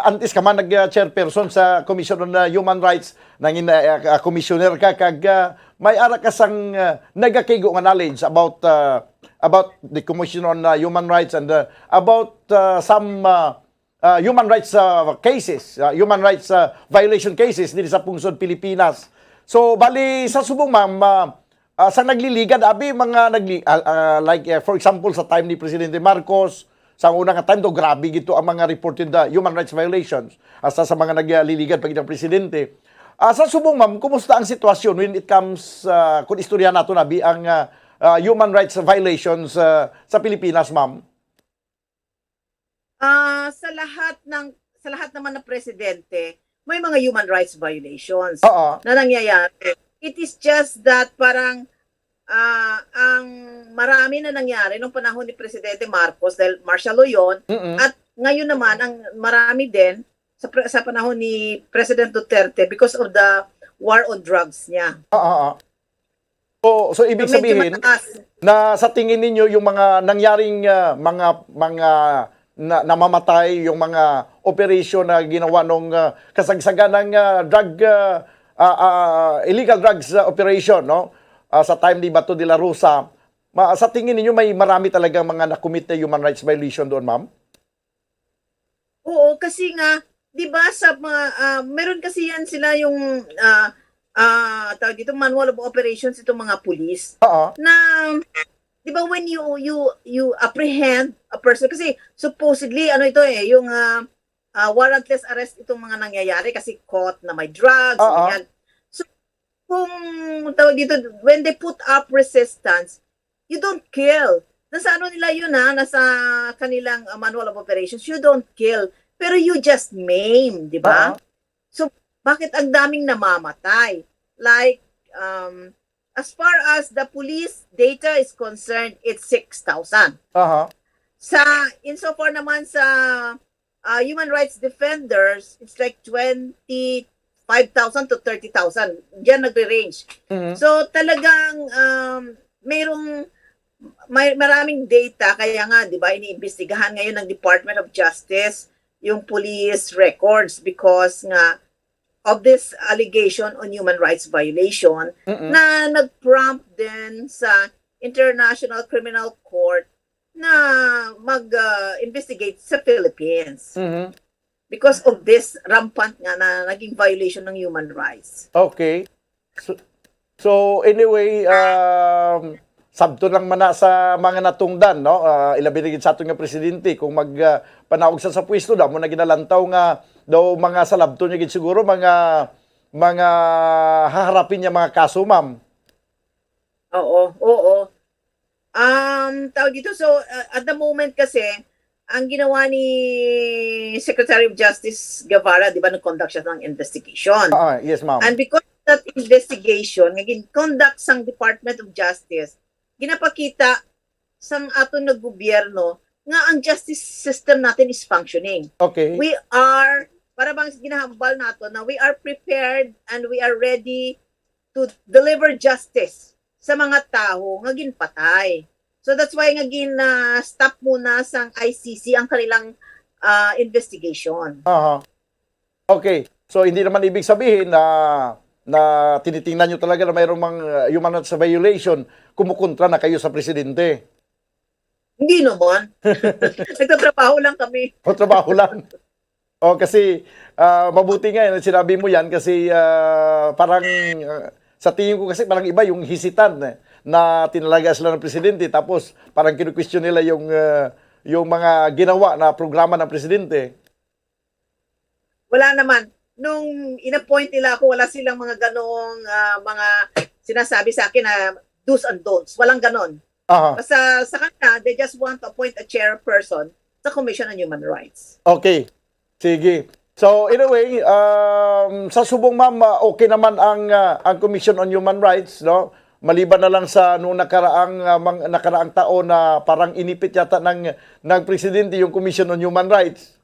antes ka man nag, ah, chairperson sa Commission on, ah, Human Rights, nangin, ah, ah, commissioner ka, kag, ah, may ara ka sang, ah, nagakigo nga knowledge about, ah, about the Commission on, ah, Human Rights and, ah, about, ah, some, ah, ah, human rights, ah, cases, ah, human rights, ah, violation cases diri sa pungsod Pilipinas. So, bali, sa subong, ma'am, ah, ah, sa nagliligad, abi, mga nagli-, ah, ah, like, eh, for example, sa time ni Presidente Marcos, sa una nga time, do, grabe gito ang mga reported na human rights violations, hasta sa mga nagliligad pag ilang presidente. Ah, sa subong, ma'am, kumusta ang sitwasyon when it comes, ah, kung istorya nato, abi, ang, ah, ah, human rights violations, ah, sa Pilipinas, ma'am? Ah, sa lahat ng sa lahat naman ng presidente, may mga human rights violations Oo. na nangyayari. It is just that parang ah, ang marami na nangyari nung panahon ni Presidente Marcos dahil martial law yun, Mm-mm. At ngayon naman ang marami din sa pre- sa panahon ni President Duterte because of the war on drugs niya. Oo, oo. So, so ibig So, medyo sabihin mataas. na sa tingin ninyo yung mga nangyaring ah, mga mga na, namamatay, yung mga operation na ginawa nung ah, kasagsagan ng ah, drug ah, ah, ah, illegal drugs ah, operation, no? Ah, sa time ni Bato de la Rosa, ma- sa tingin ninyo may marami talaga mga na-commit na human rights violation doon, ma'am? Oo, kasi nga, 'di ba sa mga ah, meron kasi yan sila yung ah ah, tawag dito, manual of operations itong mga pulis Oo. Na 'di ba when you you you apprehend a person kasi supposedly ano ito eh yung ah, ah, warrantless arrest itong mga nangyayari kasi caught na may drugs Oo. Ganyan. So kung tawag dito when they put up resistance you don't kill nasa ano nila yun ha nasa kanilang ah, manual of operations you don't kill pero you just maim 'di ba Oo. So bakit ang daming namamatay like um as far as the police data is concerned it's six thousand Aha. Sa insofar naman sa ah, human rights defenders it's like twenty five thousand to thirty thousand diyan nagre-range Mhm. So talagang um mayroong may maraming data kaya nga 'di ba iniimbestigahan ngayon ng Department of Justice yung police records because nga of this allegation on human rights violation Mm-mm. na nag-prompt din sa International Criminal Court na mag-investigate sa Philippines Mhm. because of this rampant nga na naging violation ng human rights. Okay. So, so anyway, um, sabto lang man na sa mga natungdan, no? Ah, ilabi na gid sa aton nga presidente kung mag ah, panaog sa sa pwesto daw mo na ginalantaw nga daw mga salabto niya gid siguro mga mga haharapin niya mga kaso, ma'am. Oo, oo. Um, tawag dito, so uh, at the moment kasi, ang ginawa ni Secretary of Justice Guevara, di ba, nag-conduct siya ng investigation. Ah, yes, ma'am. And because of that investigation, nga gin-conduct sang Department of Justice, ginapakita sang aton nga gobyerno nga ang justice system natin is functioning. Okay. We are, para bang ginahambal nato na we are prepared and we are ready to deliver justice sa mga tawo nga ginpatay. So that's why nga gin-stop muna sang I C C ang kanilang ah, investigation. Aha. Okay. So hindi naman ibig sabihin na na tinitingnan nyo talaga na mayroong mga uh, human rights violation, kumukontra na kayo sa presidente. Hindi naman. Nagtatrabaho lang kami. O trabaho lang. O kasi ah, mabuti nga yun, sinabi mo yan kasi ah, parang ah, sa tingin ko kasi parang iba yung hesitant eh, na tinalaga sila ng presidente tapos parang kinu-question nila yung ah, yung mga ginawa na programa ng presidente. Wala naman. Nung in-appoint nila ako, wala silang mga ganong ah, mga sinasabi sa akin na do's and don'ts. Walang ganon. Aha. Basta sa kanila, they just want to appoint a chairperson sa Commission on Human Rights. Okay. Sige. So anyway, um, sa subong ma'am, ah, okay naman ang ah, ang Commission on Human Rights, no? Maliban na lang sa nung nakaraang ah, mang, nakaraang taon na parang inipit yata ng ng presidente yung Commission on Human Rights.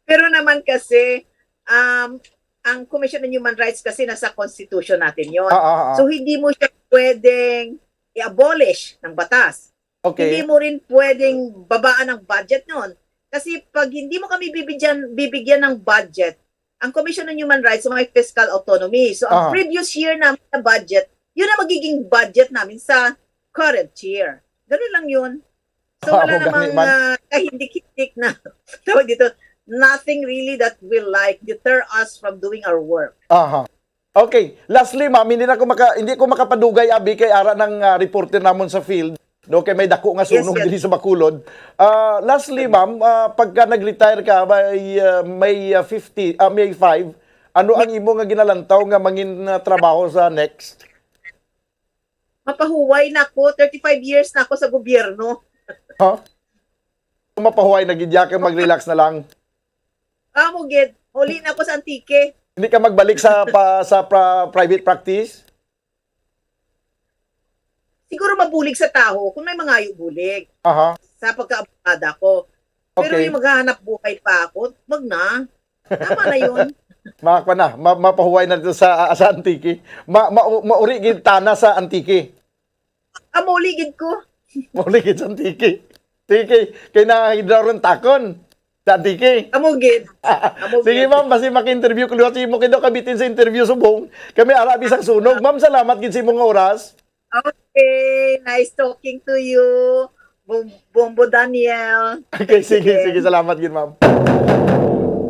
Pero naman kasi, um, ang Commission on Human Rights kasi nasa constitution natin yon. Ah, ah, ah. So hindi mo siya pwedeng i-abolish ng batas. Hindi Okay. mo rin pwedeng babaan ang budget noon. Kasi pag hindi mo kami bibigyan, bibigyan ng budget, ang Commission on Human Rights may fiscal autonomy. So ang Ah. previous year namin na budget, yun ang magiging budget namin sa current year. Ganun lang yun. So, wala Amo gani namang, man. ah, kahindik-hindik na, tawag dito, nothing really that will, like, deter us from doing our work. Aha. Okay. Lastly, ma'am, hindi na ko maka-, hindi ko makapadugay, abi, kay ara ng, ah, reporter namon sa field. No, kay may dako nga Yes, sunog yes. diri sa Bacolod. Ah, lastly, ma'am, ah, pagka nag-retire ka, may, ah, may, ah, fifty, ah, may five, ano ang imo nga ginalantaw nga mangin, ah, trabaho sa next? Mapahuway na ko, thirty-five years na ako sa gobyerno. Ha? Mapahuway na gid ya kay mag-relax na lang. Amo gid, uli na ko sa Antique. Hindi ka magbalik sa pa, sa pra-, private practice? Siguro mabulig sa tawo kung may mangayo bulig Aha. sa pagkaabogada ko. Pero Okay. yung maghahanap buhay pa ako, wag na. Tama na yun. Makakwa na, ma-, mapahuway na dito sa, sa Antique. Ma-, ma-, mauri gid tana sa Antique. Amo, ligid ko. Mauli gid sa Antique. Sige, kay na daw ron takon. Sa Antique. Amo gid. Amo Sige, gid. ma'am, basi maki-interview ko liwat sa imo kay daw kabitin sa interview subong. Kami ara bisag sunog. Ma'am, salamat gid sa imong oras. Okay, nice talking to you, Bom-, Bombo Daniel. Okay, Thanks sige, again. sige, salamat gid, ma'am.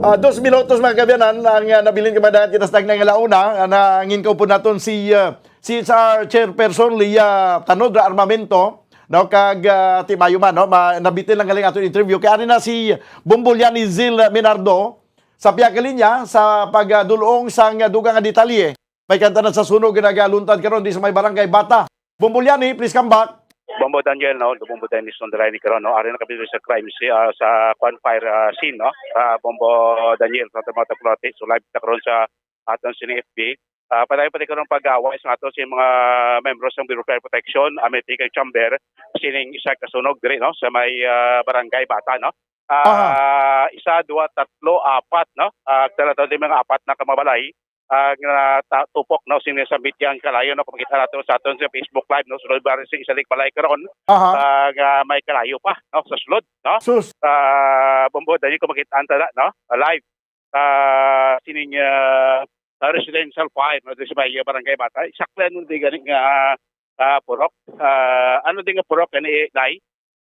Ah, dos minutos, mga kaabyanan, ang, ah, nabilin ka, mga dagat kita sa tagnay nga launa, ah, na ang inkaupod naton si, ah, C S R Chairperson Leah Tanodra Armamento, no, kag, ah, timayo man, no, ma-, nabitin lang galing aton interview. Kay ari na si Bombo Lianizil Minardo sa pihak linya sa pagdul-ong sang dugang nga detalye. May kanta na sa sunog nga nagaluntad karon di sa may barangay Bata. Bombo Liani, please come back. Bombo Daniel, no? Bombo Dennis Nondrayni karon, no? Ari na kami sa crime scene, ah, sa kwan, fire, ah, scene, no? Ah, Bombo Daniel, sa mga tapulote. So, live na karon sa aton sini F B. Ah, padayon pa di karon pag-away sa ato sa mga membro sa Bureau of Fire Protection, ah, may tikang chamber, sining isa ka sunog diri, no? Sa may, ah, barangay Bata, no? Ah, Aha. isa, dua, tatlo, apat, no? Ah, tala to di mga apat na kamabalay. Ah, nga ta-, tupok, no, sini sa media ang kalayo, no, kung makita nato sa aton sa Facebook Live, no, sulod ba rin sa isa lig balay karon, Aha. ah, nga may kalayo pa, no, sa sulod, no? Sus. Ah, Bombo, dali ko makita ang tala, no, live. Ah, sining, ah, ah, residential fire, no, diri sa may, ah, barangay Bata. Exactly, ano di gani nga, ah, purok? Ah, ano di nga purok, gani, Day?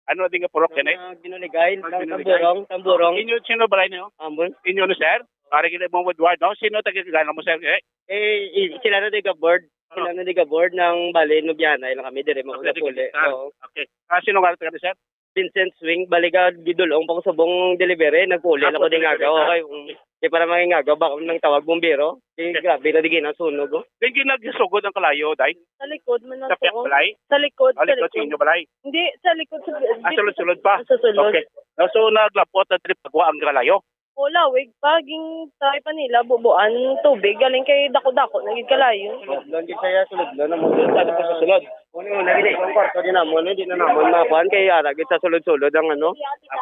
Ano di nga purok gani? Ang, ah, Ginuligay, Ang Tam-, Ginuligay. Tamburong, Tamburong. Inyo, sino balay niyo? Ambon. Inyo, no, sir? Para kita mo Woodward, no? Sino taga-Gagana mo, sir? Eh, Eh, i-, sila na di ka board. Ano? Sila na di ka board ng bali, no, biyanay lang kami, dire mo Okay, sige, puli. sir. Oo. Okay. Ah, sino nga taga, sir? Vincent Swing, bali ka gidulong pa ko subong delivery, nagpuli Ah, lang ko puli din nga delivery, ako. ah. Okay, um, di para mangingagaw, baka nang tawag bumbero. Di, Okay. grabe na, di ginasunog, oh. Di ginagsugod ang kalayo, day? Sa likod man Sa lang piyak po. balay? Sa likod, Ah, sa likod sa likod. inyo balay? Hindi, sa likod, sa Ah, sulod-sulod pa? Sa sulod. Okay. Ah, so, naglapot na diri pagwa ang kalayo? O, lawig pa, ging try pa nila, bubuan, tubig, galing kay dako-dako, naging kalayo. Sulod lang, di siya, sulod lang, ang mga Ano pa sa sulod? Una, una, gini, ang kwarto din namon, hindi na namon makuan, kay ara gid sa sulod-sulod ang ano,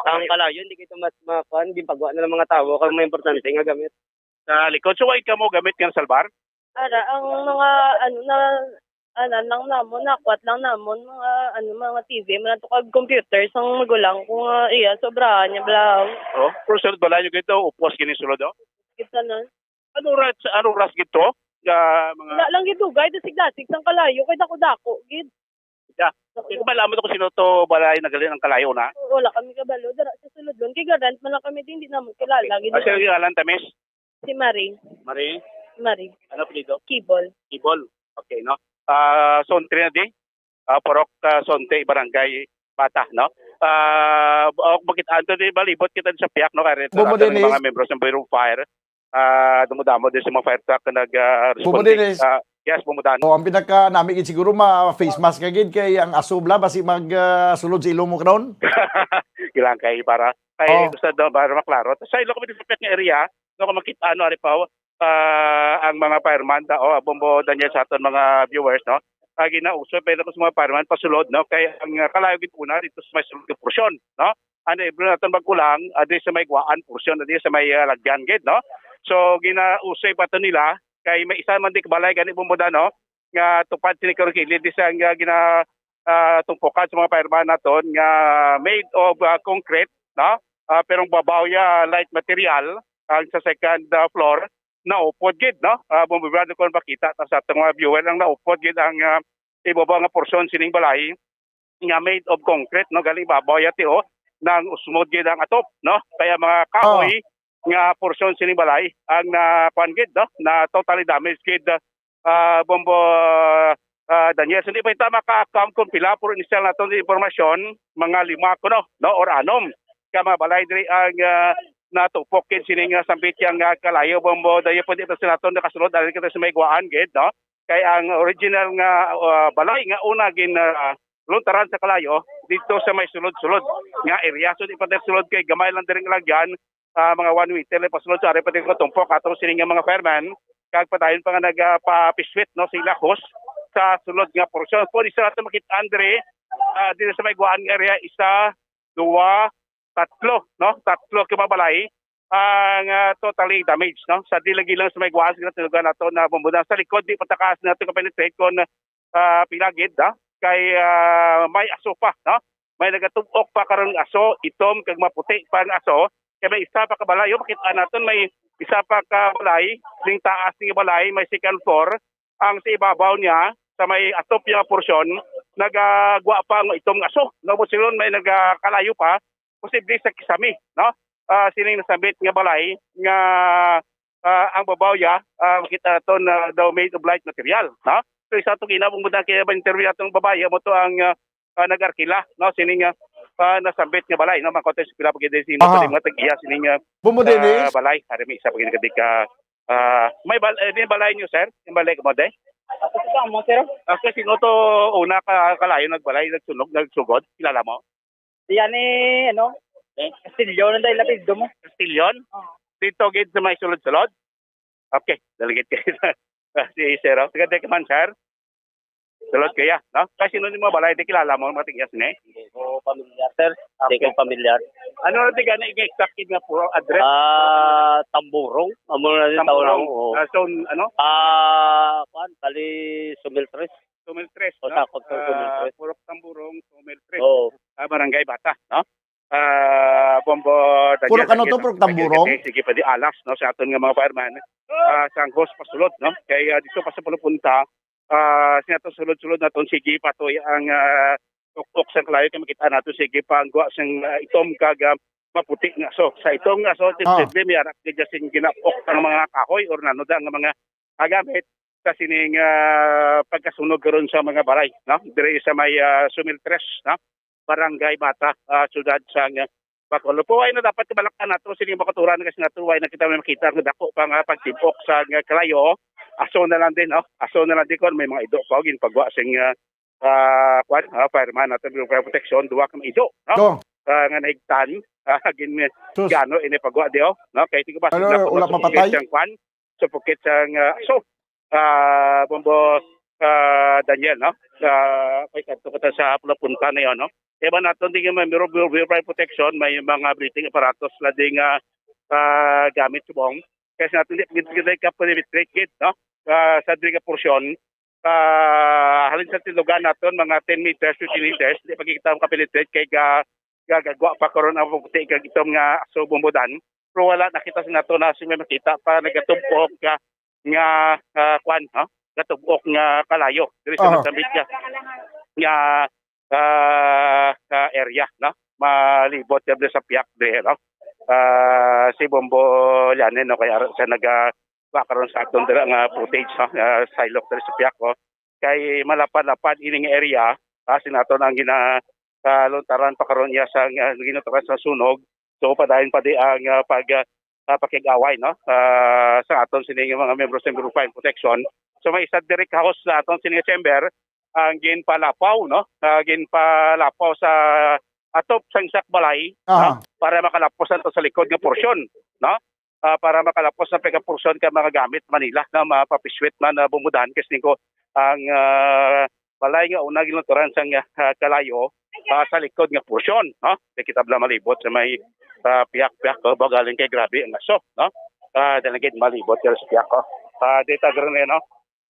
ang kalayo, hindi kito mas makuan, ginpagwa na ng mga tawo, kung may importante nga gamit. Sa likod. So, why ka mo gamit nga salbar? Ara, ang mga, ano, na, ano, lang namon, nakwat lang namon, mga, ano, mga T V, mga to kag computer, sang magulang ko nga, iya, sobrahan niya, bla. Oh, pero sulod balay nyo gito, upos gini sulod, oh? Kita na. Ano oras, ano oras gito? Nga mga Wala lang gidugay, dasig-dasig sang kalayo, kay dako-dako, gid. Yeah. Hindi ko malaman kung sino to balay na galing ang kalayo na. Wala kami kabalo, dara sa sulod lang. Kay garant man lang kami, di, hindi naman kilala, gid. Asa yung ngalan, Tamis? Si Marie. Marie? Marie. Ano apelyido? Kibol. Kibol. Okay, no? Ah, Sontre na di? Ah, Purok, ah, Sonte, Barangay Bata, no? Ah, o, bakit, Anthony, balibot kita sa piyak, no? Kaya rin Bumo, natin ang Dennis. mga membro sa Bureau of Fire. Ah, dumudamo din sa mga fire truck na nag, ah, Bumo, responde. Dennis. Ah, yes, Bumo, Dan. Oh, ang pinaka nami gid siguro ma face mask ka gid kay ang aso bala basi mag, ah, sulod sa ilong mo karon. Kailangan kay para, kay Oh. gusto daw para maklaro. Sa ilo kami sa piyak nga area, no, kung makita, ano, ari pa, ah, ang mga fireman, da, oh, Bombo Daniel sa aton mga viewers, no? Ah, ginauso, pero sa mga fireman, pasulod, no? Kay ang, ah, kalayo gid una dito sa may sulod nga porsyon, no? Ano, ibro naton magkulang, ah, di sa may guwaan porsyon, di sa may, ah, lagyan gid, no? So, ginauso pa to nila, kay may isa man di kabalay gani, Bombo Dan, no? Nga tupad sini karon kilid, di sa nga gina, ah, tumpukan sa mga fireman naton nga made of, ah, concrete, no? Ah, pero ang babaw ya light material, ang sa second, ah, floor, naupod gid, no? Ah, bumibirado ko makita ta sa atong mga viewer ang naupod gid ang, ah, ibabaw nga porsyon sining balay. nga made of concrete, no, gali babaw yati, oh, nang usmod gid ang atop, no, kaya mga kahoy nga porsyon sining balay ang na kuan gid, no, na totally damaged gid, ah, Bombo, ah, Daniel. So, hindi pa kita maka-account kung pila, pero initial naton nga impormasyon, mga lima kuno, no, or anom ka mga balay diri ang, ah, natupok gid sining, ah, sambit yang, ah, kalayo, Bombo Daniel. Pwede pa sa naton nakasulod, dali kita sa may guwaan gid, no? Kay ang original nga, ah, balay nga una gin, ah, luntaran sa kalayo dito sa may sulod-sulod nga area. So, di pa tayo sulod kay gamay lang diri nga lagyan, ah, mga one meter lang pasulod. So, ari pa tayo tumpok ato sining nga mga fireman. Kag padayon pa nga nagapapiswit, no, sila hose sa sulod nga porsyon. Pwede sa nato makita, Andre, ah, dito sa may guwaan nga area, isa, duwa, tatlo, no? Tatlo ka mga balay ang, ah, totally damaged, no? Sa di lagi lang sa may guwaan, sa tinugan nato na bumbunan. Sa likod, di patakaas nato ka-penetrate kung, ah, pila gid, ah, kay, ah, may aso pa, no? May nagatubok pa karon nga aso, itom kag maputi pa nga aso. Kay may isa pa ka balay, oh, makita naton may isa pa ka balay, ning taas ning balay, may second floor. Ang sa ibabaw niya, sa may atop niya nga porsyon, nagagwa pa ang itom nga aso. No, busilon may nagakalayo pa, posible sa kisame, no? Ah, sining nasambit nga balay nga, ah, ang babaw niya, ah, makita naton na daw made of light material, no? So, isa to ginabong mo na kaya ba interview atong babae, amo to ang, ah, ah, nag-arkila, no? Sining, ah, ah, nasambit nga balay, no? Mga kotes, pila pa gid sino Aha. pa mga tag-iya sining, ah, Bumbo ah, Dennis? balay. Ari may isa pa gid ka, ah, may bal-, eh, di balay niyo, sir? Yung balay mo, de? Ako sa mo, sir. Ah, kasi sino to una ka, kalayo nagbalay, nagsunog, nagsugod? Kilala mo? Yan eh, ano? Eh? Castillo, ano dahil apelyido mo? Castillo? Oo. Dito gid sa may sulod-sulod? Okay, daligid kayo. Ah, si Sir, oh. Taga di ka man, sir? Sulod kaya, no? Kasi sino yung mga balay, di kilala mo, mga tigyas ni? Hindi ko pamilyar, sir. Hindi Okay. ko pamilyar. Ano na di gani yung exact nga po address? Ah, Tamburong. Amo na din Tamburong. tao lang, oo. Ah, so, ano? Ah, kuan, kali Sumiltres. Sumiltres, O, no? sakop sa Ah, Sumiltres. Purok Tamburong, Sumiltres. Oo. Ah, Barangay Bata, no? Ah, Bombo Daniel, Purok ano to? Daniel, Purok Tamburong? Daniel, sige pa di alas, no, sa aton nga mga fireman. Ah, sa Anghos pasulod, no? Kay, ah, dito pa sa Pulupunta, ah, sa aton sulod-sulod naton, sige pa to ang, ah, tuktok sa kalayo kay makita nato, sige pa ang guwa sang, ah, itom kag, ah, maputi nga aso. Sa itom nga aso, Ah. posible may arak gid sing ginapok ang mga kahoy or nano da nga mga, ah, gamit sa sining, ah, pagkasunog karon sa mga balay, no? Diri sa may, ah, Sumiltres, no? Barangay Bata, ah, siyudad sa, ah, Bacolod. Pero wala na dapat kabalak-an nato, sining makaturan kasi nato, wala na kita may makita nga dako pa nga pagtibok sa, ah, kalayo. Aso na lang din, no? Aso na lang din kung may mga ido pa, ginpagwa sing, ah, ah, kwan, ah, fireman nato, yung fire protection, duwa ka mga ido, no? Oh. Ah, nga nahigtan, ah, gin-, Sus. gano, ini pagwa di, oh, no? Kay tingko ba, Ano, sa wala pagwa mapatay? siyang kwan, sa pukit sang, ah, so, ah, Bombo, ah, Daniel, no? Sa, may kadto kita sa Pulapunta na yon, no? Kaya ba naton di nga may mirror, mirror, mirror fire protection, may mga breathing apparatus na di nga, ah, gamit subong. Kasi natin di, di, di ka penetrate gid, no? Ah, sa diri nga porsyon, ah, halin sa tilugan naton, mga ten meters, fifteen meters, di pa kita makapenetrate kay ga-, gagagwa pa karon ang puti kag itom nga aso bumbudan. Pero wala nakita sa nato na si may makita pa nagatubok nga, nga, ah, kwan, no? Gatubok nga kalayo. Diri sa Aha. Mozambique nga, nga, ah, ah, area, no? Malibot ka diri sa piyak diri, no? Ah, si Bombo Lianen, no? Kaya sa naga, wa karon sa aton dira nga footage, no? Ah, sa ilok diri sa piyak, oh. Kay malapad-lapad ining area, ah, sinaton ang gina-, ah, luntaran pa karon niya sa, ah, ginutaran sa sunog. So, padayon pa di ang, ah, pag, ah, ah, pakig-away, no? Ah, sa aton sining mga membro sa Bureau of Fire Protection. So, may isa direct house sa aton sining chamber ang ginpalapaw, no? Ah, ginpalapaw sa atop sang isa ka balay, Aha. no? Para makalapos nato sa likod nga porsyon, no? Ah, para makalapos sa pagkaporsyon ka mga gamit Manila na mapapiswit man na bumudan kasi ko ang, ah, balay nga una ginluturan sang, ah, kalayo, ah, sa likod nga porsyon, no? Di kita bala malibot sa may, ah, piyak-piyak, oh, ba galing kay grabe ang aso, no? Ah, dalagid malibot ka sa piyak, oh. Ah, dito ganoon, no?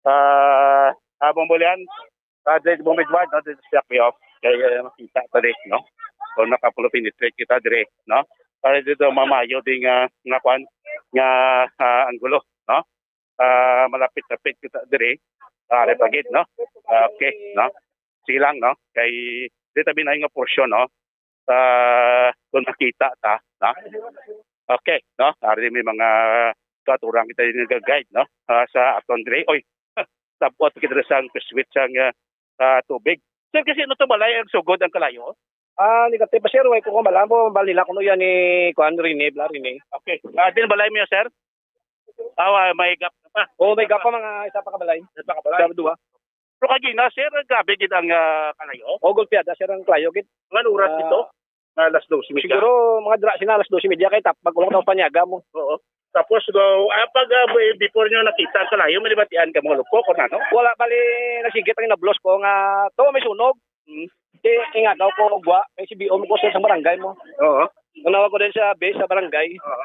Ah, abang bulian, ah, dito bumidwad, no? Dito sa piyak, oh. Kaya, eh, makita pa rin, no? Kung nakapulo penetrate kita dire, no? Para dito mamayo din nga, nga kwan, nga, ah, anggulo, no? Ah, malapit-lapit kita dire. Ah, repagid, no? Ah, okay, no? Silang, no? Kay Di tabi na nga porsyon, no? Ah, kung makita ta, no? Okay, no? Ari may mga katurang kita yung nag-guide, no? Ah, sa aton diri. Oy, tabot kita sa ang switch ang ah, ah, tubig. Sir, kasi ano to balay ang sugod ang kalayo? Ah, negative pa, sir. Way ko kumala mo, bali lang kuno yan ni kuan, Rene, bla, Rene. Okay. Ah, din balay mo yan, sir? Ah, may gap na pa. Oo, may gap pa, mga isa pa ka balay. Isa pa ka balay. Sa duha. Pero kagina, sir, grabe gid ang ah, kalayo. O, gulpiada, sir, ang kalayo gid. Mga oras Ah. ito? Mga alas dose media. Siguro mga dra sina alas dose media kay tap pag ulang daw panyaga mo. Oo. Tapos go, ah, pag ah, before nyo nakita ang kalayo, may nabatian ka mga lupok o ano? Wala, bali, nasigit ang nablos ko nga to may sunog. Hmm. Di, ingagaw ko, gwa, kay si B O mo ko sa barangay mo. Oo. Nanawag ko din sa base sa barangay. Oo.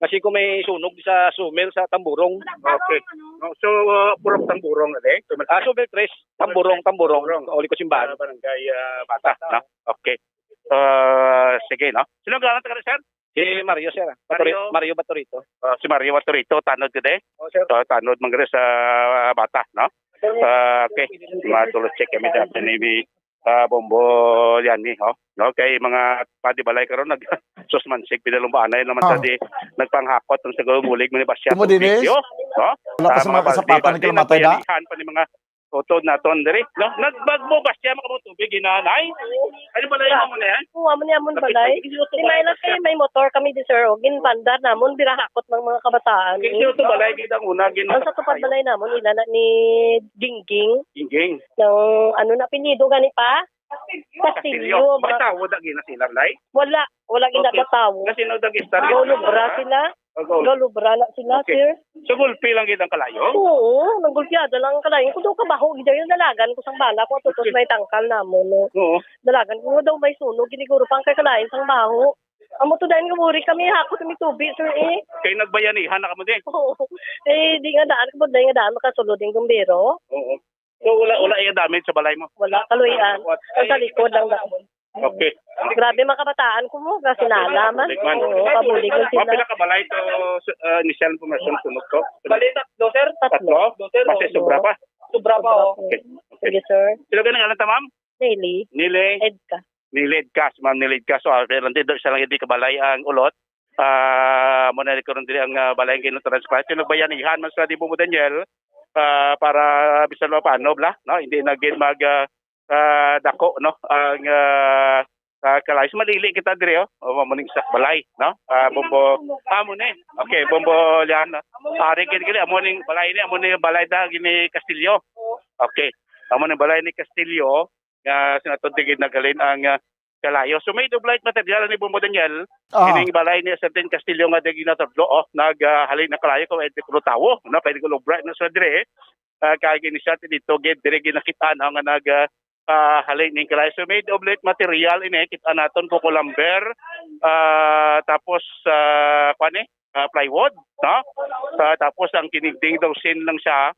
Kasi kung may sunog sa sumil sa Tamburong. Okay. No, so, uh, purok Tamburong na din? Ah, Sumil Tres, Tamburong, Tamburong. Tamburong. Kauli ko simbahan. Sa barangay ah, Bata, no? Okay. Uh, sige, no? Sino ang galang taga, sir? Si Mario, sir. Batori- Mario. Mario Batorito. Uh, si Mario Batorito, tanod ka din? Oh, sir. So, tanod man gani sa ah, Bata, no? Sir, Uh, okay. Mga tulo check kami dati ni ah, Bombo Liani, oh. No, kay mga padi balay karon nag susmansig pinalumbaan ay naman sa Oh. di nagpanghakot ang sa gumulig man ni Basya Imo din, tubig, eh? Yo, no? Wala pa Ah, sa mga mga balde, kasapatan balde, nagkalamatay na? nagbayanihan pa ni mga utod naton diri, no? Nagbagmo ba siya maka tubig inanay? Ano ba na yung mo na yan? Oo, amo ni amon Lapit balay. lagi. Hindi ko Si Myla kay may motor kami di sir, o ginbandar namon birahakot ng mga kabataan. Hindi ko balay kita una gin. Ang sa tupad balay namon ila na ni Gingging. Gingging. Nang ano na apelyido gani pa? Castillo, Castillo, mga Batawo da gina sila, Blay? Wala, wala Okay. ginabatawo. Kasi no, da gistorya. Gaulubra sila. Gaul- Gaulubra na sila, Okay. sir. So, gulpi lang gid ang kalayo? Oo, nanggulpiada lang ang kalayo. Kung daw kabaho, gid yung dalagan ko sang bala ko, tutos Okay. may tangkal namon, no. Oo. Dalagan ko daw may sunog, giniguro pa ang kay kalayo sang baho. Amo to dahil nga muri kami, hakot kami tubig, sir, eh. Kay nagbayanihan na kamo din? Oo. Eh, di nga daan, kamo dahil nga daan, makasulod yung gumbero. Oo. So, wala, wala iya damage sa balay mo? Wala, kaluy-an. What? Ang sa likod lang daan. Okay. Grabe, mga kabataan ko mo, kasi nalaman. Pabulig man. Oo, pabulig man sila. Mga pila ka balay to, uh, initial information, sunog to? Bali, tatlo, sir. Tatlo? Tatlo? Tatlo, sir. Base Oo. sobra pa? Sobra pa, Sobra oh. po. Okay. Sige, sir. Sino ka nang alam ta, ma'am? Nelly. Nelly? Edka. Nilid ka, si Ma'am Nilid ka. So, ah, pero hindi, isa lang hindi kabalay ang ulot. Ah, mo na karon diri ang ah, balay ang gina-transplant. Yung nagbayanihan man sa Dibo mo, Daniel, ah, para bisan pa paano, bla, no? Hindi na gid mag ah, ah, dako, no? Ang ah, ah, kalay. So, malili kita diri, oh. O, mo ning isa ka balay, no? Ah, Bombo, ah, mo ni. Okay, Bombo Lian, no? Ari gid gid, amo ning balay ni, amo ni balay da gini Castillo. Okay. Amo ning balay ni Castillo nga sa nato di gid naghalin ang ah, kalayo. So, made of light material ni Bombo Daniel. Ah. Ining balay ni Sergeant Castillo nga di ginatudlo, oh, naghalin na kalayo kung hindi kuno tawo, no? Pwede ko lubra na sa dire. Ah, kay gini siya dito gid dire ginakita, no, nga nag ah, ah, halin ning kalayo. So, made of light material ini, kita naton, kuko lumber, ah, tapos ah, kuan ni, ah, plywood, no? Ah, tapos ang kinigding daw sin lang siya,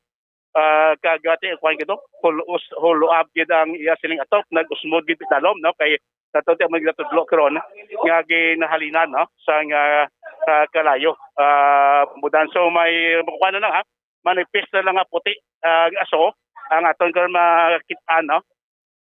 ah, kag ati, kuan gid to, hul-, us-, huluab gid ang iya sining atop, nag-usmod gid dalom, no? Kay sa to ti ang mga tudlo karon nga ginahalinan, no? Sa nga ah, kalayo. Ah, mudan, so may kuan na lang, ha? Manipis na lang nga puti, ah, aso ang aton karon makit-an, no?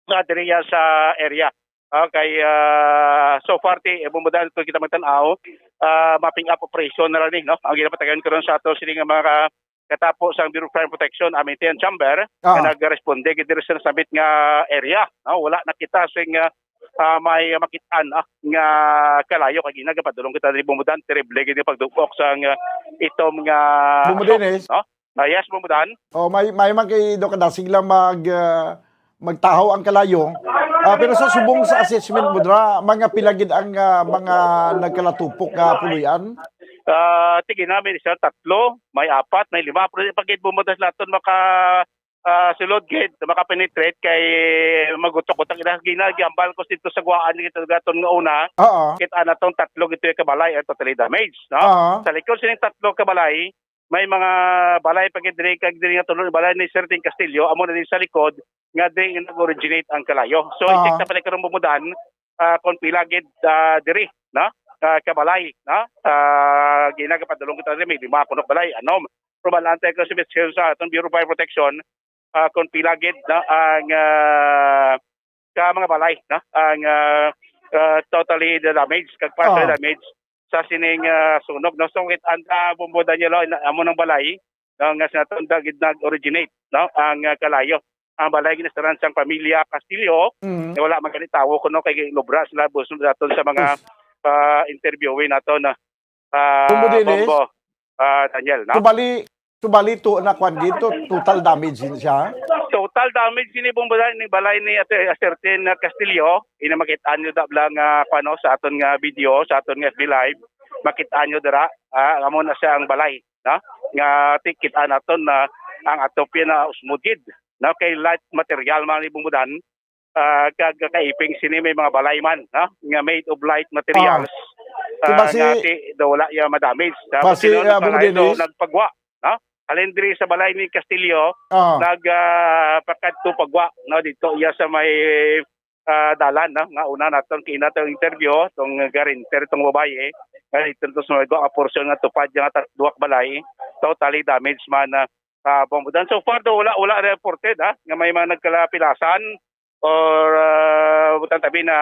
Nga diri ya sa area. Okay, ah, so far ti, eh, bumudan to kita magtan-aw, ah, mapping up operation na lang ni, no? Ang ginapatagan karon sa ato sini nga mga katapo sa Bureau of Fire Protection, Amity and Chamber, Ah. nga nagresponde gid diri sa nasambit nga area, no? Wala nakita sing ah, ah, may makit-an ah, nga kalayo kay gina gapadulong kita diri bumudan, terrible gid ang pagdugok sa nga itom nga Bumudan aso, is? no? Ah, yes, bumudan. Oh, may may man kay do kadasig lang mag ah, magtahaw ang kalayo. Ah, pero sa subong sa assessment mo dra, mga pila gid ang ah, mga nagkalatupok nga puloy-an? Ah, tige namin isa, tatlo, may apat, may lima, pero di pa gid bumudan sila aton maka ah, sulod gid makapenetrate kay magutok-gutok ila gina giambal ko dito sa guwaan dito gaton nga una. Oo. Kita na tong tatlo gito ka balay ang totally damaged, no? Oo. Sa likod sining tatlo ka balay, may mga balay pa gid diri kag diri nga tulo balay ni Sir Ting Castillo amo na din sa likod nga diri nag-originate ang kalayo. So, Oo. i-check na pala karong bumudan ah, kung pila gid ah, diri, no? Ah, kabalay, no? Ah, gina gapadulong kita diri, may lima punok balay, anom. Pero malantay ko sa investigasyon sa atong Bureau of Fire Protection, ah, kung pila gid, no, ang ah, ka mga balay, no? Ang, ah, ah, totally damaged, kag partially Ah. damaged sa sining, ah, sunog, no? So, kit-, ang, ah, Bombo Daniel, oh, ina-, amo nang balay, no, nga sa natunda gid nag-originate, no, ang, ah, kalayo. Ang balay ginastaran sang pamilya Castillo, Mm. nga wala man gani tawo kuno kay lubra sila, buson naton sa mga, Us- ah, interviewin nato na, ah, Bombo Dennis? Bombo, ah, Daniel, no? Subali, subali to na kwan gid to, total damage din siya. Total damage ini, Bombo Daniel, ni balay ni Ate Asertin na Castillo, ina makit-an nyo da lang, ah, kwan, no, sa aton nga video, sa aton nga F B Live, makit-an nyo dira, ah, amo na siya ang balay, no? Nga tikit-an naton na ang atop yan na usmod gid, no? Kay light material man ni Bombo Dan, ah, kag kaiping sini may mga balay man, no? Nga made of light materials, Ah. So, ah, basi, nga ti-, daw wala iya madamage. Tapos basi, sino ah, Bung nagpalain daw Dennis? Nagpagwa, no? Halin diri sa balay ni Castillo, Ah. nag, ah, pakadto pagwa, no? Dito iya sa may, ah, dalan, no? Nga una naton kina tong interview, tong guarantor, tong babayi, nga dito to sa may gwa portion nga tupad nga tat-, duwak balay, totally damaged man, ah, ah, Bombo Dan. So far, do, wala, wala reported, ah, nga may mga nagkalapilasan or, ah, butang tabi na,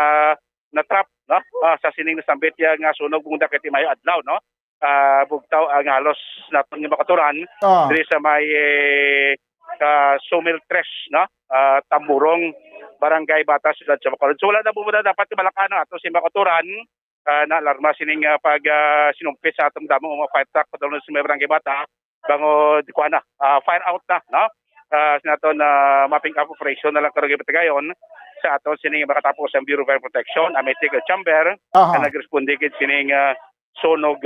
na-trap, no? Ah, sa sining nasambit ya nga sunog, Bombo Dan, kay ti mayo adlaw, no? Ah, bugtaw ang halos naton nga makaturan Ah. diri sa may, eh, ah, Sumil Tres, no? Ah, Tamburong, Barangay Bata, Siyudad sa Bacolod. So, wala na, Bombo Dan, dapat kabalak-an ato si makaturan, ah, naalarma sining, ah, pag, ah, sinumpit sa atong damo nga mga fire truck padulong sa may Barangay Bata, bangod, kuha na, ah, fire out na, no? Ah, sa naton, ah, mopping up operation na lang karon gipatigayon sa aton sining makatapos ang Bureau of Fire Protection, ang Metro Chamber, Aha. na nagresponde gid sining, ah, sunog,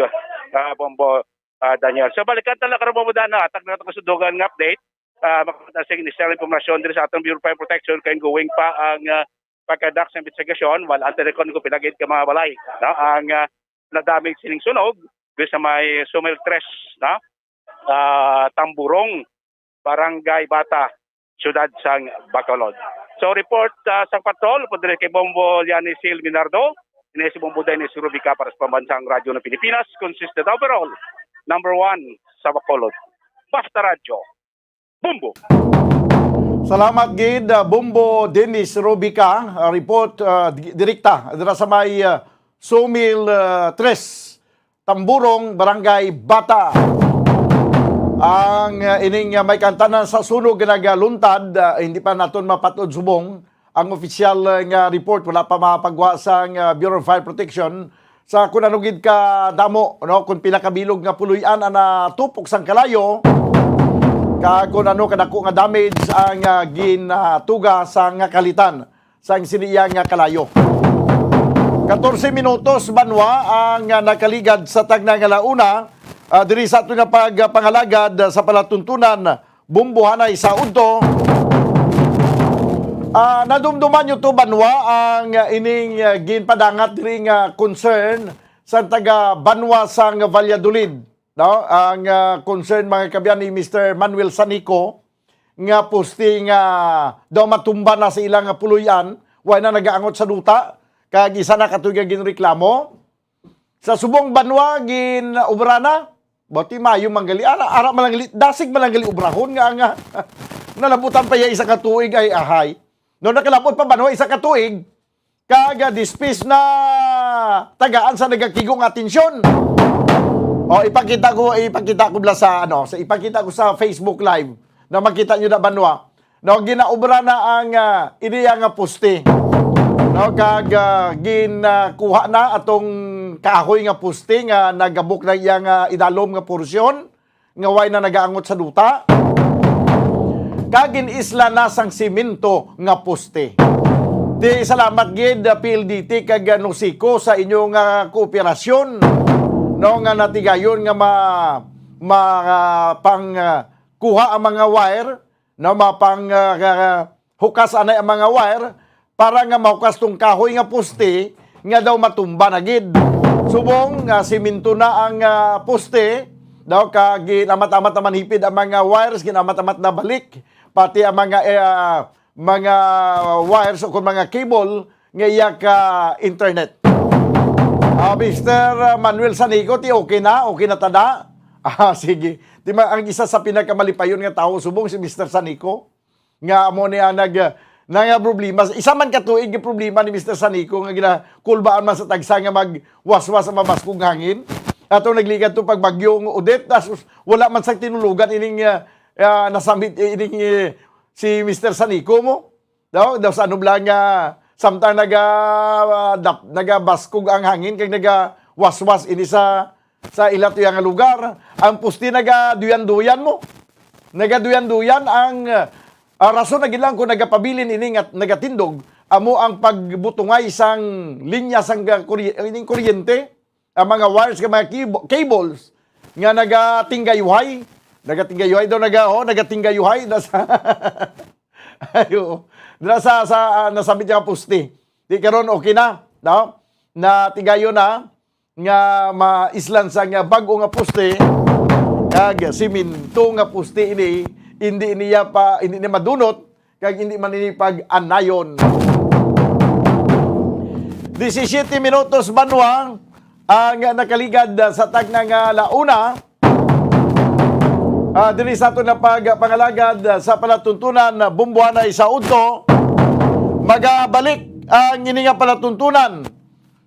ah, Bombo, ah, Daniel. So, balikan ta lang karon, Bombo Dan, no? Hatag na nato kasundugan nga update. Ah, makita sa initial impormasyon diri sa atong Bureau of Fire Protection kay going pa ang, ah, pagkadak sa investigasyon, wala ang terekon kung pinagid ka mga balay, no? Ang, ah, nadamage sining sunog diri sa may Sumil Tres, no? Ah, Tamburong, Barangay Bata, Siyudad sang Bacolod. So, report, ah, sang patrol, upod diri kay Bombo Liani Sil Minardo, ini si Bombo Dennis Rubica para sa Pambansang Radyo ng Pilipinas, consistent overall, number one sa Bacolod. Basta Radyo, Bombo! Salamat gid, ah, Bombo Dennis Rubica. Ah, report, ah, di-, direkta dira sa may, ah, Sumil, ah, Tres, Tamburong, Barangay Bata. Ang, ah, ining, ah, may kantanan sa sunog nga nagaluntad, ah, hindi pa naton mapatod subong ang opisyal, ah, nga report. Wala pa mapagwa sang, ah, Bureau of Fire Protection sa kung ano gid ka damo, no, kung pila ka bilog nga puloy-an ang natupok sang kalayo, kag kung ano kadako nga damage ang, ah, ginatuga sang kalitan sang sini iya nga kalayo. Katorse minutos, banwa, ang, ah, nakaligad sa tagna nga launa, ah, diri sa aton nga pagpangalagad, ah, sa palatuntunan, Bombo Hanay sa udto. Ah, nadumduman nyo to, banwa, ang, ah, ining, ah, ginpadangat diri nga concern sa taga banwa sang Valladolid, no? Ang, ah, concern, mga kaabyan, ni Mister Manuel Sanico, nga poste nga daw matumba na sa ilang puloy-an, wala na nagaangot sa duta, kag isa na ka tuig nga ginreklamo. Sa subong banwa, gin-obra na. Bati mayo man gali. Ara, ara man lang gali, dasig man lang gali obrahon nga, nga nalabutan pa iya isa ka tuig ay ahay. No, nakalabot pa banwa isa ka tuig, kag, ah, dispis na tagaan sa nagakigong atensyon. O, ipakita ko, ipakita ko bala sa, ano, sa, ipakita ko sa Facebook Live na makita nyo na banwa. No, ginaobra na ang, ah, iniya nga poste. No, kag, ah, gin, ah, kuha na atong kahoy nga poste nga nagabok na iya nga idalom nga porsyon nga way na nagaangot sa duta. Kag gin-isla na sang simento nga poste. Ti salamat gid, ah, P L D T kag, ah, Nosico sa inyo nga kooperasyon, no, nga natigayon nga ma-, ma-, ah, pang, ah, kuha ang mga wire, no, mapang, ah, ah, hukas anay ang mga wire para nga mahukas tong kahoy nga poste nga daw matumba na gid. Subong nga simento na ang, ah, poste, daw ka ginamat-amat naman hipid ang mga wires, ginamat-amat na balik, pati ang mga, eh, ah, mga wires o kung mga cable nga iya ka internet. Ah, Mister Manuel Sanico, ti okay na? Okay na tada? Ah, sige. Ti ma-, ang isa sa pinakamalipayon nga tawo subong si Mister Sanico. Nga amo ni ang nag, na nga problema. Isa man ka tuig nga problema ni Mister Sanico nga ginakulbaan man sa tagsa nga magwaswas ang mabaskog hangin. Ato nagligad to pag bagyong Odette, tas wala man sa tinulugan ining, ah, ah, nasamit, eh, ining, eh, si Mister Sanico mo. Daw, daw sa ano lang nga samtang naga, ah, dap-, nagabaskog ang hangin kag nagawaswas ini sa, sa ila tuya nga lugar. Ang poste nagaduyan-duyan mo. Nagaduyan-duyan ang, ah, rason na gid lang kung nagapabilin ini nga nagatindog amo ang pagbutungay sang linya sang, ah, kurye-, ining kuryente, ang mga wires nga mga kibo-, cables nga nagatinggayuhay. Nagatinggayuhay daw, naga-, oh, nagatinggayuhay na sa, ayo, na sa, sa, ah, nasabit nga poste. Di karon okay na, no? Na tigayon na nga maislan sa nga bag-o nga poste, kag simento nga poste ini, hindi niya pa, hindi niya madunot, kag hindi man ini pag-anayon. Disisiyete minutos, banwa, ang nakaligad sa tagna nga launa, ah, diri sa aton nga pagpangalagad sa palatuntunan, Bombohanay sa Udto. Magabalik ang ini nga palatuntunan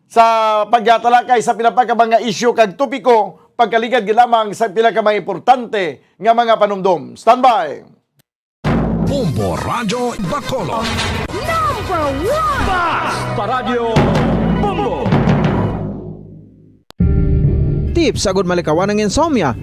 sa pagtalakay sa pila pa ka mga isyu kag topiko, pagkaligad gid lamang sa pila ka mga importante nga mga panumdom. Standby! Bombo Radyo Bacolod. Number one! Bas! Paradyo Bombo! Tips agud malikawan ang insomnia.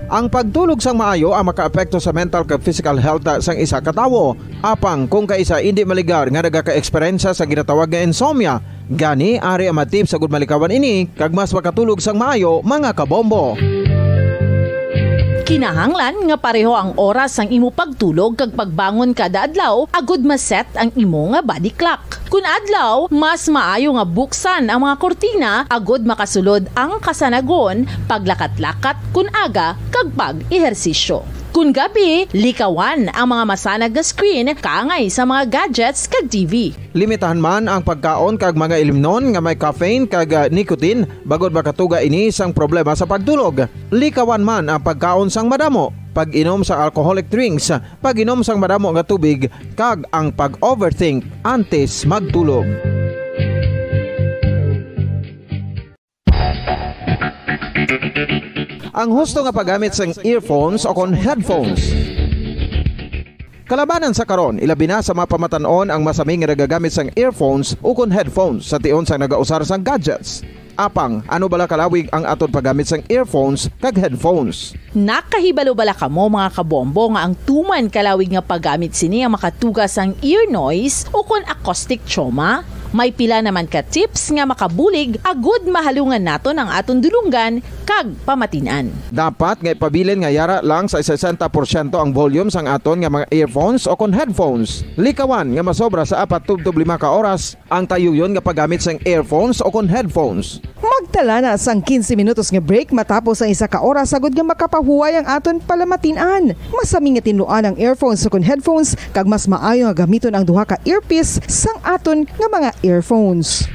Ang pagtulog sang maayo ang makaapekto sa mental kag physical health sang isa ka tawo. Apang kung kaisa indi maligar nga nagaka-eksperyensya sa ginatawag nga insomnia, gani ari ang mga tips agud malikawan ini kag mas makatulog sang maayo, mga kabombo. Kinahanglan nga pareho ang oras sang imo pagtulog kag pagbangon kada adlaw agud ma-set ang imo nga body clock. Kun adlaw, mas maayo nga buksan ang mga kurtina agud makasulod ang kasanagon, paglakat-lakat kun aga, kag pag-ehersisyo. Kun gabi, likawan ang mga masanag nga screen kaangay sa mga gadgets kag T V. Limitahan man ang pagkaon kag mga ilimnon nga may caffeine kag, ah, nicotine, bangod makatuga ini sang problema sa pagtulog. Likawan man ang pagkaon sang madamo, pag-inom sa alcoholic drinks, pag-inom sang madamo nga tubig, kag ang pag-overthink antes magtulog. Ang husto nga paggamit sang earphones o kon headphones. Kalabanan sa karon, ilabi na sa mga pamatan-on ang masami nga nagagamit sang earphones o kon headphones sa tion sang nagausar sang gadgets. Apang, ano bala kalawig ang aton paggamit sang earphones kag headphones? Nakahibalo bala kamo, mga kabombo, nga ang tuman kalawig nga paggamit sini ang makatuga sang ear noise o kon acoustic trauma? May pila naman ka tips nga makabulig agud mahalungan naton ang aton dulonggan kag pamatin-an. Dapat nga ipabilin nga yara lang sa sesenta porsyento ang volume sang aton nga mga earphones o kon headphones. Likawan nga masobra sa apat tubtob lima ka oras ang tayuyon nga paggamit sang earphones o kon headphones. Magtala na sang quince minutos nga break matapos ang isa ka oras, agud nga makapahuway ang aton palamatin-an. Masami nga tinluan ang earphones o kon headphones, kag mas maayo nga gamiton ang duha ka earpiece sang aton nga mga earphones.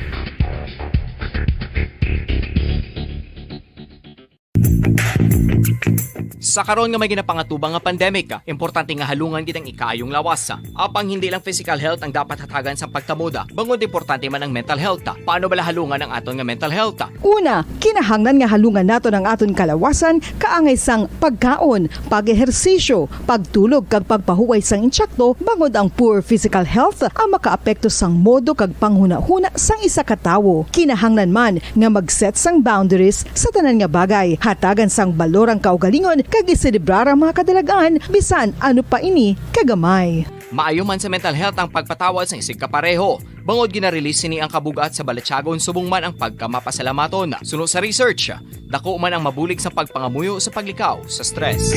Sa karon nga may ginapangatubang nga pandemic, importante nga halungan gid ang ikaayong lawas. Apang hindi lang physical health ang dapat hatagan sang pagtamod, bangod importante man ang mental health. Paano bala halungan ang aton nga mental health? Una, kinahanglan nga halungan naton ang aton kalawasan kaangay sang pagkaon, pag-ehersisyo, pagtulog kag pagpahuway sang intsakto, bangod ang poor physical health ang makaapekto sang modo kag panghunahuna sang isa ka tawo. Kinahanglan man nga mag-set sang boundaries sa tanan nga bagay, hatagan sang balor ang kaugalingon kag iselebrar ang mga kadalag-an, bisan ano pa ini kagamay. Maayo man sa mental health ang pagpatawad sang isigkapareho, bangod gina-release sini ang kabug-at sa balatyagon subong man ang pagkamapasalamaton. Suno sa research, dako man ang mabulig sa pagpangamuyo sa paglikaw sa stress.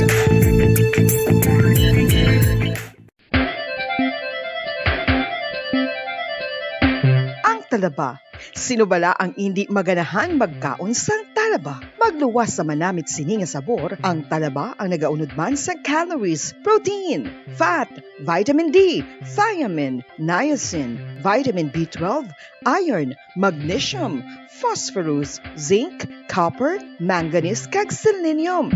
Ang talaba. Sino bala ang indi maganahan magkaon sang talaba? Magluwas sa manamit sini nga sabor, ang talaba ang nagaunod man sa calories, protein, fat, vitamin D, thiamine, niacin, vitamin B twelve, iron, magnesium, phosphorus, zinc, copper, manganese, kag selenium.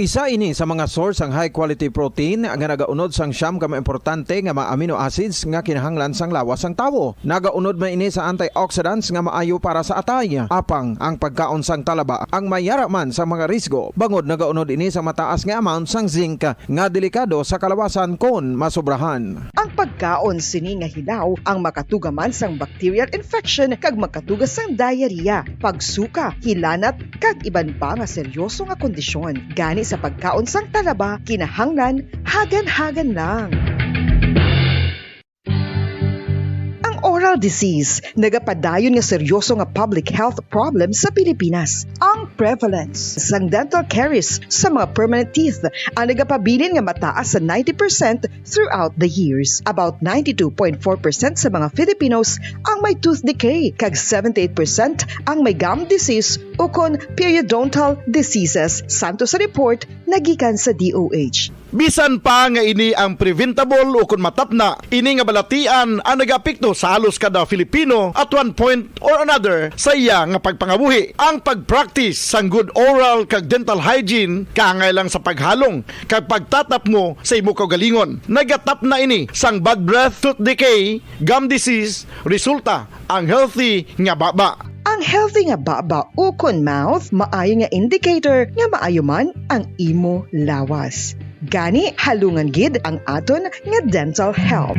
Isa ini sa mga source sang high quality protein nga nagaunod sang siyam ka mga importante nga mga amino acids nga kinahanglan sang lawas sang tawo. Nagaunod man ini sa antioxidants nga maayo para sa atay. Apang ang pagkaon sang talaba ang may yara man sa mga risgo, bangod nagaunod ini sa mataas nga amount sang zinc nga delikado sa kalawasan kon masobrahan. Ang pagkaon sini nga hilaw ang makatuga man sang bacterial infection kag makatuga sang diarrhea, pagsuka, hilanat, kag iban pa nga seryoso nga kondisyon. Gani sa pagkaon sang talaba, kinahanglan hagan-hagan lang. Ang oral disease nagapadayon nga seryoso nga public health problem sa Pilipinas. Ang prevalence sang dental caries sa mga permanent teeth ang nagapabilin nga mataas sa ninety percent throughout the years. About ninety-two point four percent sa mga Filipinos ang may tooth decay, kag seventy-eight percent ang may gum disease ukon periodontal diseases, santo sa report nagikan sa D O H. Bisan pa nga ini ang preventable ukon matapna, ini nga balatian ang nagaapekto sa halos kada Filipino at one point or another sa iya nga pagpangabuhi. Ang pag-practice sang good oral kag dental hygiene kaangay lang sa paghalong kag pagtatapmo sa imo kaugalingon. Nagatapna ini sang bad breath, tooth decay, gum disease, resulta ang healthy nga baba. Ang healthy nga baba ukon mouth maayo nga indicator nga maayo man ang imo lawas. Gani, halungan gid ang aton nga dental health.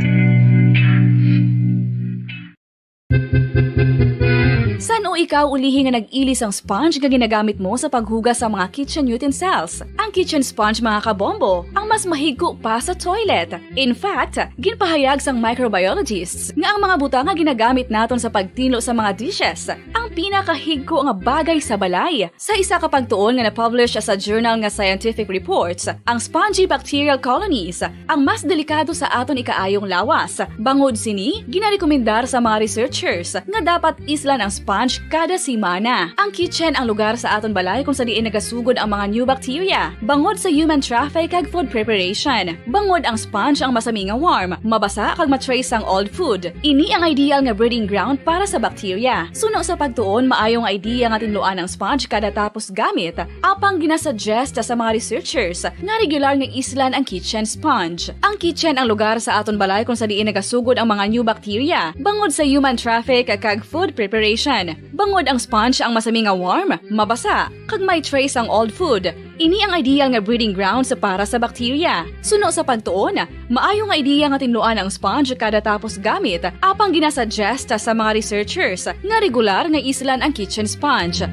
San-o ikaw ulihi nga nag-ili sang sponge nga ginagamit mo sa paghugas sa mga kitchen utensils? Ang kitchen sponge, mga kabombo, ang mas mahigko pa sa toilet. In fact, ginpahayag sang microbiologists nga ang mga butang nga ginagamit naton sa pagtinlo sa mga dishes ang pinakahigko nga bagay sa balay. Sa isa ka pagtuon nga na-publish sa journal nga Scientific Reports, ang spongy bacterial colonies ang mas delikado sa aton ikaayong lawas. Bangod sini, ginarekomendar sa mga researchers nga dapat islan ang sponge kada semana. Ang kitchen ang lugar sa aton balay kung sa diin nagasugod ang mga new bacteria, bangod sa human traffic kag food preparation. Bangod ang sponge ang masami nga warm, mabasa kag ma-trace ang old food. Ini ang ideal nga breeding ground para sa bacteria. Suno sa pagtuon, maayo nga idea nga tinluan ang sponge kada tapos gamit, apang ginasuggest sa mga researchers nga regular nga islan ang kitchen sponge. Ang kitchen ang lugar sa aton balay kung sa diin nagasugod ang mga new bacteria, bangod sa human traffic kag food preparation. Bangod ang sponge ang masami nga warm, mabasa, kag may trace ang old food, ini ang ideal nga breeding grounds para sa bacteria. Suno sa pagtuon, maayo nga ideya nga tinluan ang sponge kada tapos gamit, apang ginasuggest sa mga researchers nga regular nga islan ang kitchen sponge.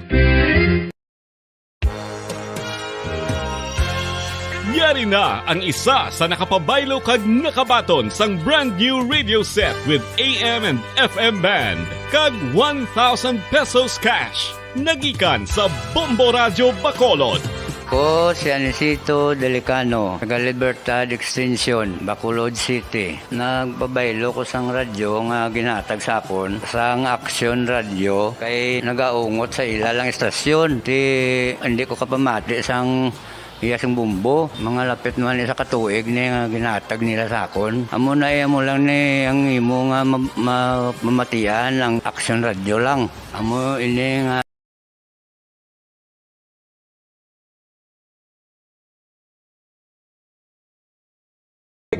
Yari na ang isa sa nakapabaylo kag nakabaton sang brand new radio set with A M and F M band kag one thousand pesos cash. Nagikan sa Bombo Radyo Bacolod. Ko si Anisito Delicano, taga Libertad Extension, Bacolod City. Nagpabaylo ko sang radyo nga ginhatag sa akon sang Action Radio kay nagaungot sa ila lang istasyon. Ti, hindi ko kapamati sang iya sing bumbo. Mga lapit naman isa ka tuig ni nga ginhatag nila sa akon. Amo na iya mo lang ni ang imo nga ma-, ma-, mamatian ang Action Radio lang. Amo ini nga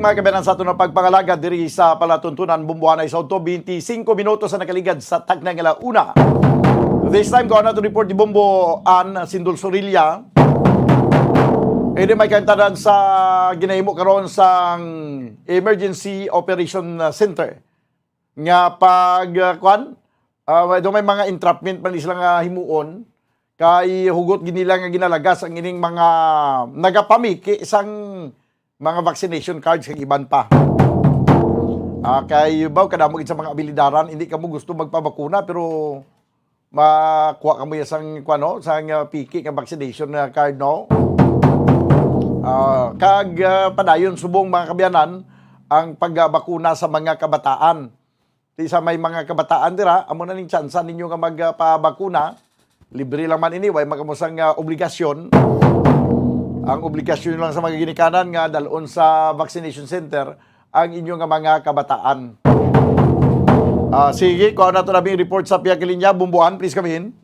Mga kabayan, sa aton nga pagpangalagad diri sa palatuntunan, Bombo Anay sa udto, twenty-cinco minutos sa nakaligad sa takna nga ala una. This time, kuha nato report ni Bombo Ann Sindol Sorilla. Ini may kaintanan sa ginahimo karon sang Emergency Operation Center nga pag, ah, kuan, ah, may, may mga entrapment man sila nga himuon, kay hugot gid nila nga ginalagas ang ining mga nagapamiki sang mga vaccination cards kag iban pa. Ah, kay baw kadamo gid sa mga abilidaran, hindi kamo gusto magpabakuna, pero makuha kamo ya sang, kuan, no, sang, ah, piki nga vaccination, ah, card, no? Ah, kag, ah, padayon subong, mga kaabyanan, ang pagbakuna sa mga kabataan. Ti sa may mga kabataan dira, amo na ning tsansa ninyo nga magpabakuna. Libre lang man ini, way man kamo sang, ah, obligasyon. Ang obligasyon lang sa mga ginikanan nga dal-on sa vaccination center ang inyo nga mga kabataan. Ah, sige, kuha nato na bing report sa pihak linya. Bombo Ann, please come in.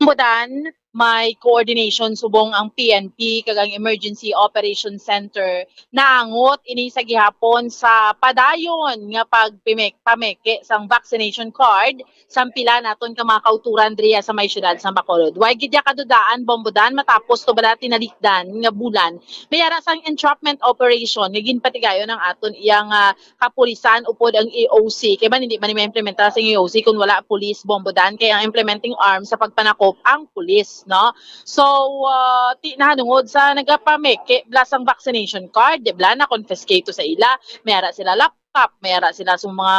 Bombo Ann, may coordination subong ang P N P kag ang Emergency Operation Center. Naangot ini sa gihapon sa padayon nga pagpimek-, pameke sang vaccination card sang pila naton ka mga kauturan diriya sa may siyudad sa Bacolod. Way gid ya kadudaan, Bombo Dan, matapos to bala tinalikdan nga bulan, may ara sang entrapment operation nga ginpatigayon ang aton iyang, ah, kapulisan upod ang E O C. Kay man, hindi man ma-implementar sa E O C kung wala pulis, Bombo Dan, kay ang implementing arm sa pagpanakop ang pulis, no? So, ah, ti-, nahanungod sa nagapameke bala sang vaccination card, di bala, na-confiscate to sa ila. May ara sila laptop, may ara sila sa mga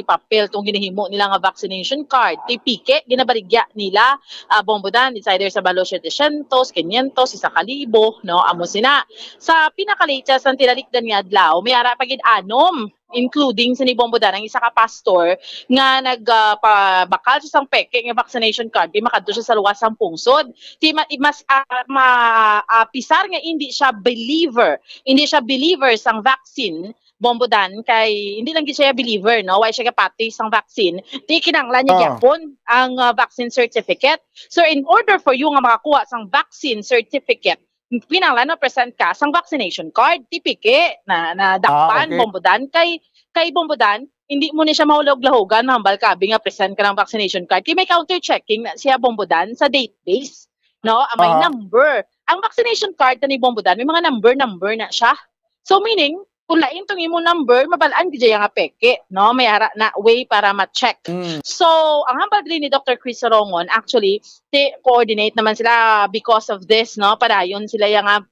hipapel tong ginahimo nila nga vaccination card. Ti peke, ginabaligya nila, ah, Bombo Dan, it's either sa balo setecientos, quinientos, isa ka libo, no? Amo sina. Sa pinaka-latest ang tinalikdan nga adlaw, may ara pa gid anom, including sini Bombo Dan, ang isa ka pastor nga nag, ah, pabakal sa sang peke nga vaccination card, di makadto siya sa luwas sang pungsod. Di ma-, mas, ah, ma-, ah, pisar nga hindi siya believer, hindi siya believer sang vaccine, Bombo Dan, kay hindi lang gid siya believer, no? Wala siya kapati sang vaccine. Di kinahanglan niya Ah. gyapon ang, ah, vaccine certificate. So, in order for you nga makakuha sang vaccine certificate, kinahanglan ma-present ka sang vaccination card, ti peke, na, na Ah, dakpan, okay. Bombo Dan, kay, kay Bombo Dan, hindi mo ni siya mahulog-lahogan, mahambal ka, abi nga present ka ng vaccination card. Kay may counter-checking na siya, Bombo Dan, sa database, no? Ah, may Aha. number. Ang vaccination card na ni Bombo Dan, may mga number-number na siya. So, meaning, kung lain tong imong number, mabalaan gid siya nga peke, no? May ara na way para ma-check. Mm. So, ang hambal diri ni Doctor Chris Sorongon, actually, ti-, coordinate naman sila because of this, no? Padayon sila yang, ah,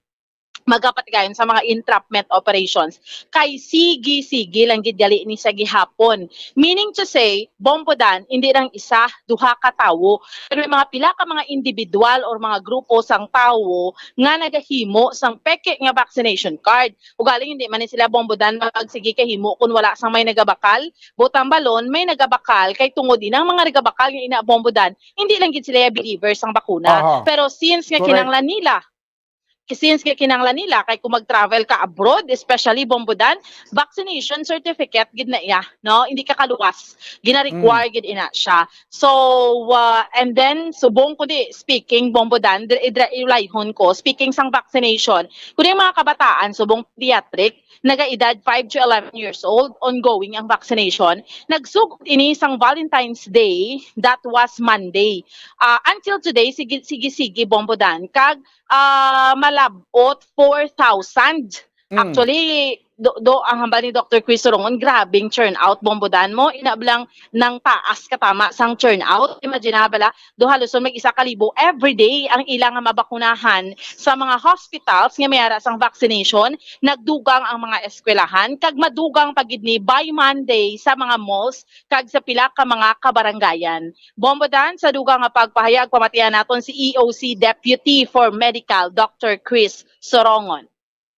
magapatigayon sa mga entrapment operations. Kay sige-sige lang gid gali ni sa gihapon. Meaning to say, Bombo Dan, hindi lang isa, duha ka tawo, pero may mga pila ka mga individual or mga grupo sang tawo nga nagahimo sang peke nga vaccination card. Ugaling hindi man ni sila, Bombo Dan, magsige kahimo kung wala sang may nagabakal. Butang balon, may nagabakal, kay tungod inang mga nagabakal nga ina, Bombo Dan, hindi lang gid sila believers sang bakuna. Aha. Pero since nga Correct. kinahanglan nila, since nga kinahanglan nila, kay kung mag-travel ka abroad, especially, Bombo Dan, vaccination certificate gid na iya, no? Hindi ka kaluwas. Gina-require Mm. gid ina siya. So, uh, and then, subong kundi speaking, Bombo Dan, dira, dira iulayhon ko, speaking sang vaccination, kundi ang mga kabataan, subong pediatric, naga-edad five to eleven years old, ongoing ang vaccination. Nagsugod ini sang Valentine's Day, that was Monday. Ah, until today, sige, sige, sige, Bombo Dan, kag, ah, malab-ot four thousand. Mm. Actually, do, do, ang hambal ni Doctor Chris Sorongon, grabing turnout, Bombo Dan, mo, ina bala nang taas ka tama sang turnout. Imagine na bala, do halos may isa ka libo every day ang ila nga mabakunahan sa mga hospitals nga may ara sang vaccination. Nagdugang ang mga eskwelahan, kag madugang pa gid ni by Monday sa mga malls kag sa pila ka mga kabarangayan. Bombo Dan, sa dugang nga pagpahayag, pamatian naton si E O C Deputy for Medical, Doctor Chris Sorongon.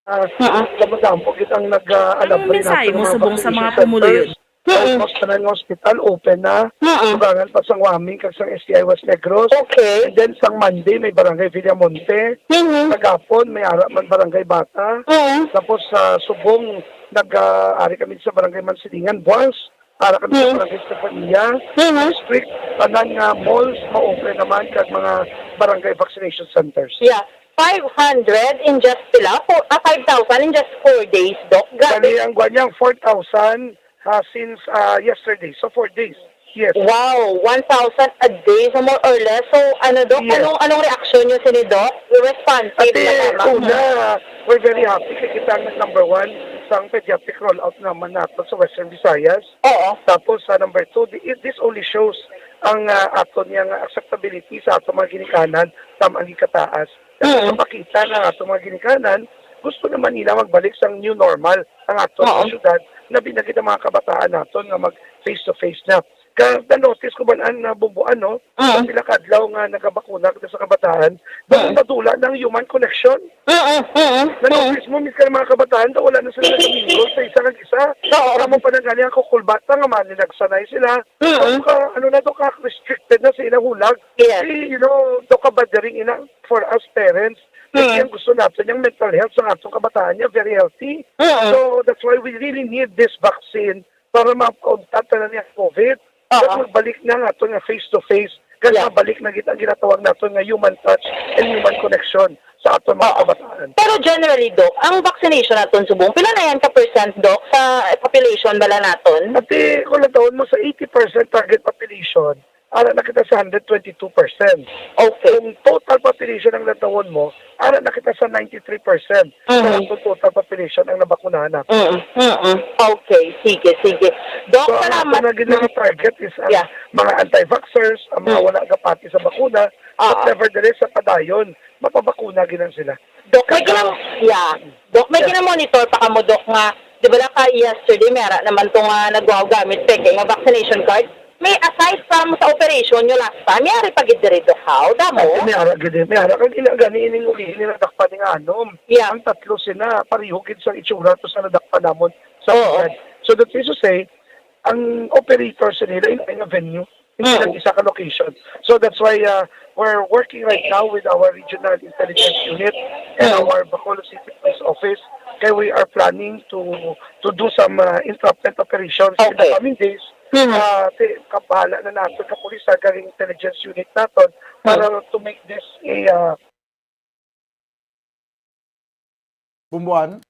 Ah, Oo. Damo-damo gid ang nag, ah, Anong alabre mensahe nato mo nga mga subong sa mga vaccination pumuluyo? centers. Mm. Almost tanan nga hospital open na. Mm. Dugangan pa sang WAMI kag sang S T I West Negros. Okay. And then sang Monday may Barangay Villamonte. Mm. Kagapon may ara man Barangay Bata. Mm. Tapos sa subong nag, ah, ari kami sa Barangay Mansilingan, Buas. Ara kami sa Mm. Barangay Stefania Mm. District. Tanan nga malls ma-open naman kag mga barangay vaccination centers. Yeah. Five hundred in just pila? Four, ah, five thousand in just four days, Doc? Grabe. Bali, ang kuwan niya, four thousand, ah, since, ah, yesterday. So, four days. Yes. Wow, one thousand a day, so more or less. So, ano, Doc, Yes. anong, anong reaksyon niyo sini, Doc? Responsive Ate, na tama. una, we're very happy kay kita ang number one sa pediatric rollout naman nato sa Western Visayas. Oo. Tapos, sa number two, di-, it, this only shows ang, ah, aton nga acceptability sa ato mga ginikanan, tama ang gikataas. Kasi Mm. mapakita nga ato mga ginikanan, gusto naman nila magbalik sang new normal ang ato Oo. nga syudad, labi na gid ang mga kabataan naton nga mag face to face na. Ka, na-notice ko ba na, na bumbuan, no? Mm. Sa pila ka adlaw nga nagabakuna kita sa kabataan, Mm. daw nadula na ang human connection. Mm, mm, mm. Na-notice mo, miskan ang mga kabataan, daw wala na sila nag-mingle sa isa kag isa. Oo. Amo pa na gani ang kukulbata nga man, nagsanay sila. Mm. Daw ka, ano na, daw ka restricted na sa ilang hulag. Yes. Kasi, you know, daw ka bothering ina for us parents. Kasi Mm. ang gusto natin, yung mental health sa atong kabataan niya, very healthy. Mm. So, that's why we really need this vaccine para mapauntat na niya COVID. Oo. Dapat magbalik na nga ito nga face-to-face Kag Yeah. mabalik na gid ang ginatawag naton nga human touch and human connection sa aton mga Oo. kabataan. Pero generally, Doc, ang vaccination naton subong, pila na yan ka percent, Doc, sa population bala naton? Ati, kung lantawon mo sa eighty percent target population, ara na kita sa hundred twenty-two percent. Okay. Kung total population ang lantawon mo, ara na kita sa ninety-three percent sa Mhm. aton total population ang nabakunahan natin. Mm, mm. Okay, sige, sige. Doc, So, ang salamat. aton na gid nga target is ang Yeah. mga anti-vaxxers, ang mga Mm. wala kapati sa bakuna, but Ah. nevertheless, sa padayon, mapabakuna gid lang sila. Doc, may Kaya ginam-, yeah. Doc, may Yeah. ginamonitor pa kamo, Doc, nga, di ba lang ka yesterday, may ara naman to nga nagwaw gamit, peke, nga vaccination card? May aside from sa operation nyo last time, may ari pa gid diri, Doc, haw? Damo? Ay, may ara gid, may ara kag ina gani ining uli, ini nadakpan ni nga anom. Yeah. Ang tatlo sila, pareho gid sa itsura to sa nadakpan namon sa Oo. Pilipinas. So that is to say, ang operator sa nila in, in a venue, hindi Mm. lang isa ka location. So that's why, uh, we're working right now with our regional intelligence unit and Mm. our Bacolod City Police Office. Kay we are planning to to do some, uh, entrapment operations in the Okay. coming days. Mhm. Uh, ti-, kabahala na nato ka pulis sa galing intelligence unit naton para Mm. to make this a, uh, Bumbuan?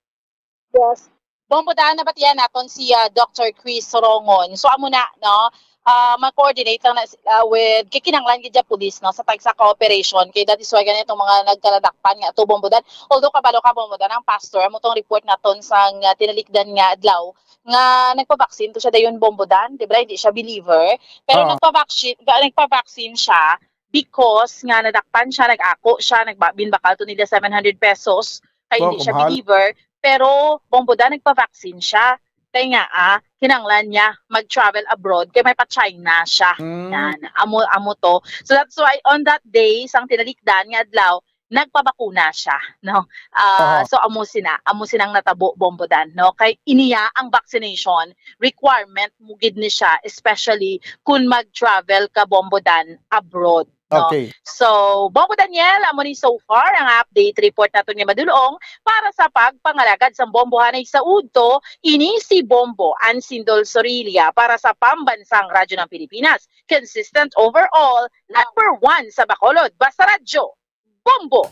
Yes. Bombo, daan nabatian naton si, ah, Doctor Chris Rongon. So, amo na, no? Ah, mag-coordinate lang na sila with, kay kinahanglan gid dyan pulis, no, sa tagsa ka operation. Kay that is why ganitong mga nagkaladakpan nga to, Bombo Dan. Although, kabalo ka, Bombo Dan, ang pastor, amo tong report naton sa nga tinalikdan nga adlaw, nga nagpabaksin to siya dayon, Bombo Dan, di ba? Hindi siya believer. Pero Oo. nagpabaksin, ga-, nagpabaksin siya because nga nadakpan siya, nag-ako siya, nagba-, binbakal to nila seven hundred pesos, kay Oh, hindi siya kumahal. believer, pero Bombo Dan, nagpa-vaccine siya. Kay nga, ah, kinanglan niya mag-travel abroad, kay may pa-China siya. Mm. Yan, amo, amo to. So that's why on that day, sang tinalikdan nga adlaw, nagpabakuna siya, no? Ah, Aha. so amo sina, amo sinang natabo, Bombo Dan, no? Kay iniya ang vaccination requirement mo gid ni siya, especially kung mag-travel ka, Bombo Dan, abroad. No? Okay. So, Bombo Daniel, amo ni so far ang update report naton nga madulong para sa pagpangalagad sang bombohanay sa udto. Ini si Bombo Ansindol Sorilla para sa Pambansang Radyo ng Pilipinas. Consistent overall, number one sa Bacolod. Basta Radyo, Bombo!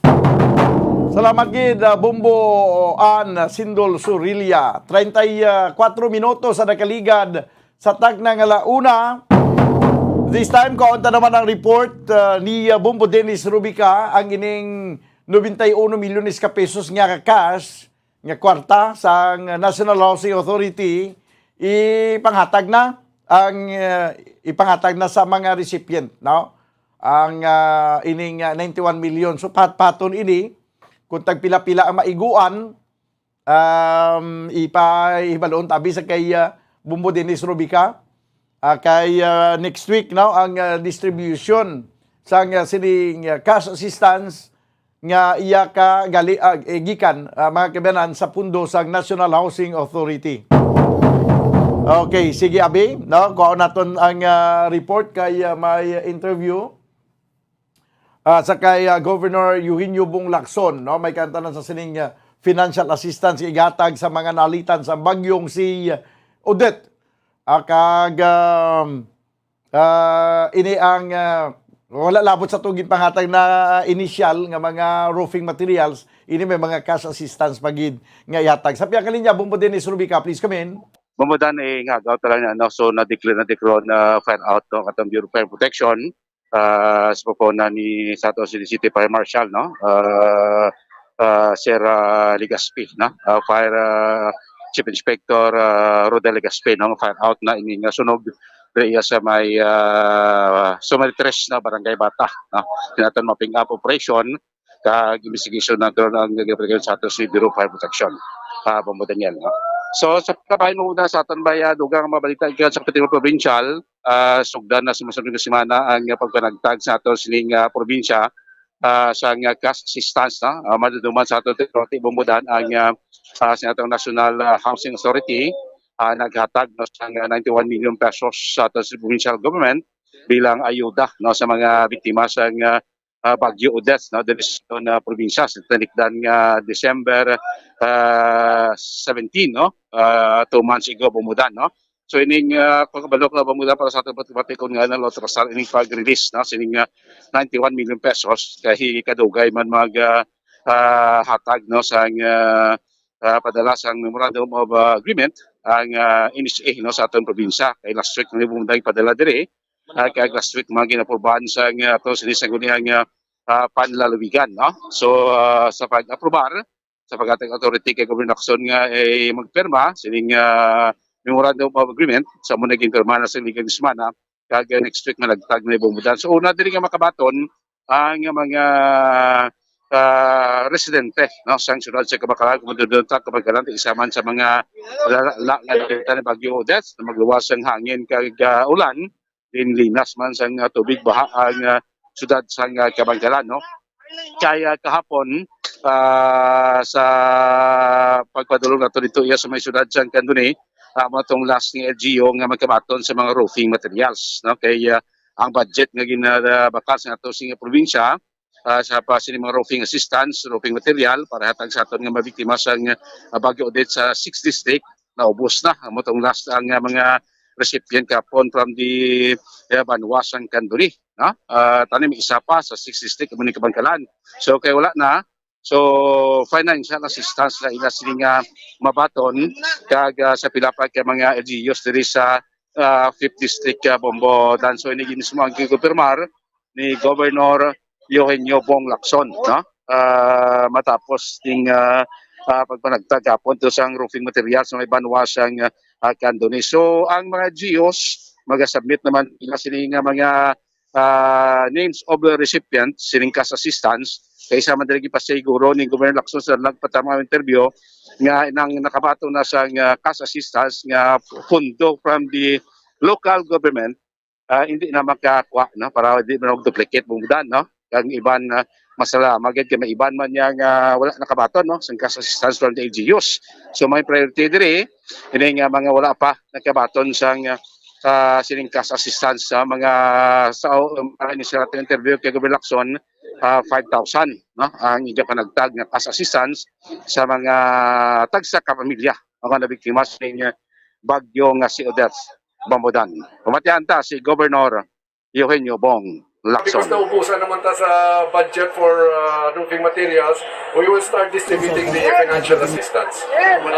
Salamat gid, ah, Bombo An Sindol Sorilla. Treinta y cuatro minutos sa nakaligad sa tagna nga launa. This time, kaunta naman ang report, ah, ni, ah, Bombo Dennis Rubica, ang ining noventa y uno milyones ka pesos nga cash, nga kwarta sang National Housing Authority, ipanghatag na ang, ah, ipanghatag na sa mga recipient, no? Ang, ah, ining, ah, ninety-one million. So, pahat-pahaton ini, kung tagpila-pila ang maiguan, um, ipahibaloon tabi sa kay, ah, Bombo Dennis Rubica, ah, kay, ah, next week, no, ang, ah, distribution sang, ah, sining, ah, cash assistance nga iya ka gali, ah, eh, gikan, ah, mga kabayanan sa pundo sang National Housing Authority. Okay, sige, abi, no, kuhaon naton ang, ah, report kay, ah, may interview. Ah, sa kay, ah, Governor Eugenio Bong Lacson, no, may kantanan sa sining, ah, financial assistance igatag sa mga nalitan sa bagyong si, ah, Odette. Ah, kag, um, ah, ini ang, ah, wala labot sa tong ginpanghatag na initial nga mga roofing materials, ini may mga cash assistance pa gid nga ihatag. Sa pihak nga linya, Bombo Dennis Rubica, please come in. Bombo Dan, eh, nga, gaw talang, ano, so, na-declare na declare na fire out, no, katong Bureau of Fire Protection. Ah, sa pagpuna ni sa ato si City Fire Marshal, no? Ah, ah, Sir, ah, Legaspi, no? Ah, Fire, ah, Chief Inspector, ah, Rodel Legaspi, no? Fire out na ini nga sunog diri sa may, ah, Sumeritres na Barangay Bata, no? Kinaton mapping up operation kag investigation na karon ang ginapatikon sa ato si Bureau of Fire Protection, ah, Bombo Daniel, no? So, sa kabahin mo na sa aton bay, ah, dugang mabalita gikan sa Kapitolyo Provincial, ah, sugdan na sa masunod nga semana ang, ah, pagpanagtag sa ato sining, ah, probinsya, ah, sa nga cash assistance, no? Ah, maduduman sa ato Duterte Bombo Dan ang, ah, ah, sa atong National, ah, Housing Authority, ah, naghatag, no, sa nga ninety-one million pesos sa ato sa provincial government bilang ayuda, no, sa mga biktima sa nga, ah, Bagyo Odette, no, diri sa, ah, probinsya sa tanikdan nga December, ah, seventeen, no, ah, two months ago, Bombo Dan, no. So ining, ah, kung kabalo ka ba muna para sa ating pati-pati kung nga nalatrasan ining pag-release, no, sining, ah, ninety-one million pesos kay kadugay man mag, ah, ah, hatag, no, sang, ah, ah, padala sang memorandum of, ah, agreement ang, ah, N H A, no, sa aton probinsya. Kay last week na yung padala diri, ah, kay last week mga ginapurbahan sang, ah, ato sini sa guniang, ah, ah, panlalawigan, no. So, ah, sa pag-aprobar, sa paghatag authority kay Governor Lacson nga, eh, magpirma sining, ah, memorandum of agreement sa amo na ginpirma na sa ligang semana, kag, ah, next week managtag na ibong budan. So, una diri nga makabaton ang mga, ah, residente, no, sang siyudad sa Kabacalan, kung madudunta, Kabacalan, isa man sa mga la-, la-, la-, ni Bagyo Odette na magluwas ang hangin kag, ah, ulan, din linas man sang, ah, tubig baha ang, ah, siyudad sang, ah, Kabacalan, no? Kaya kahapon, ah, sa pagpadulong nato dito iya sa may siyudad sang Candoni, ah, mo tong last ni L G U nga magkabaton sa mga roofing materials, no? Kay, ah, ang budget nga ginabakal sa ato sing probinsya, ah, sa pa sini mga roofing assistance, roofing material para hatag sa aton nga mabiktima sang, ah, Bagyo Odette sa six district, naubos na. Amo tong last ang, ah, mga recipient kapon from the, ah, banwa sang Candoni, no? Ah, tanim isa pa sa six district amo ni Kabacalan. So kay wala na. So financial assistance na ila sini nga mabaton kag, ah, sa pila pa ka mga L G Us diri sa, ah, fifth District, ah, Bombo Danso. Ini mismo ang gikumpirmar ni Governor Eugenio Bong Lacson, no? Ah, matapos ding, ah, ah, pagpanagtag kapon to sang roofing materials sa may banwa sang, ah, Candoni. So ang mga L G Us magasubmit naman nila sini nga mga, ah, names of the recipient sining cash assistance. Kay sa man diri gipasiguro ni Governor Lacson sa nagpatama nga interview nga nang nakabaton na sang, ah, cash assistance nga pondo from the local government, ah, hindi na makakuha, no, para di man duplicate bungdan, no. Kag iban, ah, masala magid kay may iban man niya nga wala nakabaton, no, sang cash assistance from the L G Us. So may priority diri ini nga mga wala pa nakabaton sang, ah, sa sining cash assistance sa mga sa, um, para ni sa ating interview kay Governor Lacson, ah, five thousand, no, ang iya panagtag nga cash assistance sa mga tagsa ka pamilya nga nabiktima sa, ah, bagyo nga si Odette Bombodan. Pamatian ta si Governor Eugenio Bong Lacson. Because naubusan naman ta sa budget for, uh, roofing materials, we will start distributing the financial assistance. Uh,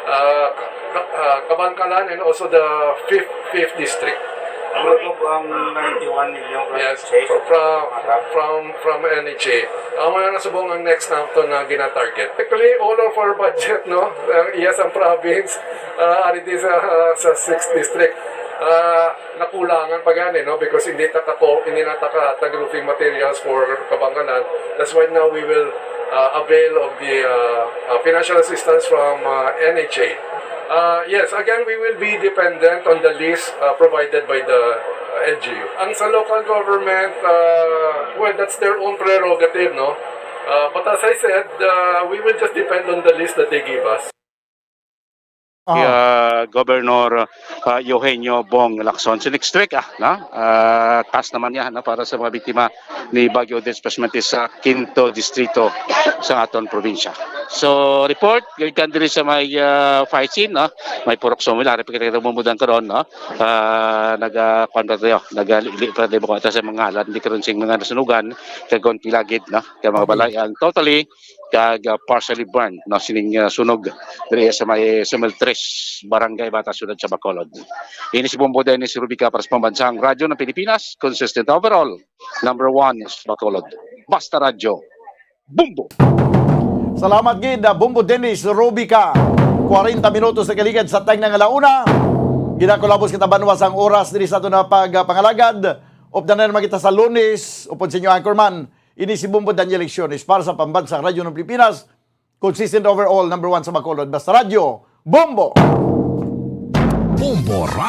uh, Ka-, uh, Kabacalan and also the fifth, fifth district. Ano po ang ninety-one million from Yes, H A? From, from, from N H A. Ang mga nasubong ang next nato na gina-target. Actually, all of our budget, no? Uh, yes, ang province, uh, ari di sa, sa sixth district. Uh, nakulangan pa gani, no? Because hindi ta ka po, hindi na ta ka tag roofing materials for Kabacalan. That's why now we will, uh, avail of the, uh, uh, financial assistance from, uh, N H A. Uh, yes, again, we will be dependent on the list, uh, provided by the, uh, L G U. Ang sa local government, uh, well, that's their own prerogative, no? Uh, but as I said, uh, we will just depend on the list that they give us. Ah. Kay, ah, Governor, ah, Eugenio Bong Lacson. So next week, ah, no? Ah, cash naman niya, no, para sa mga biktima ni Bagyo Odette, especially sa Quinto Distrito sa aton probinsya. So report, gikan diri sa may, ah, fire scene, no? May purok sumila, ari pa kita mumudan karon, no? Ah, naga, kuwan pa tayo, naga, li, li pa tayo sa mga ngalan, di karon sing mga nasunugan, kagon pilagid, no? Kay mga Okay. balay ang totally kag, ah, partially burned, no, sining, ah, sunog diri sa may Sumil Tres, Barangay Bata, Siyudad sa Bacolod. Ini si Bombo Dennis Rubica para sa Pambansang Radyo ng Pilipinas, consistent overall, number one sa Bacolod. Basta Radyo, Bombo! Salamat gid, ah, Bombo Dennis Rubica. Kwarenta minutos na kaligad sa tag na nga launa. Ginakulabos kita banwa sang oras diri sa ato na pagpangalagad. Updan na naman kita sa Lunes. Upod sa inyo, Anchorman. Ini si Bombo Daniel Lecciones para sa Pambansang Radyo ng Pilipinas. Consistent overall, number one sa Bacolod. Basta Radyo, Bombo! Bombo Radyo.